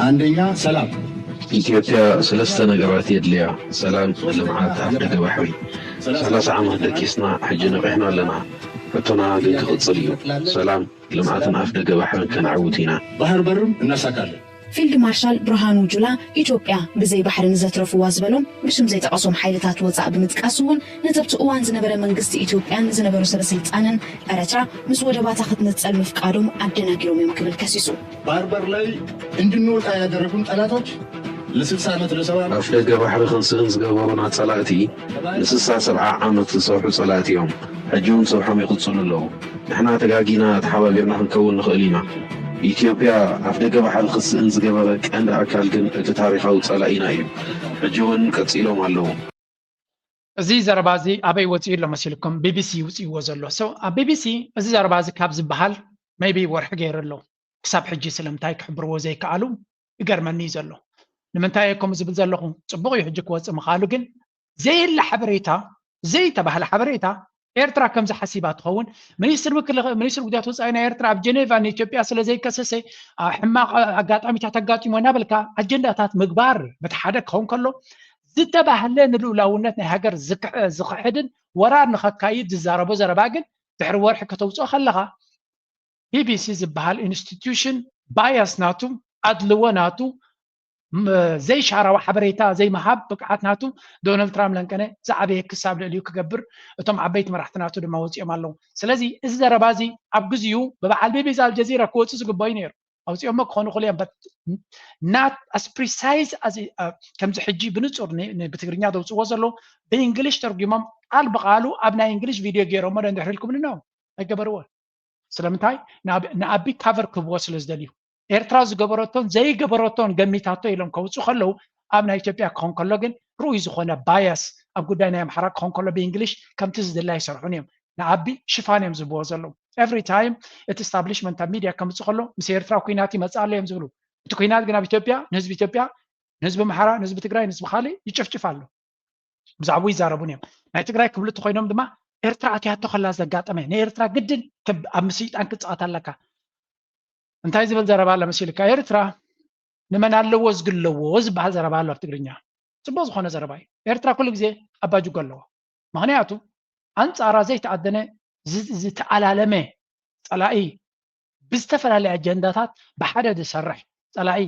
አንደኛ ሰላም። ኢትዮጵያ ሰለስተ ነገራት የድልያ፣ ሰላም፣ ልምዓት፣ ኣፍደገ ባሕሪ። ሰላሳ ዓመት ደቂስና ሕጂ ነቒሕና ኣለና። ሕቶና ግን ክቕጽል እዩ። ሰላም፣ ልምዓትን ኣፍደገ ባሕርን ከነዕውት ኢና። ባህር በርም እናሳካለን። ፊልድ ማርሻል ብርሃኑ ጁላ ኢትዮጵያ ብዘይ ባሕሪ ንዘትረፍዋ ዝበሎም ብሽም ዘይጠቐሶም ሓይልታት ወፃእ ብምጥቃስ እውን ነቲ ኣብቲ እዋን ዝነበረ መንግስቲ ኢትዮጵያን ዝነበሩ ሰበ ስልጣንን ኤረትራ ምስ ወደባታ ክትንፀል ምፍቃዶም ኣደናጊሮም እዮም ክብል ከሲሱ። ባህር በር ላይ እንድንወጣ ያደረጉን ጠላቶች ለስልሳ ዓመት ለሰባ ዓመት ኣፍደገ ባሕሪ ክንስእን ዝገበሩና ፀላእቲ ንስሳ ሰብዓ ዓመት ዝሰርሑ ፀላእቲ እዮም። ሕጂ እውን ስርሖም ይቕፅሉ ኣለዉ። ንሕና ተጋጊና ተሓባቢርና ክንከውን ንኽእል ኢና። ኢትዮጵያ ኣፍደገ ባሕሪ ክትስእን ዝገበረ ቀንዲ ኣካል ግን እቲ ታሪኻዊ ፀላኢና እዩ። ሕጂ እውን ቀፂሎም ኣለዉ። እዚ ዘረባ እዚ ኣበይ ወፂኡ ኣሎ መሲልኩም? ቢቢሲ ውፅእዎ ዘሎ። So ኣብ ቢቢሲ እዚ ዘረባ እዚ ካብ ዝበሃል maybe ወርሒ ገይሩ ኣሎ። ክሳብ ሕጂ ስለምንታይ ክሕብርዎ ዘይከኣሉ ይገርመኒ እዩ ዘሎ። ንምንታይ እየ ከምኡ ዝብል ዘለኹ? ፅቡቕ እዩ ሕጂ ክወፅእ ምኽኣሉ፣ ግን ዘየለ ሓበሬታ ዘይተባህለ ሓበሬታ ኤርትራ ከምዚ ሓሲባ ትኸውን። ሚኒስትር ምክልኻ ሚኒስትር ጉዳያት ወፃኢ ናይ ኤርትራ ኣብ ጀኔቫ ንኢትዮጵያ ስለ ዘይከሰሰ ሕማቕ ኣጋጣሚታት ኣጋጢሞ እናበልካ ኣጀንዳታት ምግባር በቲ ሓደ ክኸውን ከሎ ዝተባህለ ንልኡላውነት ናይ ሃገር ዝክሕድን ወራር ንኸካይድ ዝዛረቦ ዘረባ ግን ድሕሪ ወርሒ ከተውፅኦ ከለኻ ቢቢሲ ዝበሃል ኢንስቲትዩሽን ባያስ ናቱ ኣድልዎ ናቱ ዘይሻራዊ ሓበሬታ ዘይምሃብ ብቅዓት ናቱ ዶናልድ ትራምፕ ለንቀነ ዝዓበየ ክስ ኣብ ልዕሊኡ ክገብር እቶም ዓበይቲ መራሕቲ ናቱ ድማ ወፂኦም ኣለዉ። ስለዚ እዚ ዘረባ እዚ ኣብ ግዚኡ ብበዓል ቢቢሲ ኣልጀዚራ ክወፅእ ዝግበዩ ነይሩ። ኣውፂኦሞ ክኾኑ ክእሉ እዮም። Not as precise as ከምዚ ሕጂ ብንፁር ብትግርኛ ዘውፅዎ ዘለዉ ብእንግሊሽ ተርጉሞም ቃል ብቃሉ ኣብ ናይ እንግሊሽ ቪድዮ ገይሮሞ ዶ እንድሕር ኢልኩምኒ ነው ኣይገበርዎን። ስለምንታይ ንኣቢ ካቨር ክህብዎ ስለ ዝደልዩ ኤርትራ ዝገበረቶን ዘይገበረቶን ገሚታቶ ኢሎም ከውፁ ከለዉ ኣብ ናይ ኢትዮጵያ ክኾን ከሎ ግን ርኡይ ዝኾነ ባያስ ኣብ ጉዳይ ናይ ኣምሓራ ክኾን ከሎ ብእንግሊሽ ከምቲ ዝድላ ይሰርሑን እዮም። ንኣቢ ሽፋን እዮም ዝህብዎ ዘለዉ። Every time እቲ ስታብሊሽመንት ኣብ ሚድያ ከምፅእ ከሎ ምስ ኤርትራ ኩናት ይመፅእ ኣሎ እዮም ዝብሉ። እቲ ኩናት ግን ኣብ ኢትዮጵያ ንህዝቢ ኢትዮጵያ ንህዝቢ ኣምሓራ ንህዝቢ ትግራይ ንህዝቢ ካልእ ይጭፍጭፍ ኣሎ። ብዛዕባኡ ይዛረቡን እዮም። ናይ ትግራይ ክብሉ እንተኮይኖም ድማ ኤርትራ ኣትያቶ ከላ ዘጋጠመ ንኤርትራ ግድን ኣብ ምስይጣን ክትፃወት ኣለካ። እንታይ ዝብል ዘረባ ኣሎ መሲልካ? ኤርትራ ንመን ኣለዎ ዝግለዎ ዝበሃል ዘረባ ኣሎ ኣብ ትግርኛ። ጽቡቕ ዝኾነ ዘረባ እዩ። ኤርትራ ኩሉ ግዜ ኣባጅጎ ኣለዎ። ምኽንያቱ ኣንጻራ ዘይተኣደነ ዝ- ዝተኣላለመ ጸላኢ፣ ብዝተፈላለየ ኣጀንዳታት ብሓደ ዝሰርሕ ጸላኢ።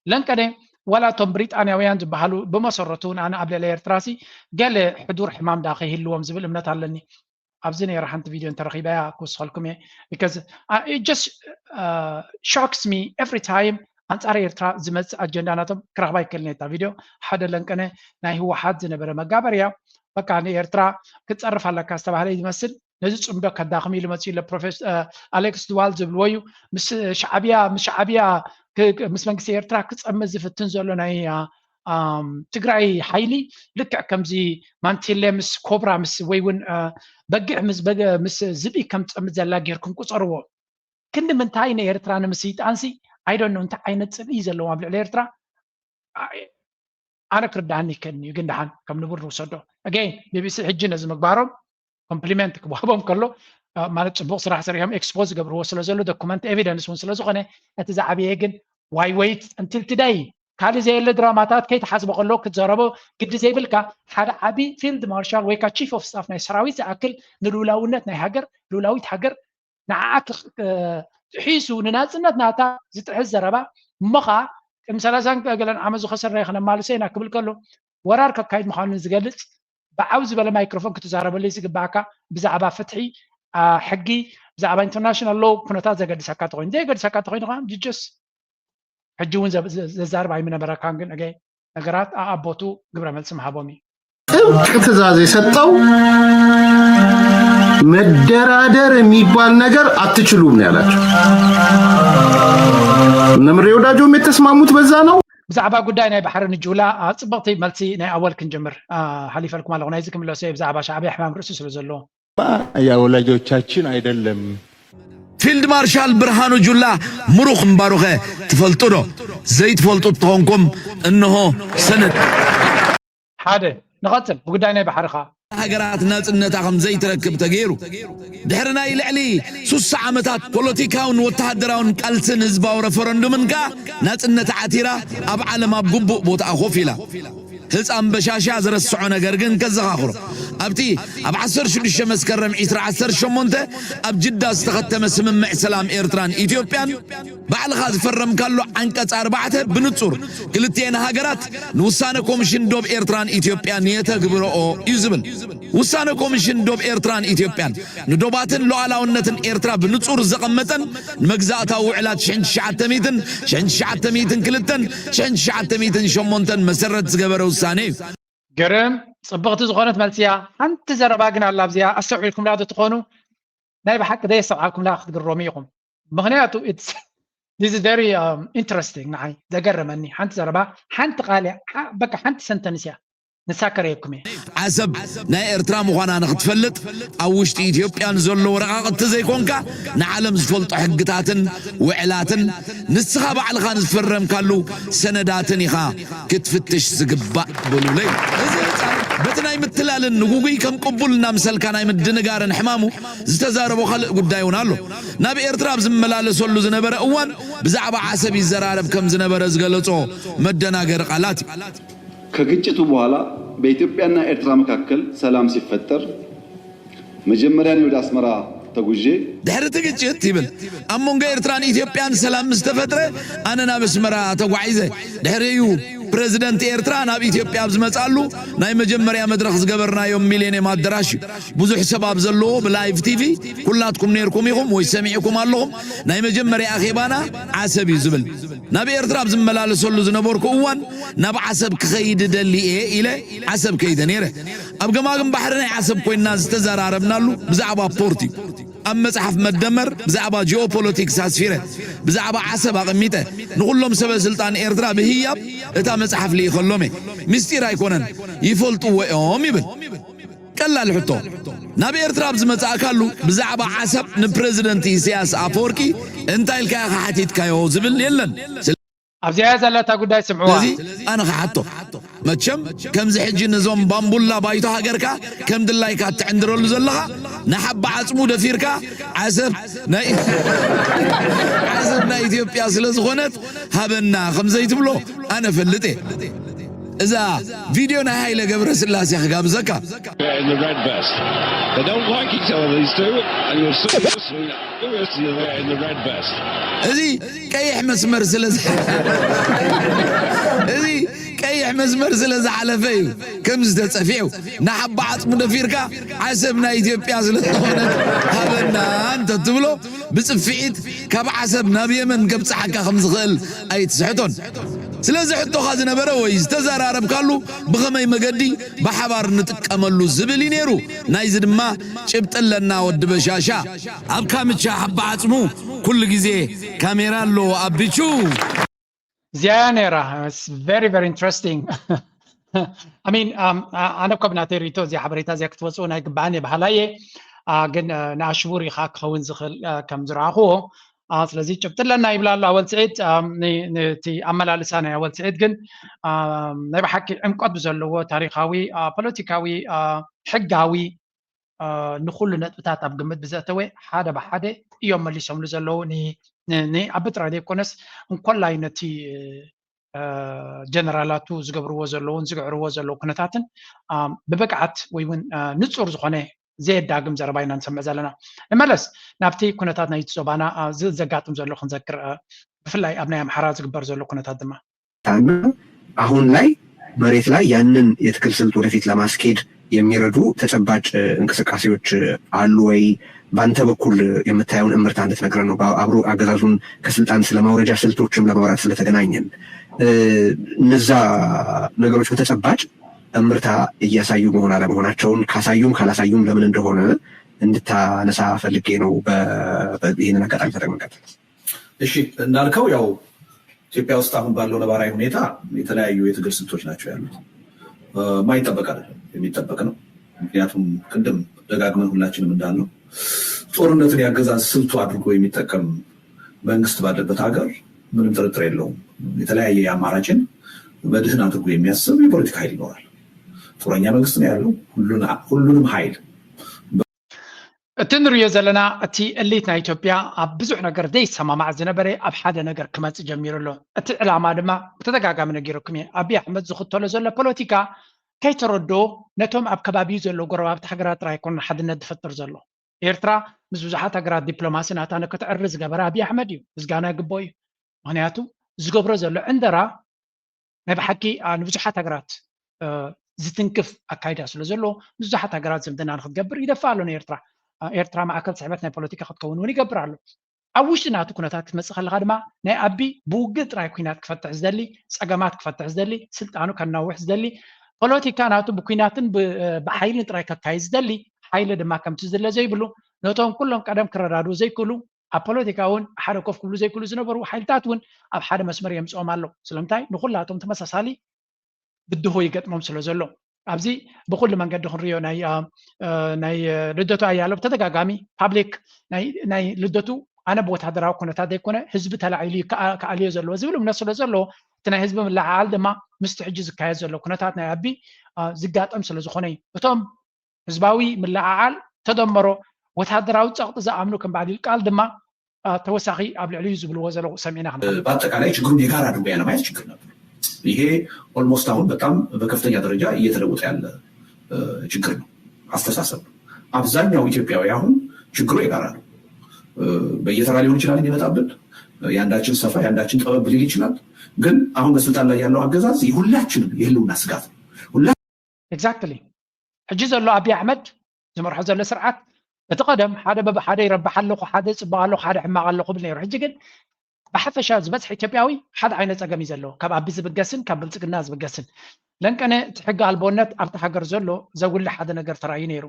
ለንቀደ ዋላ እቶም ብሪጣንያውያን ዝበሃሉ ብመሰረቱ ንኣነ ኣብ ልዕሊ ኤርትራሲ ገለ ሕዱር ሕማም ዳ ከይህልዎም ዝብል እምነት ኣለኒ። ኣብዚ ነይረ ሓንቲ ቪድዮ እንተረኺበያ ክውስኸልኩም እየ። Because uh, it just uh, shocks me every time ኣንጻር ኤርትራ ዝመጽእ ኣጀንዳ ናቶም ክረኽባ ይክእልን እየ። እታ ቪድዮ ሓደ ለንቀነ ናይ ህወሓት ዝነበረ መጋበርያ በቃ ንኤርትራ ክትጸርፍ ኣለካ ዝተባህለ እዩ ዝመስል። ነዚ ጽምዶ ከዳኽም ኢሉ መጽኡ ኢለ ፕሮፌስ ኣሌክስ ድዋል ዝብልዎ እዩ። ምስ ሻዕብያ ምስ ሻዕብያ ክ- ክ- ምስ መንግስቲ ኤርትራ ክጸምድ ዝፍትን ዘሎ ናይ አ፣ ኣም፣ ትግራይ ሓይሊ ልክዕ ከምዚ ማንቲለ ምስ ኮብራ ምስ ወይ እውን አ፣ በጊዕ ምስ በገ- ምስ ዝብኢ ከም ትጸምድ ዘላ ጌርኩም ቁጸርዎ። ክንዲ ምንታይ ንኤርትራ ንምስይጣንሲ ኣይዶኖ እንታይ ዓይነት ጽልኢ ዘለዎም ኣብ ልዕሊ ኤርትራ ኣነ ክርዳሃኒ ይክእልኒ እዩ። ግን ደሓን ከም ንቡር ንውሰዶ። ኣገይን ቢቢሲ ሕጂ ነዚ ምግባሮም ኮምፕሊመንት ክወሃቦም ከሎ ማለት ጽቡቕ ስራሕ ሰሪሖም ኤክስፖዝ ዝገብርዎ ስለ ዘሎ ዶኩመንት ኤቪደንስ እውን ስለ ዝኾነ እቲ ዝዓበየ ግን ዋይ ወይት እንቲል ትደይ ካልእ ዘየለ ድራማታት ከይተሓስቦ ከሎ ክትዘረቦ ግዲ ዘይብልካ ሓደ ዓቢ ፊልድ ማርሻል ወይ ካ ቺፍ ኦፍ ስታፍ ናይ ሰራዊት ዝኣክል ንልኡላውነት ናይ ሃገር ልኡላዊት ሃገር ንዓኣ ጥሒሱ ንናጽነት ናታ ዝጥሕስ ዘረባ እሞ ኸዓ ቅድሚ ሰላሳን ገለን ዓመት ዝኸሰርናዮ ከነማልሶ ኢና ክብል ከሎ ወራር ከካይድ ምዃኑ ዝገልጽ ብዓው ዝበለ ማይክሮፎን ክትዛረበሉ ዝግባኣካ ብዛዕባ ፍትሒ ሕጊ ብዛዕባ ኢንተርናሽናል ሎ ኩነታት ዘገድሰካ ተኮይኑ ዘየገድሰካ ተኮይኑ ከዓ ጅጀስ ሕጂ እውን ዘዛርብ ኣይምነበረካን ግን ነገራት ኣኣቦቱ ግብረ መልሲ ምሃቦም እዩ ጥብቅ ትእዛዝ የሰጠው መደራደር የሚባል ነገር አትችሉም ነው ያላቸው። እነ ምሬ ወዳጆም የተስማሙት በዛ ነው። ብዛዕባ ጉዳይ ናይ ባሕሪ ንጁላ ጽብቕቲ መልሲ ናይ ኣወል ክንጅምር ሓሊፈልኩም ኣለኹ ናይዚ ክምለሶ ብዛዕባ ሻዕብያ ሕማም ርእሲ ስለ ዘሎ የወላጆቻችን አይደለም። ፊልድ ማርሻል ብርሃኑ ጁላ ምሩኽ እምባሩኸ ትፈልጡ ዶ? ዘይትፈልጡ ተኾንኩም እንሆ ሰነድ። ሓደ ንቐጽል ብጉዳይ ናይ ባሕርኻ። ሃገራት ናጽነታ ከም ዘይትረክብ ተገይሩ። ድሕሪ ናይ ልዕሊ ሱሳ ዓመታት ፖለቲካውን ወተሃደራውን ቃልስን ህዝባዊ ረፈረንዱምን ከኣ ናጽነት ዓቲራ ኣብ ዓለም ኣብ ግቡእ ቦታኣ ኮፍ ኢላ። ህፃን በሻሻ ዝረስዖ ነገር ግን ከዘኻኽሮ ኣብቲ ኣብ ዓሰርተ ሽዱሽተ መስከረም ዕስራ ዓሰርተ ሸሞንተ ኣብ ጅዳ ዝተኸተመ ስምምዕ ሰላም ኤርትራን ኢትዮጵያን ባዕልኻ ዝፈረምካሉ ዓንቀፅ ኣርባዕተ ብንፁር ክልቲኤን ሃገራት ንውሳነ ኮሚሽን ዶብ ኤርትራን ኢትዮጵያን የተግብረኦ እዩ ዝብል። ውሳነ ኮሚሽን ዶብ ኤርትራን ኢትዮጵያን ንዶባትን ሉዓላውነትን ኤርትራ ብንጹር ዘቐመጠን ንመግዛእታዊ ውዕላት ሽሕን ትሽዓተ ሚእትን፣ ሽሕን ትሽዓተ ሚእትን ክልተን፣ ሽሕን ትሽዓተ ሚእትን ሸሞንተን መሰረት ዝገበረ ውሳነ እዩ። ግርም ጽብቕቲ ዝኾነት መልሲ እያ። ሓንቲ ዘረባ ግን ኣላ ኣብዚኣ ኣስተውዒልኩምላ ዶ ትኾኑ? ናይ ብሓቂ ዘየስተውዓልኩምላ ክትግረሙ ኢኹም። ምኽንያቱ it's this is very um, interesting ንዓይ ዘገረመኒ ሓንቲ ዘረባ ሓንቲ ቃል እያ በቃ ሓንቲ ሰንተንስ እያ ንሳ ከርእየኩም እየ። ዓሰብ ናይ ኤርትራ ምዃና ንኽትፈልጥ ኣብ ውሽጢ ኢትዮጵያን ዘሎ ወረቓቕቲ ዘይኮንካ ንዓለም ዝፈልጦ ሕግታትን ውዕላትን ንስኻ ባዕልኻ ንዝፈረምካሉ ሰነዳትን ኢኻ ክትፍትሽ ዝግባእ በሉለይ። እዚ ህፃን በቲ ናይ ምትላልን ንጉጉይ ከም ቅቡል እናምሰልካ ናይ ምድንጋርን ሕማሙ ዝተዛረቦ ካልእ ጉዳይ እውን ኣሎ። ናብ ኤርትራ ኣብ ዝመላለሰሉ ዝነበረ እዋን ብዛዕባ ዓሰብ ይዘራረብ ከም ዝነበረ ዝገለጾ መደናገሪ ቃላት እዩ። ከግጭቱ በኋላ በኢትዮጵያና ኤርትራ መካከል ሰላም ሲፈጠር መጀመሪያ እኔ ወደ አስመራ ተጉዤ ድሕሪ እቲ ግጭት ይብል ኣብ መንጎ ኤርትራን ኢትዮጵያን ሰላም ምስ ተፈጥረ ኣነ ናብ ኣስመራ ተጓዒዘ። ድሕሪኡ ፕረዚደንት ኤርትራ ናብ ኢትዮጵያ ኣብ ዝመፅኣሉ ናይ መጀመርያ መድረኽ ዝገበርናዮም ሚሌንየም ኣደራሽ እዩ። ብዙሕ ሰብ ኣብ ዘለዎ ብላይቭ ቲቪ ኩላትኩም ነይርኩም ኢኹም ወይ ሰሚዕኩም ኣለኹም። ናይ መጀመርያ ኣኼባና ዓሰብ እዩ ዝብል። ናብ ኤርትራ ኣብ ዝመላለሰሉ ዝነበርኩ እዋን ናብ ዓሰብ ክኸይድ እደሊ እየ ኢለ ዓሰብ ከይደ ነይረ። ኣብ ገማግም ባሕሪ ናይ ዓሰብ ኮይንና ዝተዘራረብናሉ ብዛዕባ ፖርት እዩ። ኣብ መጽሓፍ መደመር ብዛዕባ ጂኦፖለቲክስ ኣስፊረ፣ ብዛዕባ ዓሰብ ኣቐሚጠ፣ ንኹሎም ሰበ ስልጣን ኤርትራ ብህያብ እታ መጽሓፍ ልኢኸሎም እየ። ምስጢር ኣይኮነን፣ ይፈልጥዎ እዮም ይብል። ቀላል ሕቶ፣ ናብ ኤርትራ ኣብ ዝመጻእካሉ ብዛዕባ ዓሰብ ንፕረዚደንት ኢሳያስ ኣፈወርቂ እንታይ ኢልካ ኢኻ ሓቲትካዮ ዝብል የለን። ኣብዚኣ እያ ዘላ እታ ጉዳይ ስምዕዋ። ስለዚ ኣነ ክሓቶ፣ መቸም ከምዚ ሕጂ ነዞም ባምቡላ ባይቶ ሃገርካ ከም ድላይካ እትዕንድረሉ ዘለኻ ንሓባ ዓጽሙ ደፊርካ ዓሰብ ናይ ዓሰብ ናይ ኢትዮጵያ ስለ ዝኾነት ሃበና ከም ዘይትብሎ ኣነ ፈልጥ እየ። እዛ ቪድዮ ናይ ሃይለ ገብረ ስላሴ ክጋብዘካ። In the red vest. They don't like each other, these two, and you'll see this. Lewis, you're there in the red vest. እዚ ቀይሕ መስመር ስለ እዚ ቀይሕ መስመር ስለ ዝሓለፈ እዩ ከምዚ ተጸፊዑ። ንሓባ ዓጽሙ ደፊርካ ዓሰብ ናይ ኢትዮጵያ ስለ ዝኾነት ሃበና እንተ ትብሎ ብጽፍዒት ካብ ዓሰብ ናብ የመን ከብጽሓካ ከም ዝኽእል ኣይትስሕቶን። ስለዚ ሕቶኻ ዝነበረ ወይ ዝተዘራረብካሉ ብኸመይ መገዲ ብሓባር ንጥቀመሉ ዝብል እዩ ነይሩ። ናይዚ ድማ ጭብጢ ኣለና ወዲ በሻሻ። ኣብ ካምቻ ሓባ ዓጽሙ ኩሉ ግዜ ካሜራ ኣለዎ ኣቢቹ። እዚኣ ነራ very very interesting። I mean ኣነ ኮብ ናተይ ሪቶ እዚኣ ሓበሬታ እዚኣ ክትወፅኡ ናይ ግባኣን እየ በሃላ እየ። ግን ንኣሽቡር ኢኻ ክኸውን ዝኽእል ከም ዝረኣኽዎ ስለዚ ጭብጢ ኣለና ይብላ ኣሎ ኣወል ስዒድ። ነቲ ኣመላልሳ ናይ ኣወል ስዒድ ግን ናይ ብሓቂ ዕምቆት ብዘለዎ ታሪካዊ፣ ፖለቲካዊ፣ ሕጋዊ ንኩሉ ነጥብታት ኣብ ግምት ብዘእተወ ሓደ ብሓደ እዮም መሊሶምሉ ዘለዉ። ንኣቢ ጥራይ ዘይኮነስ እንኮላይ ነቲ ጀነራላቱ ዝገብርዎ ዘለውን ዝግዕርዎ ዘለዉ ኩነታትን ብብቅዓት ወይ እውን ንፁር ዝኾነ ዘየዳግም ዘረባ ኢና ንሰምዕ ዘለና። ንመለስ ናብቲ ኩነታት ናይቲ ዞባና ዘጋጥም ዘሎ ክንዘክር፣ ብፍላይ ኣብ ናይ ኣምሓራ ዝግበር ዘሎ ኩነታት ድማ እና አሁን ላይ መሬት ላይ ያንን የትግል ስልት ወደፊት ለማስኬድ የሚረዱ ተጨባጭ እንቅስቃሴዎች አሉ ወይ? በአንተ በኩል የምታየውን እምርታ እንድትነግረን ነው። አብሮ አገዛዙን ከስልጣን ስለማውረጃ ስልቶችም ለማውራት ስለተገናኘን እነዛ ነገሮች በተጨባጭ እምርታ እያሳዩ መሆን አለመሆናቸውን ካሳዩም ካላሳዩም ለምን እንደሆነ እንድታነሳ ፈልጌ ነው። ይህንን አጋጣሚ ተጠቅመን ቀጥል። እሺ እንዳልከው ያው ኢትዮጵያ ውስጥ አሁን ባለው ነባራዊ ሁኔታ የተለያዩ የትግል ስልቶች ናቸው ያሉት። የማይጠበቅ አይደለም፣ የሚጠበቅ ነው። ምክንያቱም ቅድም ደጋግመን ሁላችንም እንዳልነው ጦርነትን የአገዛዝ ስልቱ አድርጎ የሚጠቀም መንግስት ባለበት ሀገር ምንም ጥርጥር የለውም የተለያየ አማራጭን በድህን አድርጎ የሚያስብ የፖለቲካ ኃይል ይኖራል። ጦረኛ መንግስት ነው ያለው። ሁሉንም ኃይል እቲ ንሪኦ ዘለና እቲ እሊት ናይ ኢትዮጵያ ኣብ ብዙሕ ነገር ዘይሰማማዕ ዝነበረ ኣብ ሓደ ነገር ክመፅእ ጀሚሩ ኣሎ። እቲ ዕላማ ድማ ብተደጋጋሚ ነጊረኩም እየ። ኣብይ ኣሕመድ ዝኽተሎ ዘሎ ፖለቲካ ከይተረድኦ ነቶም ኣብ ከባቢኡ ዘለዉ ጎረባብቲ ሃገራት ጥራይ ኣይኮነን ሓድነት ዝፈጥር ዘሎ። ኤርትራ ምስ ብዙሓት ሃገራት ዲፕሎማሲ ናታ ንክትዕሪ ዝገበረ ኣብይ ኣሕመድ እዩ። ምስጋና ይግብኦ እዩ። ምክንያቱ ዝገብሮ ዘሎ ዕንደራ ናይ ብሓቂ ንብዙሓት ሃገራት ዝትንክፍ ኣካይዳ ስለ ዘሎ ብዙሓት ሃገራት ዝምድና ንክትገብር ይደፍእ ኣሎ ንኤርትራ። ኤርትራ ማእከል ስሕበት ናይ ፖለቲካ ክትከውን እውን ይገብር ኣሎ። ኣብ ውሽጢ ናቱ ኩነታት ክትመፅእ ከለካ ድማ ናይ ኣቢ ብውግእ ጥራይ ኩናት ክፈትሕ ዝደሊ፣ ፀገማት ክፈትሕ ዝደሊ፣ ስልጣኑ ከናውሕ ዝደሊ፣ ፖለቲካ ናቱ ብኩናትን ብሓይልን ጥራይ ከካይድ ዝደሊ ሓይሊ ድማ ከምቲ ዝድለ ዘይብሉ ነቶም ኩሎም ቀደም ክረዳድኡ ዘይክእሉ ኣብ ፖለቲካ እውን ሓደ ኮፍ ክብሉ ዘይክእሉ ዝነበሩ ሓይልታት እውን ኣብ ሓደ መስመር የምፅኦም ኣሎ። ስለምንታይ ንኩላቶም ተመሳሳሊ ብድሆ ይገጥሞም ስለ ዘሎ ኣብዚ ብኩሉ መንገዲ ክንሪኦ ናይ ልደቱ ኣያለው ብተደጋጋሚ ፓብሊክ ናይ ልደቱ ኣነ ብወታደራዊ ኩነታት ዘይኮነ ህዝቢ ተላዒሉ ክኣልዮ ዘለዎ ዝብል እምነት ስለ ዘሎ እቲ ናይ ህዝቢ ምልዓዓል ድማ ምስቲ ሕጂ ዝካየድ ዘሎ ኩነታት ናይ ኣቢ ዝጋጠም ስለ ዝኾነ እዩ። እቶም ህዝባዊ ምልዓዓል ተደመሮ ወታደራዊ ፀቕጢ ዝኣምኑ ከም በዓል ይልቃል ድማ ተወሳኺ ኣብ ልዕሊኡ ዝብልዎ ዘለዉ ሰሚዕና ክንብል በአጠቃላይ ችግሩን የጋራ አድርጎ ያለማየት ችግር ነበር። ይሄ almost አሁን በጣም በከፍተኛ ደረጃ እየተለወጠ ያለ ችግር ነው፣ አስተሳሰብ ነው። አብዛኛው ኢትዮጵያዊ አሁን ችግሩ የጋራ ነው። በየተራ ሊሆን ይችላል የሚመጣብን፣ የአንዳችን ሰፋ የአንዳችን ጠበብ ሊል ይችላል። ግን አሁን በስልጣን ላይ ያለው አገዛዝ የሁላችንም የህልውና ስጋት ነው። exactly ሕጂ ዘሎ ኣብይ ኣሕመድ ዝመርሖ ዘሎ ስርዓት እቲ ቀደም ሓደ በብ ሓደ ይረብሕ ኣለኹ፣ ሓደ ይፅበቕ ኣለኹ፣ ሓደ ሕማቕ ኣለኹ ብል ነይሩ። ሕጂ ግን ብሓፈሻ ዝበዝሕ ኢትዮጵያዊ ሓደ ዓይነት ፀገም እዩ ዘለዎ፣ ካብ ኣቢ ዝብገስን ካብ ብልፅግና ዝብገስን። ለንቀነ እቲ ሕጊ ኣልቦነት ኣብቲ ሃገር ዘሎ ዘጉልሕ ሓደ ነገር ተራእዩ ነይሩ።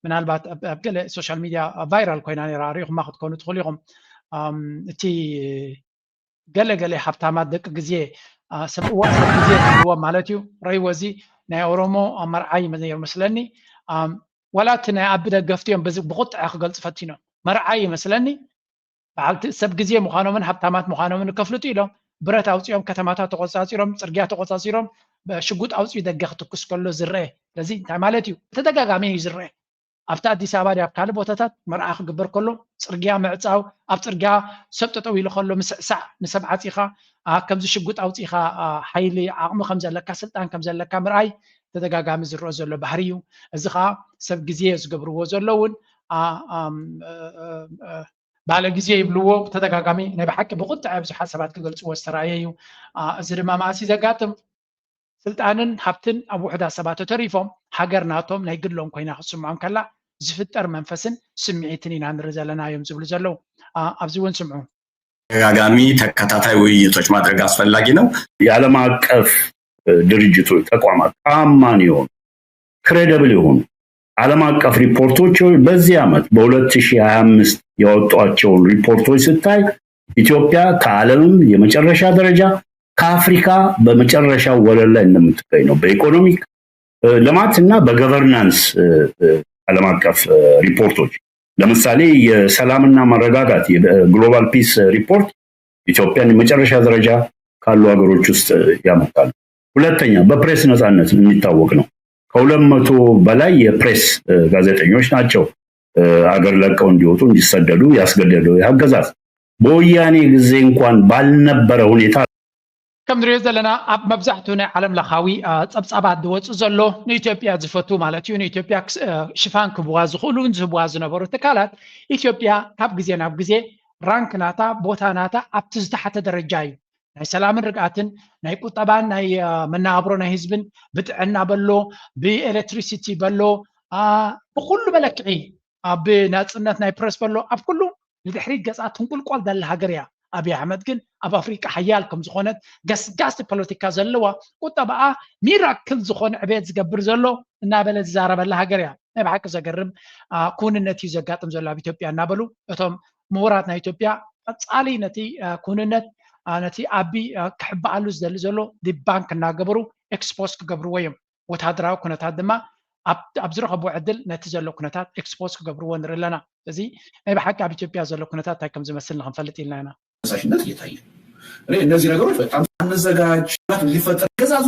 ምናልባት ኣብ ገለ ሶሻል ሚድያ ቫይራል ኮይና ነይራ፣ ሪኢኹማ ክትኮኑ ትኽእሉ ኢኹም። እቲ ገለ ገለ ሃብታማት ደቂ ግዜ ሰብ እዋ ሰብ ግዜ ዝብልዎ ማለት እዩ። ረይዎ እዚ ናይ ኦሮሞ መርዓይ ነይሩ መስለኒ። ዋላ እቲ ናይ ኣቢ ደገፍቲ እዮም ብዚ ብቁጥዐ ክገልፁ ፈቲኖም። መርዓይ ይመስለኒ በዓልቲ ሰብ ግዜ ምዃኖምን ሃብታማት ምዃኖምን ከፍልጡ ኢሎም ብረት ኣውፂኦም ከተማታት ተቆፃፂሮም ፅርግያ ተቆፃፂሮም ሽጉጥ ኣውፅኡ ደገ ክትኩስ ከሎ ዝረአ። ስለዚ እንታይ ማለት እዩ? ተደጋጋሚ እዩ ዝረአ። ኣብቲ ኣዲስ ኣበባ ድዩ ኣብ ካልእ ቦታታት መርዓ ክግበር ከሎ ፅርግያ ምዕፃው፣ ኣብ ፅርግያ ሰብ ጠጠው ኢሉ ከሎ ምስዕሳዕ፣ ንሰብ ዓፂኻ ከምዚ ሽጉጥ ኣውፂኻ ሓይሊ ዓቕሚ ከም ዘለካ ስልጣን ከም ዘለካ ምርኣይ ተደጋጋሚ ዝረኦ ዘሎ ባህሪ እዩ። እዚ ከዓ ሰብ ግዜ ዝገብርዎ ዘለውን ባለ ግዜ ይብልዎ ተደጋጋሚ ናይ ብሓቂ ብቁጥዐ ብዙሓት ሰባት ክገልፅዎ ዝተረኣየ እዩ። እዚ ድማ መኣስ ዘጋጥም ስልጣንን ሃብትን ኣብ ውሕዳት ሰባት ተተሪፎም ሃገር ናቶም ናይ ግሎም ኮይና ክትስምዖም ከላ ዝፍጠር መንፈስን ስምዒትን ኢና ንርኢ ዘለና እዮም ዝብሉ ዘለዉ። ኣብዚ እውን ስምዑ። ተደጋጋሚ ተከታታይ ውይይቶች ማድረግ አስፈላጊ ነው። የዓለም አቀፍ ድርጅቶች፣ ተቋማት ታማኝ የሆኑ ክሬዲብል የሆኑ ዓለም አቀፍ ሪፖርቶች በዚህ ዓመት በ2025 ያወጧቸውን ሪፖርቶች ስታይ ኢትዮጵያ ከዓለምም የመጨረሻ ደረጃ ከአፍሪካ በመጨረሻ ወለል ላይ እንደምትገኝ ነው። በኢኮኖሚክ ልማት እና በገቨርናንስ ዓለም አቀፍ ሪፖርቶች ለምሳሌ የሰላምና መረጋጋት የግሎባል ፒስ ሪፖርት ኢትዮጵያን የመጨረሻ ደረጃ ካሉ ሀገሮች ውስጥ ያመጣል። ሁለተኛ በፕሬስ ነፃነት የሚታወቅ ነው። ከሁለት መቶ በላይ የፕሬስ ጋዜጠኞች ናቸው አገር ለቀው እንዲወጡ እንዲሰደዱ ያስገደደው ያገዛዝ። በወያኔ ጊዜ እንኳን ባልነበረ ሁኔታ ከም ንሪኦ ዘለና ኣብ መብዛሕትኡ ናይ ዓለም ለኻዊ ጸብጻባት ዝወፁ ዘሎ ንኢትዮጵያ ዝፈቱ ማለት እዩ ንኢትዮጵያ ሽፋን ክህብዋ ዝኽእሉ ዝህብዋ ዝነበሩ ትካላት ኢትዮጵያ ካብ ግዜ ናብ ግዜ ራንክ ናታ ቦታ ናታ ኣብቲ ዝተሓተ ደረጃ እዩ። ናይ ሰላምን ርግኣትን ናይ ቁጠባን ናይ መነባብሮ ናይ ህዝብን ብጥዕና በሎ ብኤሌክትሪሲቲ በሎ ብኩሉ መለክዒ ኣብ ናፅነት ናይ ፕረስ በሎ ኣብ ኩሉ ንድሕሪት ገፃ ትንቁልቋል ዘላ ሃገር እያ። ኣብይ ኣሕመድ ግን ኣብ ኣፍሪቃ ሓያል ከም ዝኾነት ገስጋስቲ ፖለቲካ ዘለዋ ቁጠባኣ ሚራክል ዝኾነ ዕቤት ዝገብር ዘሎ እናበለ ዝዛረበላ ሃገር እያ። ናይ ብሓቂ ዘገርም ክውንነት እዩ ዘጋጥም ዘሎ ኣብ ኢትዮጵያ እናበሉ እቶም ምሁራት ናይ ኢትዮጵያ ቀፃሊ ነቲ ክውንነት ነቲ ኣቢ ክሕበኣሉ ዝደሊ ዘሎ ዲባንክ እናገበሩ ኤክስፖስ ክገብርዎ እዮም። ወታደራዊ ኩነታት ድማ ኣብ ዝረኸብዎ ዕድል ነቲ ዘሎ ኩነታት ኤክስፖዝ ክገብርዎ ንርኢ ኣለና። እዚ ናይ ብሓቂ ኣብ ኢትዮጵያ ዘሎ ኩነታት እንታይ ከም ዝመስል ንክንፈልጥ ኢልና ኢና። ተነሳሽነት እየታየ እኔ እነዚህ ነገሮች በጣም ሳንዘጋጅ ሊፈጠር ገዛዙ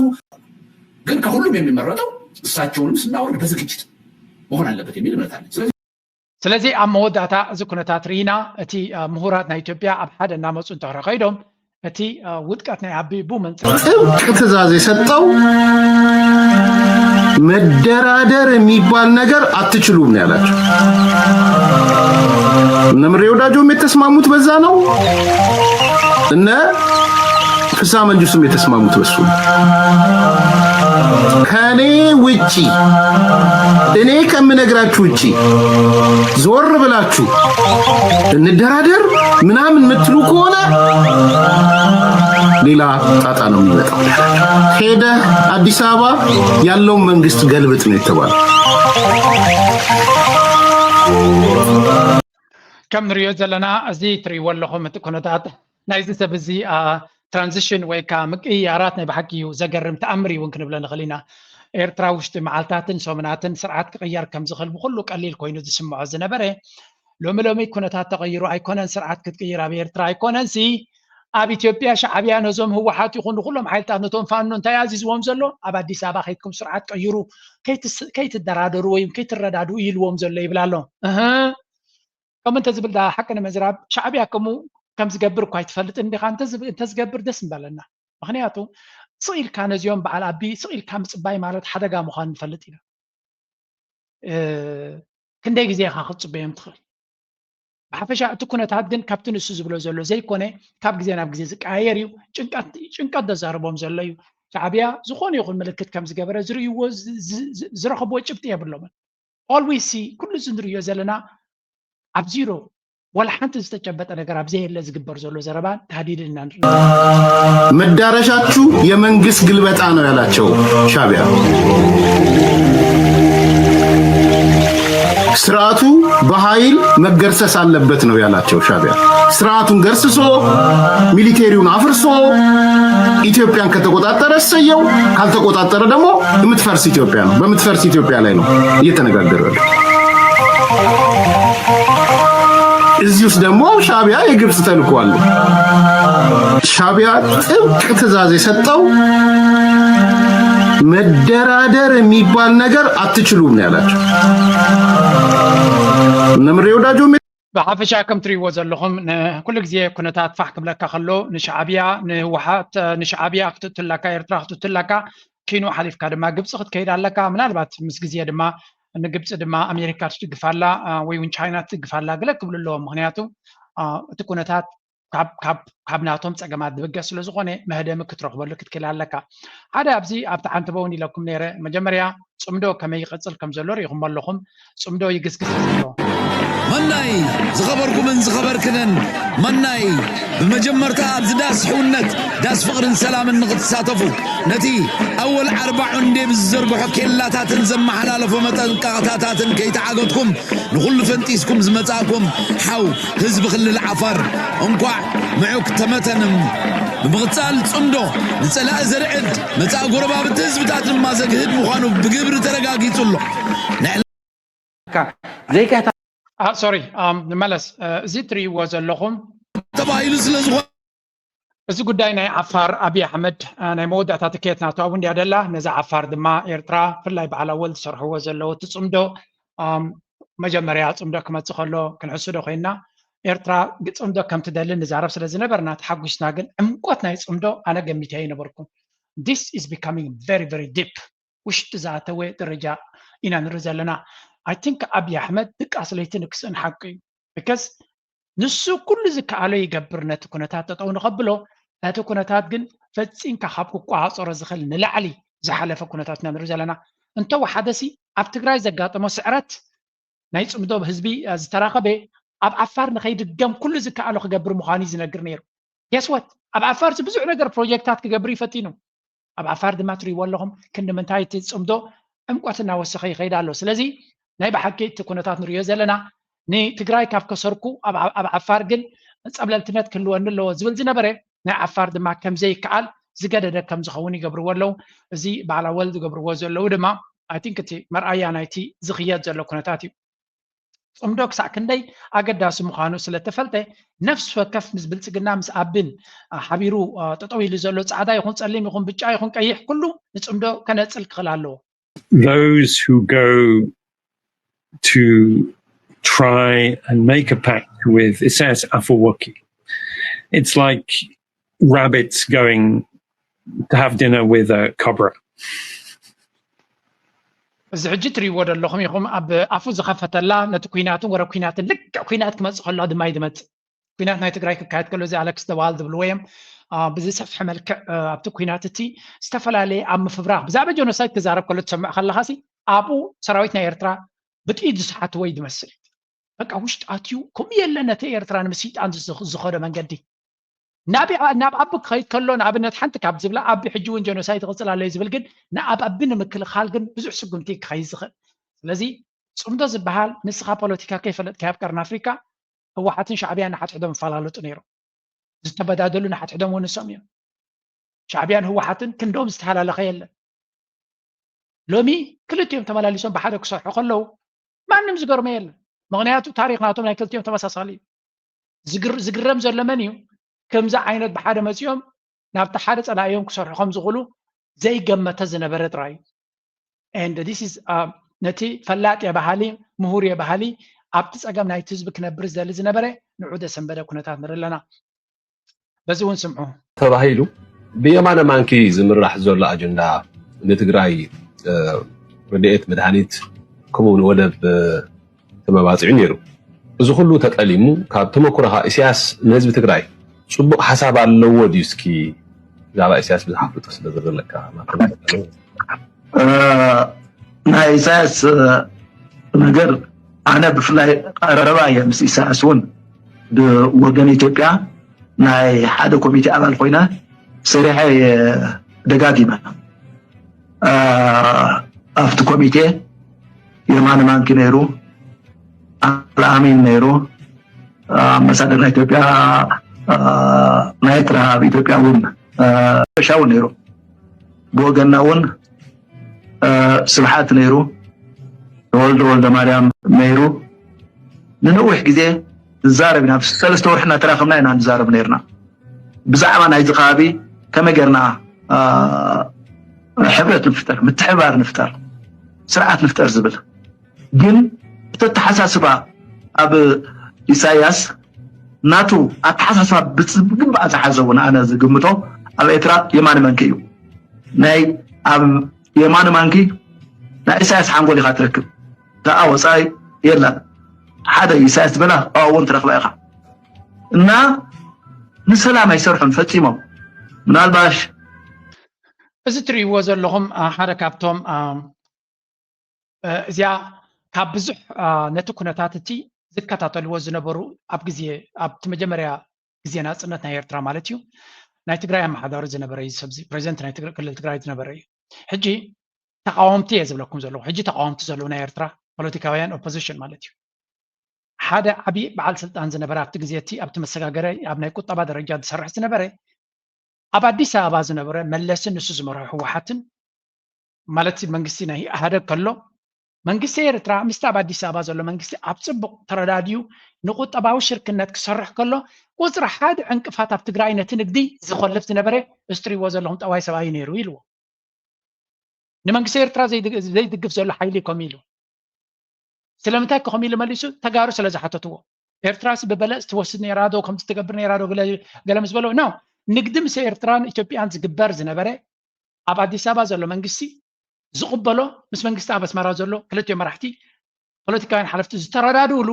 ግን ከሁሉም የሚመረጠው እሳቸውንም ስናወርድ በዝግጅት መሆን አለበት የሚል እምነት አለ። ስለዚህ ስለዚ ኣብ መወዳእታ እዚ ኩነታት ርኢና እቲ ምሁራት ናይ ኢትዮጵያ ኣብ ሓደ እናመፁ እንተሕረ ከይዶም እቲ ውድቀት ናይ ኣቢ ቡ መንፅር ጥብቅ ትእዛዝ የሰጠው መደራደር የሚባል ነገር አትችሉም ነው ያላቸው። እነ ምሬ ወዳጆም የተስማሙት በዛ ነው። እነ ፍሳ መንጁስም የተስማሙት በሱ ከኔ ውጪ እኔ ከምነግራችሁ ውጪ ዞር ብላችሁ እንደራደር ምናምን የምትሉ ከሆነ ሌላ ጣጣ ነው የሚመጣው። ሄደ አዲስ አበባ ያለውን መንግስት ገልብጥ ነው የተባለው። ከም ንሪኦ ዘለና እዚ ትሪእዎ ኣለኹም እቲ ኩነታት ናይዚ ሰብ እዚ ትራንዚሽን ወይ ከዓ ምቅይያራት ናይ ብሓቂ እዩ ዘገርም ተኣምር እውን ክንብሎ ንኽእል ኢና። ኤርትራ ውሽጢ መዓልታትን ሰሙናትን ስርዓት ክቕየር ከም ዝኽእል ብኩሉ ቀሊል ኮይኑ ዝስምዖ ዝነበረ ሎሚ ሎሚ ኩነታት ተቐይሩ ኣይኮነን ስርዓት ክትቅይር ኣብ ኤርትራ ኣይኮነን ሲ ኣብ ኢትዮጵያ ሻዕብያ ነዞም ህወሓት ይኹን ንኩሎም ሓይልታት ነቶም ፋኖ እንታይ ኣዚዝዎም ዘሎ ኣብ ኣዲስ ኣበባ ከይድኩም ስርዓት ቀይሩ ከይትደራደሩ ወይ ከይትረዳድኡ ኢልዎም ዘሎ ይብል ኣሎ። ከም እንተ ዝብል ዳ ሓቂ ንምዝራብ ሻዕብያ ከምኡ ከም ዝገብር እኳ ኣይትፈልጥን ዲኻ? እንተዝገብር ደስ ምበለና። ምክንያቱ ስቕ ኢልካ ነዚኦም በዓል ኣቢ ስቕ ኢልካ ምፅባይ ማለት ሓደጋ ምዃኑ ንፈልጥ ኢና። ክንደይ ግዜ ኢኻ ክትፅበዮም ትኽእል? ብሓፈሻ እቲ ኩነታት ግን ካብቲ ንሱ ዝብሎ ዘሎ ዘይኮነ ካብ ግዜ ናብ ግዜ ዝቀያየር እዩ። ጭንቀት ዘዛርቦም ዘሎ እዩ። ሻዕብያ ዝኾነ ይኹን ምልክት ከም ዝገበረ ዝርእይዎ ዝረኸብዎ ጭብጢ የብሎምን። All we see ኩሉ እዚ ንርእዮ ዘለና ኣብ ዚሮ ዋላ ሓንቲ ዝተጨበጠ ነገር ኣብ ዘየለ ዝግበር ዘሎ ዘረባን ታህዲድን ኢና ንርኢ። መዳረሻችሁ የመንግስት ግልበጣ ነው ያላቸው ሻቢያ። ስርዓቱ በኃይል መገርሰስ አለበት ነው ያላቸው ሻቢያ። ስርዓቱን ገርስሶ ሚሊቴሪውን አፍርሶ ኢትዮጵያን ከተቆጣጠረ እሰየው፣ ካልተቆጣጠረ ደግሞ የምትፈርስ ኢትዮጵያ ነው። በምትፈርስ ኢትዮጵያ ላይ ነው እየተነጋገሩ ያሉ። እዚህ ውስጥ ደግሞ ሻቢያ የግብፅ ተልኮ አለ። ሻቢያ ጥብቅ ትእዛዝ የሰጠው መደራደር የሚባል ነገር አትችሉም ነው ያላቸው። እነ ምሬ ወዳጆ ብሓፈሻ ከም ትሪእዎ ዘለኹም ንኩሉ ግዜ ኩነታት ፋሕ ክብለካ ከሎ ንሻዕብያ ንህወሓት ንሻዕብያ ክትእትለካ ኤርትራ ክትእትለካ ኪኑ ሓሊፍካ ድማ ግብፂ ክትከይድ ኣለካ። ምናልባት ምስ ግዜ ድማ ንግብፂ ድማ ኣሜሪካ ትድግፋላ ወይ እውን ቻይና ትድግፋላ ገለ ክብሉ ኣለዎም። ምክንያቱ እቲ ኩነታት ካብ ናቶም ፀገማት ዝብገስ ስለዝኾነ መህደሚ ክትረኽበሉ ክትክእል ኣለካ። ሓደ ኣብዚ ኣብቲ ሓንትበ እውን ኢለኩም ነይረ። መጀመርያ ፅምዶ ከመይ ይቐፅል ከም ዘሎ ርኢኹም ኣለኹም። ፅምዶ ይግስግስ ዘሎ። መናይ ዝኸበርኩምን ዝኸበርክንን መናይ ብመጀመርታ ኣብዚ ዳስ ሕውነት ዳስ ፍቕርን ሰላምን ንኽትሳተፉ ነቲ ኣወል ዓርባዑ እንዴ ብዝዘርግሖ ኬላታትን ዘመሓላለፎ መጠንቀቕታታትን ከይተዓገትኩም ንኹሉ ፈንጢስኩም ዝመጻእኩም ሓው ህዝቢ ክልል ዓፋር እንኳዕ ምዑክ ተመተንም። ብምቕጻል ጽምዶ ንጸላኢ ዘርዕድ መጻኢ ጎረባብቲ ህዝብታት ድማ ዘግህድ ምዃኑ ብግብሪ ተረጋጊጹ ኣሎ። ንዕላ ዘይካ ሶሪ ንመለስ እዚ ትርእይዎ ዘለኹም ተባሂሉ ስለ ዝኾነ እዚ ጉዳይ ናይ ዓፋር ኣብይ ኣሕመድ ናይ መወዳእታ ትኬት ናቱ ኣብኡ እንድያ ደላ። ነዛ ዓፋር ድማ ኤርትራ ብፍላይ በዓል ኣወል ዝሰርሕዎ ዘለዉ እቲ ፅምዶ መጀመርያ ፅምዶ ክመፅእ ከሎ ክንሕስዶ ኮይንና ኤርትራ ፅምዶ ከም ትደሊ ንዛረብ ስለ ዝነበርና ተሓጒስና። ግን ዕምቆት ናይ ፅምዶ ኣነ ገሚተ ኣይነበርኩን። This is becoming very very deep ውሽጢ ዝኣተወ ደረጃ ኢና ንርኢ ዘለና። I think ኣብይ ኣሕመድ ድቃስ ለይቲ ንክስእን ሓቂ እዩ። Because ንሱ ኩሉ ዝከኣሎ ይገብር ነቲ ኩነታት ጠጠው ንኸብሎ። ነቲ ኩነታት ግን ፈጺምካ ካብ ክቆፃፀሮ ዝኽእል ንላዕሊ ዝሓለፈ ኩነታት ኢና ንርኢ ዘለና። እንተወሓደሲ ኣብ ትግራይ ዘጋጠሞ ስዕረት ናይ ፅምዶ ህዝቢ ዝተራኸበ ኣብ ዓፋር ንኸይድገም ኩሉ ዝከኣሎ ክገብር ምዃኑ እዩ ዝነግር ነይሩ። Guess what? ኣብ ዓፋር ብዙሕ ነገር ፕሮጀክታት ክገብር እዩ ፈቲኑ። ኣብ ዓፋር ድማ ትሪእዎ ኣለኹም ክንዲ ምንታይ እቲ ፅምዶ ዕምቆት እናወሰኸ ይኸይድ ኣሎ። ስለዚ ናይ ብሓቂ እቲ ኩነታት ንሪኦ ዘለና ንትግራይ ካብ ከሰርኩ ኣብ ዓፋር ግን ፀብለልትነት ክህልወኒ ኣለዎ ዝብል ዝነበረ ናይ ዓፋር ድማ ከምዘይከኣል ዝገደደ ከም ዝኸውን ይገብርዎ ኣለዉ። እዚ በዓል ኣወል ዝገብርዎ ዘለዉ ድማ I think እቲ መርኣያ ናይቲ ዝኽየድ ዘሎ ኩነታት እዩ። ፅምዶ ክሳዕ ክንደይ ኣገዳሲ ምዃኑ ስለተፈልጠ ነፍሲ ወከፍ ምስ ብልፅግና ምስ ኣብን ሓቢሩ ጠጠው ኢሉ ዘሎ ፃዕዳ ይኹን ፀሊም ይኹን ብጫ ይኹን ቀይሕ ኩሉ ንፅምዶ ከነፅል ክኽእል ኣለዎ። Those who go to try and make a pact with Isaias Afwerki, it's like rabbits going to have dinner with a cobra. እዚ ሕጂ ትሪእዎ ዘለኹም ኢኹም ኣብ ኣፉ ዝኸፈተላ ነቲ ኩናትን ወረ ኩናትን ልክዕ ኩናት ክመፅእ ከሎ ድማ እዩ ዝመፅእ። ኩናት ናይ ትግራይ ክካየድ ከሎ እዚ ኣለክስ ደዋል ዝብልዎ እዮም። ብዝሰፍሐ መልክዕ ኣብቲ ኩናት እቲ ዝተፈላለየ ኣብ ምፍብራኽ ብዛዕባ ጀኖሳይድ ክዛረብ ከሎ ትሰምዕ ከለኻ ሲ ኣብኡ ሰራዊት ናይ ኤርትራ ብጥይት ዝሰሓትዎ እዩ ዝመስል። በቃ ውሽጢ ኣትዩ ከምኡ የለ ነቲ ኤርትራ ንምስይጣን ዝኸዶ መንገዲ ናብ ኣቢ ክኸይድ ከሎ ንኣብነት ሓንቲ ካብ ዝብላ ኣቢ ሕጂ እውን ጀኖሳይድ ይቕፅል ኣሎ ዝብል ግን ንኣብ ኣቢ ንምክልኻል ግን ብዙሕ ስጉምቲ ክኸይድ ዝኽእል። ስለዚ ፅምዶ ዝበሃል ንስኻ ፖለቲካ ከይፈለጥካ ኣብ ቀርኒ ኣፍሪካ ህወሓትን ሻዕብያን ንሓድሕዶም ይፈላለጡ ነይሮም። ዝተበዳደሉ ንሓድሕዶም እውን ንሶም እዮም። ሻዕብያን ህወሓትን ክንዶም ዝተሃላለኸ የለን። ሎሚ ክልቲኦም ተመላሊሶም ብሓደ ክሰርሑ ከለዉ ማንም ዝገርሞ የለን። ምክንያቱ ታሪክ ናቶም ናይ ክልቲኦም ተመሳሳሊ እዩ። ዝግረም ዘሎ መን እዩ? ከምዚ ዓይነት ብሓደ መፂኦም ናብቲ ሓደ ፀላእዮም ክሰርሑ ከም ዝኽእሉ ዘይገመተ ዝነበረ ጥራይ እዩ። And this is ነቲ ፈላጥ የባሃሊ ምሁር የባሃሊ ኣብቲ ፀገም ናይቲ ህዝቢ ክነብር ዝደሊ ዝነበረ ንዑ ዘሰንበደ ኩነታት ንርኢ ኣለና። በዚ እውን ስምዑ። ተባሂሉ ብየማነ ማንኪ ዝምራሕ ዘሎ ኣጀንዳ ንትግራይ ረድኤት መድሃኒት ከምኡ ንወደብ ተመባፂዑ ነይሩ። እዚ ኩሉ ተጠሊሙ ካብ ተመኩሮኻ ኢሳያስ ንህዝቢ ትግራይ ፅቡቕ ሓሳብ ኣለዎ ድዩ? እስኪ ብዛዕባ ኢሳያስ ብዙሕ ኣፍልጦ ስለ ዘለካ ናይ ኢሳያስ ነገር ኣነ ብፍላይ ቀረባ እየ ምስ ኢሳያስ እውን ብወገን ኢትዮጵያ ናይ ሓደ ኮሚቴ ኣባል ኮይነ ሰሪሐ እየ ደጋጊመ ኣብቲ ኮሚቴ የማነ ማንኪ ነይሩ፣ ኣልኣሚን ነይሩ፣ ኣምባሳደር ናይ ኢትዮጵያ ናይ ኤርትራ ኣብ ኢትዮጵያ እውን ሻው ነይሩ። ብወገንና እውን ስብሓት ነይሩ፣ ተወልደ ወልደ ማርያም ነይሩ። ንነዊሕ ግዜ ንዛረብ ኢና። ሰለስተ ወርሒ እናተራኸብና ኢና ንዛረብ ነይርና ብዛዕባ ናይዚ ከባቢ ከመይ ጌርና ሕብረት ንፍጠር፣ ምትሕባር ንፍጠር፣ ስርዓት ንፍጠር ዝብል ግን እቲ ኣተሓሳስባ ኣብ ኢሳያስ ናቱ ኣተሓሳስባ ብግባእ ዝሓዘ እውን ኣነ ዝግምቶ ኣብ ኤርትራ የማነ መንኪ እዩ። ናይ ኣብ የማነ መንኪ ናይ ኢሳያስ ሓንጎል ኢኻ ትረክብ። ደኣ ወፃኢ የላን። ሓደ ኢሳያስ ዝበላ ኣብኡ እውን ትረኽባ ኢኻ። እና ንሰላም ኣይሰርሑን ፈጺሞም። ምናልባሽ እዚ ትርእይዎ ዘለኹም ሓደ ካብቶም እዚኣ ካብ ብዙሕ ነቲ ኩነታት እቲ ዝከታተልዎ ዝነበሩ ኣብ ግዜ ኣብቲ መጀመርያ ግዜ ናፅነት ናይ ኤርትራ ማለት እዩ ናይ ትግራይ ኣመሓዳሪ ዝነበረ እዩ ሰብዚ ፕሬዚደንት ናይ ክልል ትግራይ ዝነበረ እዩ። ሕጂ ተቃወምቲ እየ ዝብለኩም ዘለኹ። ሕጂ ተቃወምቲ ዘለዉ ናይ ኤርትራ ፖለቲካውያን ኦፖዚሽን ማለት እዩ። ሓደ ዓብዪ በዓል ስልጣን ዝነበረ ኣብቲ ግዜ እቲ ኣብቲ መሰጋገሪ ኣብ ናይ ቁጠባ ደረጃ ዝሰርሕ ዝነበረ ኣብ ኣዲስ ኣበባ ዝነበረ መለስን ንሱ ዝመርሖ ህወሓትን ማለት መንግስቲ ናይ ኢህኣደግ ከሎ መንግስቲ ኤርትራ ምስቲ ኣብ ኣዲስ ኣበባ ዘሎ መንግስቲ ኣብ ፅቡቕ ተረዳዲኡ ንቁጠባዊ ሽርክነት ክሰርሕ ከሎ ቁፅሪ ሓደ ዕንቅፋት ኣብ ትግራይ ነቲ ንግዲ ዝኾልፍ ዝነበረ እዚ ትሪእዎ ዘለኹም ጠዋይ ሰብኣይ ነይሩ ኢልዎ። ንመንግስቲ ኤርትራ ዘይድግፍ ዘሎ ሓይሊ ኮም ኢሉ ስለምንታይ ኮም ኢሉ መሊሱ ተጋሩ ስለ ዝሓተትዎ ኤርትራስ ብበለፅ ትወስድ ነይራ ዶ ከምዚ ትገብር ነይራ ዶ ገለ ምስ በሎ ኖ ንግዲ ምስ ኤርትራን ኢትዮጵያን ዝግበር ዝነበረ ኣብ ኣዲስ ኣበባ ዘሎ መንግስቲ ዝቕበሎ ምስ መንግስቲ ኣብ ኣስመራ ዘሎ ክልቲኦ መራሕቲ ፖለቲካውያን ሓለፍቲ ዝተረዳድእሉ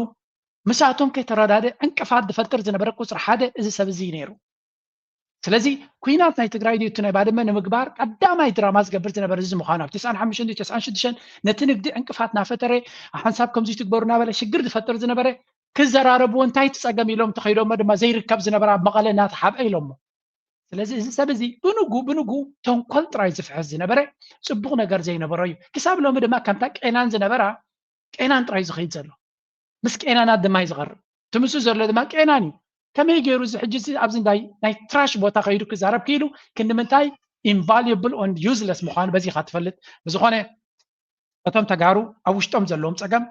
ምስኣቶም ከይተረዳደ ዕንቅፋት ዝፈጥር ዝነበረ ቁፅሪ ሓደ እዚ ሰብ እዚ ነይሩ። ስለዚ ኩናት ናይ ትግራይ ድዩ እቲ ናይ ባድመ ንምግባር ቀዳማይ ድራማ ዝገብር ዝነበረ እዚ ምዃኑ ኣብ ተስዓን ሓሙሽተን ተስዓን ሽዱሽተን ነቲ ንግዲ ዕንቅፋት ናፈጠረ ሓንሳብ ከምዚ ትግበሩ ናበለ ሽግር ዝፈጥር ዝነበረ ክዘራረብዎ እንታይ ትፀገም ኢሎም ተኸይዶሞ ድማ ዘይርከብ ዝነበረ ኣብ መቐለ እናተሓብአ ኢሎሞ። ስለዚ እዚ ሰብ እዚ ብንጉ ብንጉ ተንኮል ጥራይ ዝፍሕስ ዝነበረ ፅቡቕ ነገር ዘይነበሮ እዩ። ክሳብ ሎሚ ድማ ከምታ ቄናን ዝነበራ ቄናን ጥራይ ዝኸይድ ዘሎ ምስ ቄናናት ድማ እዩ ዝቐርብ። ትምሱ ዘሎ ድማ ቄናን እዩ። ከመይ ገይሩ እዚ ሕጂ ኣብዚ ናይ ትራሽ ቦታ ከይዱ ክዛረብ ክኢሉ ክንዲ ምንታይ invaluable and useless ምዃኑ በዚ ኢኻ ትፈልጥ። ብዝኾነ እቶም ተጋሩ ኣብ ውሽጦም ዘለዎም ፀገም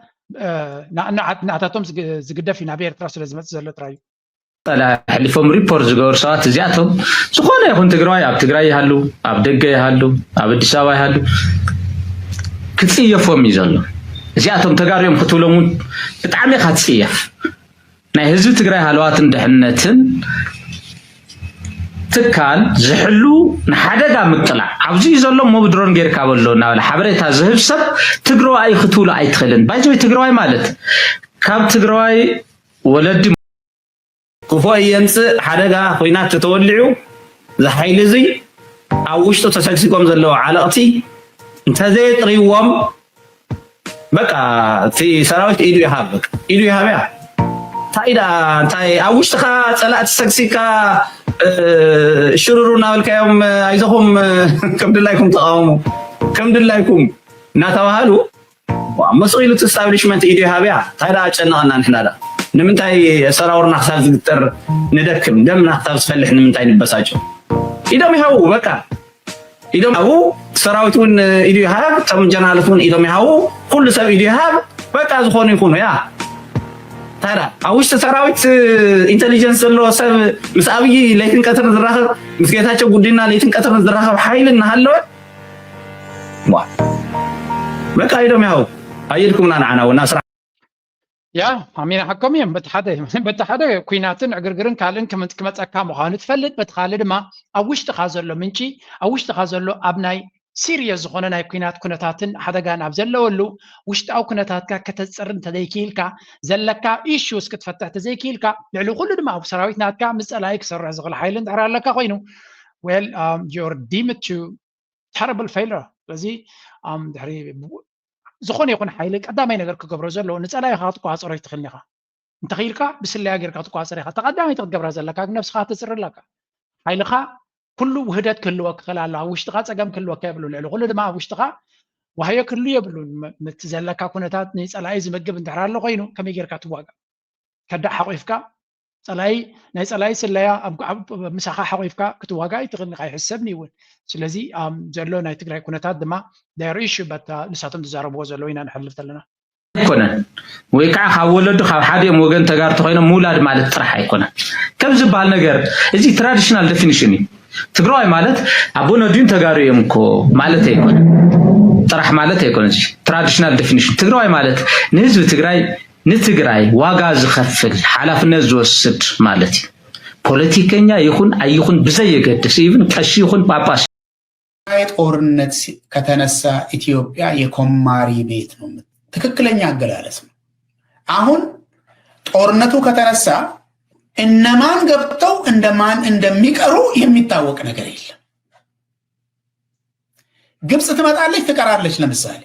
ናታቶም ዝግደፍ እዩ ናብ ኤርትራ ስለ ዝመፅእ ዘሎ ጥራይ እዩ። ኣሕሊፎም ሪፖርት ዝገበሩ ሰባት እዚኣቶም ዝኾነ ይኹን ትግራዋይ ኣብ ትግራይ ይሃሉ ኣብ ደገ ይሃሉ ኣብ ኣዲስ ኣበባ ይሃሉ ክፅየፎም እዩ ዘሎ። እዚኣቶም ተጋሩ እዮም ክትብሎም እውን ብጣዕሚ ኢኻ ትፅየፍ። ናይ ህዝቢ ትግራይ ሃለዋትን ድሕነትን ትካል ዝሕሉ ንሓደጋ ምቅላዕ ኣብዚ እዩ ዘሎ እሞ ብድሮን ጌርካ በሎ እናበለ ሓበሬታ ዝህብ ሰብ ትግራዋይ ክትብሎ ኣይትኽእልን። ባይዘወይ ትግራዋይ ማለት ካብ ትግራዋይ ወለዲ ክፉእ የምፅእ ሓደጋ ኹናት ተተወሊዑ እዚ ሓይሊ እዙይ ኣብ ውሽጡ ተሰግሲጎም ዘለዉ ዓለቕቲ እንተዘየጥርይዎም በቃ እቲ ሰራዊት ኢዱ ይሃብ በቃ ኢዱ ይሃብ እያ እንታይ ዳ እንታይ ኣብ ውሽጥኻ ፀላእቲ ሰግሲካ ሽሩሩ እናበልካዮም ኣይዞኹም ከም ድላይኩም ተቃወሙ ከም ድላይኩም እናተባሃሉ መስ ኢሉ እቲ ስታብሊሽመንት ኢዱ ይሃብያ እንታይ ደኣ ኣጨነቐና ንሕና ደኣ ንምንታይ ሰራውርና ክሳብ ዝግጥር ንደክም ደምና ክሳብ ዝፈልሕ ንምንታይ ንበሳጨው ኢዶም ይሃቡ በቃ ኢዶም ይሃቡ ሰራዊት እውን ኢዱ ይሃብ እቶም ጀነራላት እውን ኢዶም ይሃቡ ኩሉ ሰብ ኢዱ ይሃብ በቃ ዝኾኑ ይኹኑ ያ ታዲያ ኣብ ውሽጢ ሰራዊት ኢንቴሊጀንስ ዘለዎ ሰብ ምስ ኣብይ ለይትን ቀትርን ዝራኸብ ምስ ጌታቸው ጉዲና ለይትን ቀትርን ዝራኸብ ሓይሊ እናሃለወ በቃ ኢዶም ያው ኣየድኩምና ንዓና ወና ስራሕ ያ ኣሚና ሓኮም እዮም በቲ ሓደ በቲ ሓደ ኩናትን ዕግርግርን ካልእን ክመፀካ ምዃኑ ትፈልጥ በቲ ካልእ ድማ ኣብ ውሽጥኻ ዘሎ ምንጪ ኣብ ውሽጥኻ ዘሎ ኣብ ናይ ሲሪየስ ዝኾነ ናይ ኩናት ኩነታትን ሓደጋን ኣብ ዘለወሉ ውሽጣዊ ኩነታትካ ከተፅር እንተዘይክኢልካ ዘለካ ኢሹስ ክትፈትሕ ተዘይክኢልካ ልዕሊ ኩሉ ድማ ኣብ ሰራዊት ናትካ ምስ ፀላኢ ክሰርሕ ዝኽእል ሓይሊ እንድሕር ኣለካ ኮይኑ well you're deemed to terrible failure ስለዚ ድሕሪ ዝኾነ ይኹን ሓይሊ ቀዳማይ ነገር ክገብሮ ዘለዎ ንፀላኢኻ ክትቆፃፀሮ ኣይትኽእልን ኢኻ እንተኽኢልካ ብስለያ ጌርካ ትቆፃፀር ኢኻ ተቐዳመይቲ ክትገብራ ዘለካ ግን ነብስኻ ተፅሪ ኣለካ ሓይልኻ ኩሉ ውህደት ክህልወ ክኽእል ኣሎ ኣብ ውሽጥኻ ፀገም ክህልወካ የብሉ ልዕሊ ኩሉ ድማ ኣብ ውሽጥኻ ዋህዮ ክህሉ የብሉን ምቲ ዘለካ ኩነታት ንፀላኢ ዝምግብ እንድሕር ኣሎ ኮይኑ ከመይ ጌርካ ትዋጋ ከዳዕ ሓቂፍካ ፀላኢ ናይ ፀላኢ ስለያ ኣብ ምሳኻ ሓቂፍካ ክትዋጋ ኣይትኽእልን ኢኻ ኣይሕሰብን እዩ እውን ስለዚ ዘሎ ናይ ትግራይ ኩነታት ድማ ዳይር ኢሹ በታ ንሳቶም ዝዛረብዎ ዘለዉ ኢና ንሕልፍ ዘለና ኣይኮነን ወይ ከዓ ካብ ወለዱ ካብ ሓዲኦም ወገን ተጋሩ ተኮይኖም ምውላድ ማለት ጥራሕ ኣይኮነን ከም ዝበሃል ነገር እዚ traditional definition እዩ ትግራዋይ ማለት ኣቦ ነዲኡን ተጋሩ እዮም እኮ ማለት ኣይኮነ፣ ጥራሕ ማለት ኣይኮነ። ትራዲሽናል ዴፊኒሽን ትግራዋይ ማለት ንህዝቢ ትግራይ፣ ንትግራይ ዋጋ ዝኸፍል፣ ሓላፍነት ዝወስድ ማለት እዩ። ፖለቲከኛ ይኹን ኣይኹን ብዘየገድስ፣ ኢቭን ቀሺ ይኹን ጳጳስ። ጦርነት ከተነሳ ኢትዮጵያ የኮማሪ ቤት ነው። ትክክለኛ አገላለጽ ነው። አሁን ጦርነቱ ከተነሳ እነማን ገብተው እንደማን እንደሚቀሩ የሚታወቅ ነገር የለም። ግብጽ ትመጣለች፣ ትቀራለች። ለምሳሌ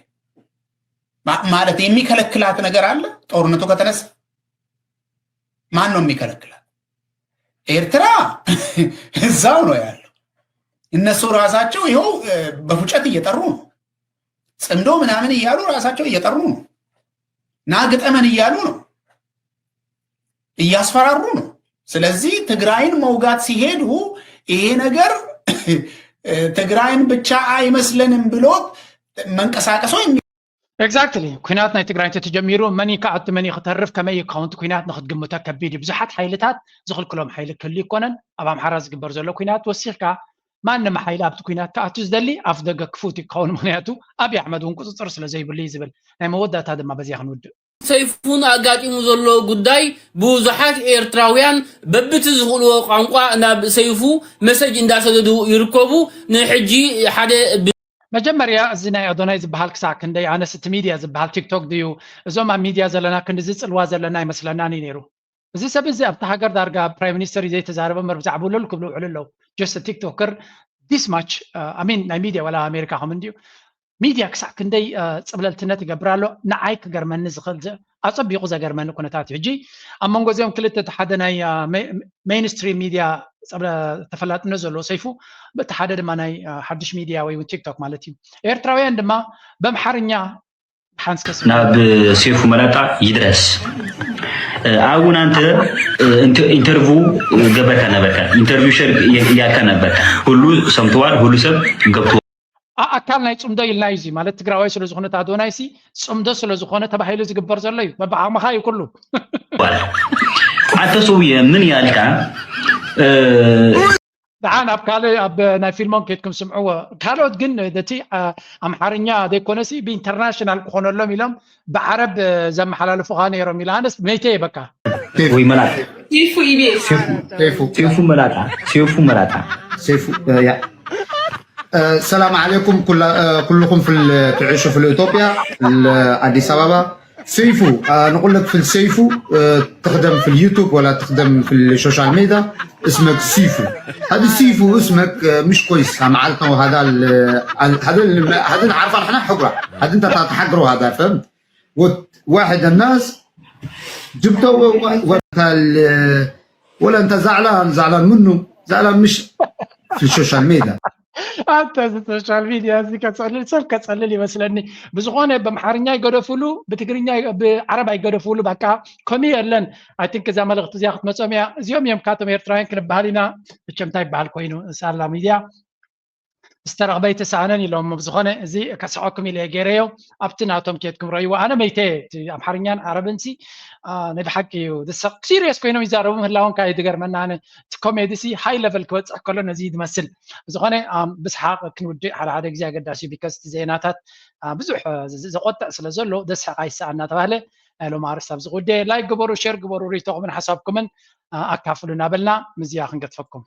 ማለት የሚከለክላት ነገር አለ? ጦርነቱ ከተነሳ ማን ነው የሚከለክላት? ኤርትራ እዛው ነው ያለው። እነሱ ራሳቸው ይኸው በፉጨት እየጠሩ ነው። ጽምዶ ምናምን እያሉ ራሳቸው እየጠሩ ነው። ና ግጠመን እያሉ ነው፣ እያስፈራሩ ነው። ስለዚህ ትግራይን መውጋት ሲሄዱ ይሄ ነገር ትግራይን ብቻ አይመስለንም ብሎ መንቀሳቀሶ ኤግዛክትሊ። ኩናት ናይ ትግራይ እንተተጀሚሩ መን እዩ ክኣቱ፣ መን እዩ ክተርፍ፣ ከመይ እዩ ክኸውን እቲ ኩናት ንክትግምቶ ከቢድ እዩ። ብዙሓት ሓይልታት ዝኽልክሎም ሓይሊ ክህሉ ይኮነን። ኣብ ኣምሓራ ዝግበር ዘሎ ኩናት ወሲኽካ ማንም ሓይሊ ኣብቲ ኩናት ክኣቱ ዝደሊ ኣፍ ደገ ክፉት እዩ ክኸውን። ምክንያቱ ኣብይ ኣሕመድ እውን ቁፅፅር ስለ ዘይብሉ እዩ ዝብል። ናይ መወዳእታ ድማ በዚያ ክንውድእ። ሰይፉን ኣጋጢሙ ዘሎ ጉዳይ ብዙሓት ኤርትራውያን በብቲ ዝኽእልዎ ቋንቋ ናብ ሰይፉ መሰጅ እንዳሰደዱ ይርከቡ። ንሕጂ ሓደ መጀመርያ እዚ ናይ ኣዶናይ ዝበሃል ክሳዕ ክንደይ ኣነስ እቲ ሚድያ ዝበሃል ቲክቶክ ድዩ እዞም ኣብ ሚድያ ዘለና ክንዲ ዝፅልዋ ዘለና ኣይመስለናን እዩ ነይሩ። እዚ ሰብ እዚ ኣብቲ ሃገር ዳርጋ ፕራይም ሚኒስተር እዩ ዘይተዛረበ እምበር ብዛዕባ ውለሉ ክብሉ ውዕሉ ኣለዉ። ጀስት ቲክቶከር ዲስ ማች ኣሚን ናይ ሚድያ ዋላ ኣሜሪካ ከም እንድዩ ሚድያ ክሳዕ ክንደይ እ፣ ፅብለልትነት ይገብር ኣሎ። ንዓይ ክገርመኒ ዝኽእል ዘ- ኣፀቢቑ ዘገርመኒ ኩነታት እዩ። ሕጂ ኣብ መንጎ እዚኦም ክልተ እቲ ሓደ ናይ እ፣ ሜ- ሜይንስትሪም ሚድያ ፀብለ ተፈላጥነት ዘለዎ ሰይፉ፣ በቲ ሓደ ድማ ናይ እ፣ ሓድሽ ሚድያ ወይ እውን ቲክቶክ ማለት እዩ። ኤርትራውያን ድማ በምሓርኛ ሓንስከስ ናብ ሴፉ መላጣ ይድረስ። ኣብን ኣንተ ኢንተርቪው ገበርካ ነበርካ፣ ኢንተርቪው ሸር ያልካ ነበርካ። ሁሉ ሰምተዋል፣ ሁሉ ሰብ ገብቶ ኣ- ኣካል ናይ ፅምዶ ኢልና እዩ። እዚ ማለት ትግራዋይ ስለ ዝኾነ ኣዶናይ ሲ ፅምዶ ስለ ዝኾነ ተባሂሉ ዝግበር ዘሎ እዩ። በብዓቕምኻ እዩ ኩሉ። ኣተ ሰውየ ምን ያልካ ደሓን ኣብ ካልእ ኣብ ናይ ፊልሞም ኬድኩም ስምዕዎ። ካልኦት ግን ነቲ ኣ- ኣምሓርኛ ዘይኮነሲ ብኢንተርናሽናል ክኾነሎም ኢሎም ብዓረብ እ፣ ዘመሓላልፉኻ ነይሮም ኢሉ። ኣነስ መይተ እየ በቃ። ወይ መላጣ ሴፉ ኢቢኤስ ሴፉ መላጣ ሴፉ መላጣ سيف يا السلام عليكم كل كلكم في تعيشوا في اثيوبيا، اديس ابابا. سيفو، نقول لك في سيفو، تخدم في اليوتيوب ولا تخدم في السوشيال ميديا، اسمك سيفو. هذا سيفو اسمك مش كويس، معناته هذا هذا هذا نعرفه احنا حقره، هذا انت تحقره، هذا فهمت؟ واحد الناس جبته وانت ولا انت زعلان، زعلان منه، زعلان مش في السوشيال ميديا. ኣንተ እዚ ሶሻል ሚድያ እዚ ከፀልል ሰብ ከፀልል ይመስለኒ። ብዝኾነ በምሓርኛ ይገደፉሉ፣ ብትግርኛ ብዓረብ ኣይገደፉሉ። በቃ ከምኡ የለን። ኣይ ቲንክ እዛ መልእኽቲ እዚኣ ክትመፅኦም እያ። እዚኦም እዮም ካቶም ኤርትራውያን ክንበሃል ኢና። መቸም እንታይ ይበሃል ኮይኑ ሳላ ሚድያ ዝተረኽበ ኣይተሳእነን ኢሎም። ብዝኾነ እዚ ከስሐኩም ኢለ ገይረዮ። ኣብቲ ናቶም ኬድኩም ረእይዎ። ኣነ መይተ እቲ ኣምሓርኛን ዓረብን ሲ ናይ ብሓቂ እዩ። ሲሪየስ ኮይኖም ይዛረቡ ምህላዎም ከዓ ይትገርመና። ኣነ እቲ ኮሜዲ ሲ ሃይ ለቨል ክበፅሕ ከሎ ነዚ እዩ ዝመስል። ብዝኾነ ብስሓቅ ክንውድእ ሓደ ሓደ ግዜ ኣገዳሲ እዩ። ቢካዝ እቲ ዜናታት ብዙሕ ዘቆጥዕ ስለ ዘሎ ዘስሕቅ ኣይሰኣን እናተባህለ ናይ ሎም ኣርስቲ ኣብዚ ክውድእ። ላይክ ግበሩ፣ ሼር ግበሩ፣ ሪኢቶኹምን ሓሳብኩምን ኣካፍሉ እናበልና ምዝያ ክንገድፈኩም።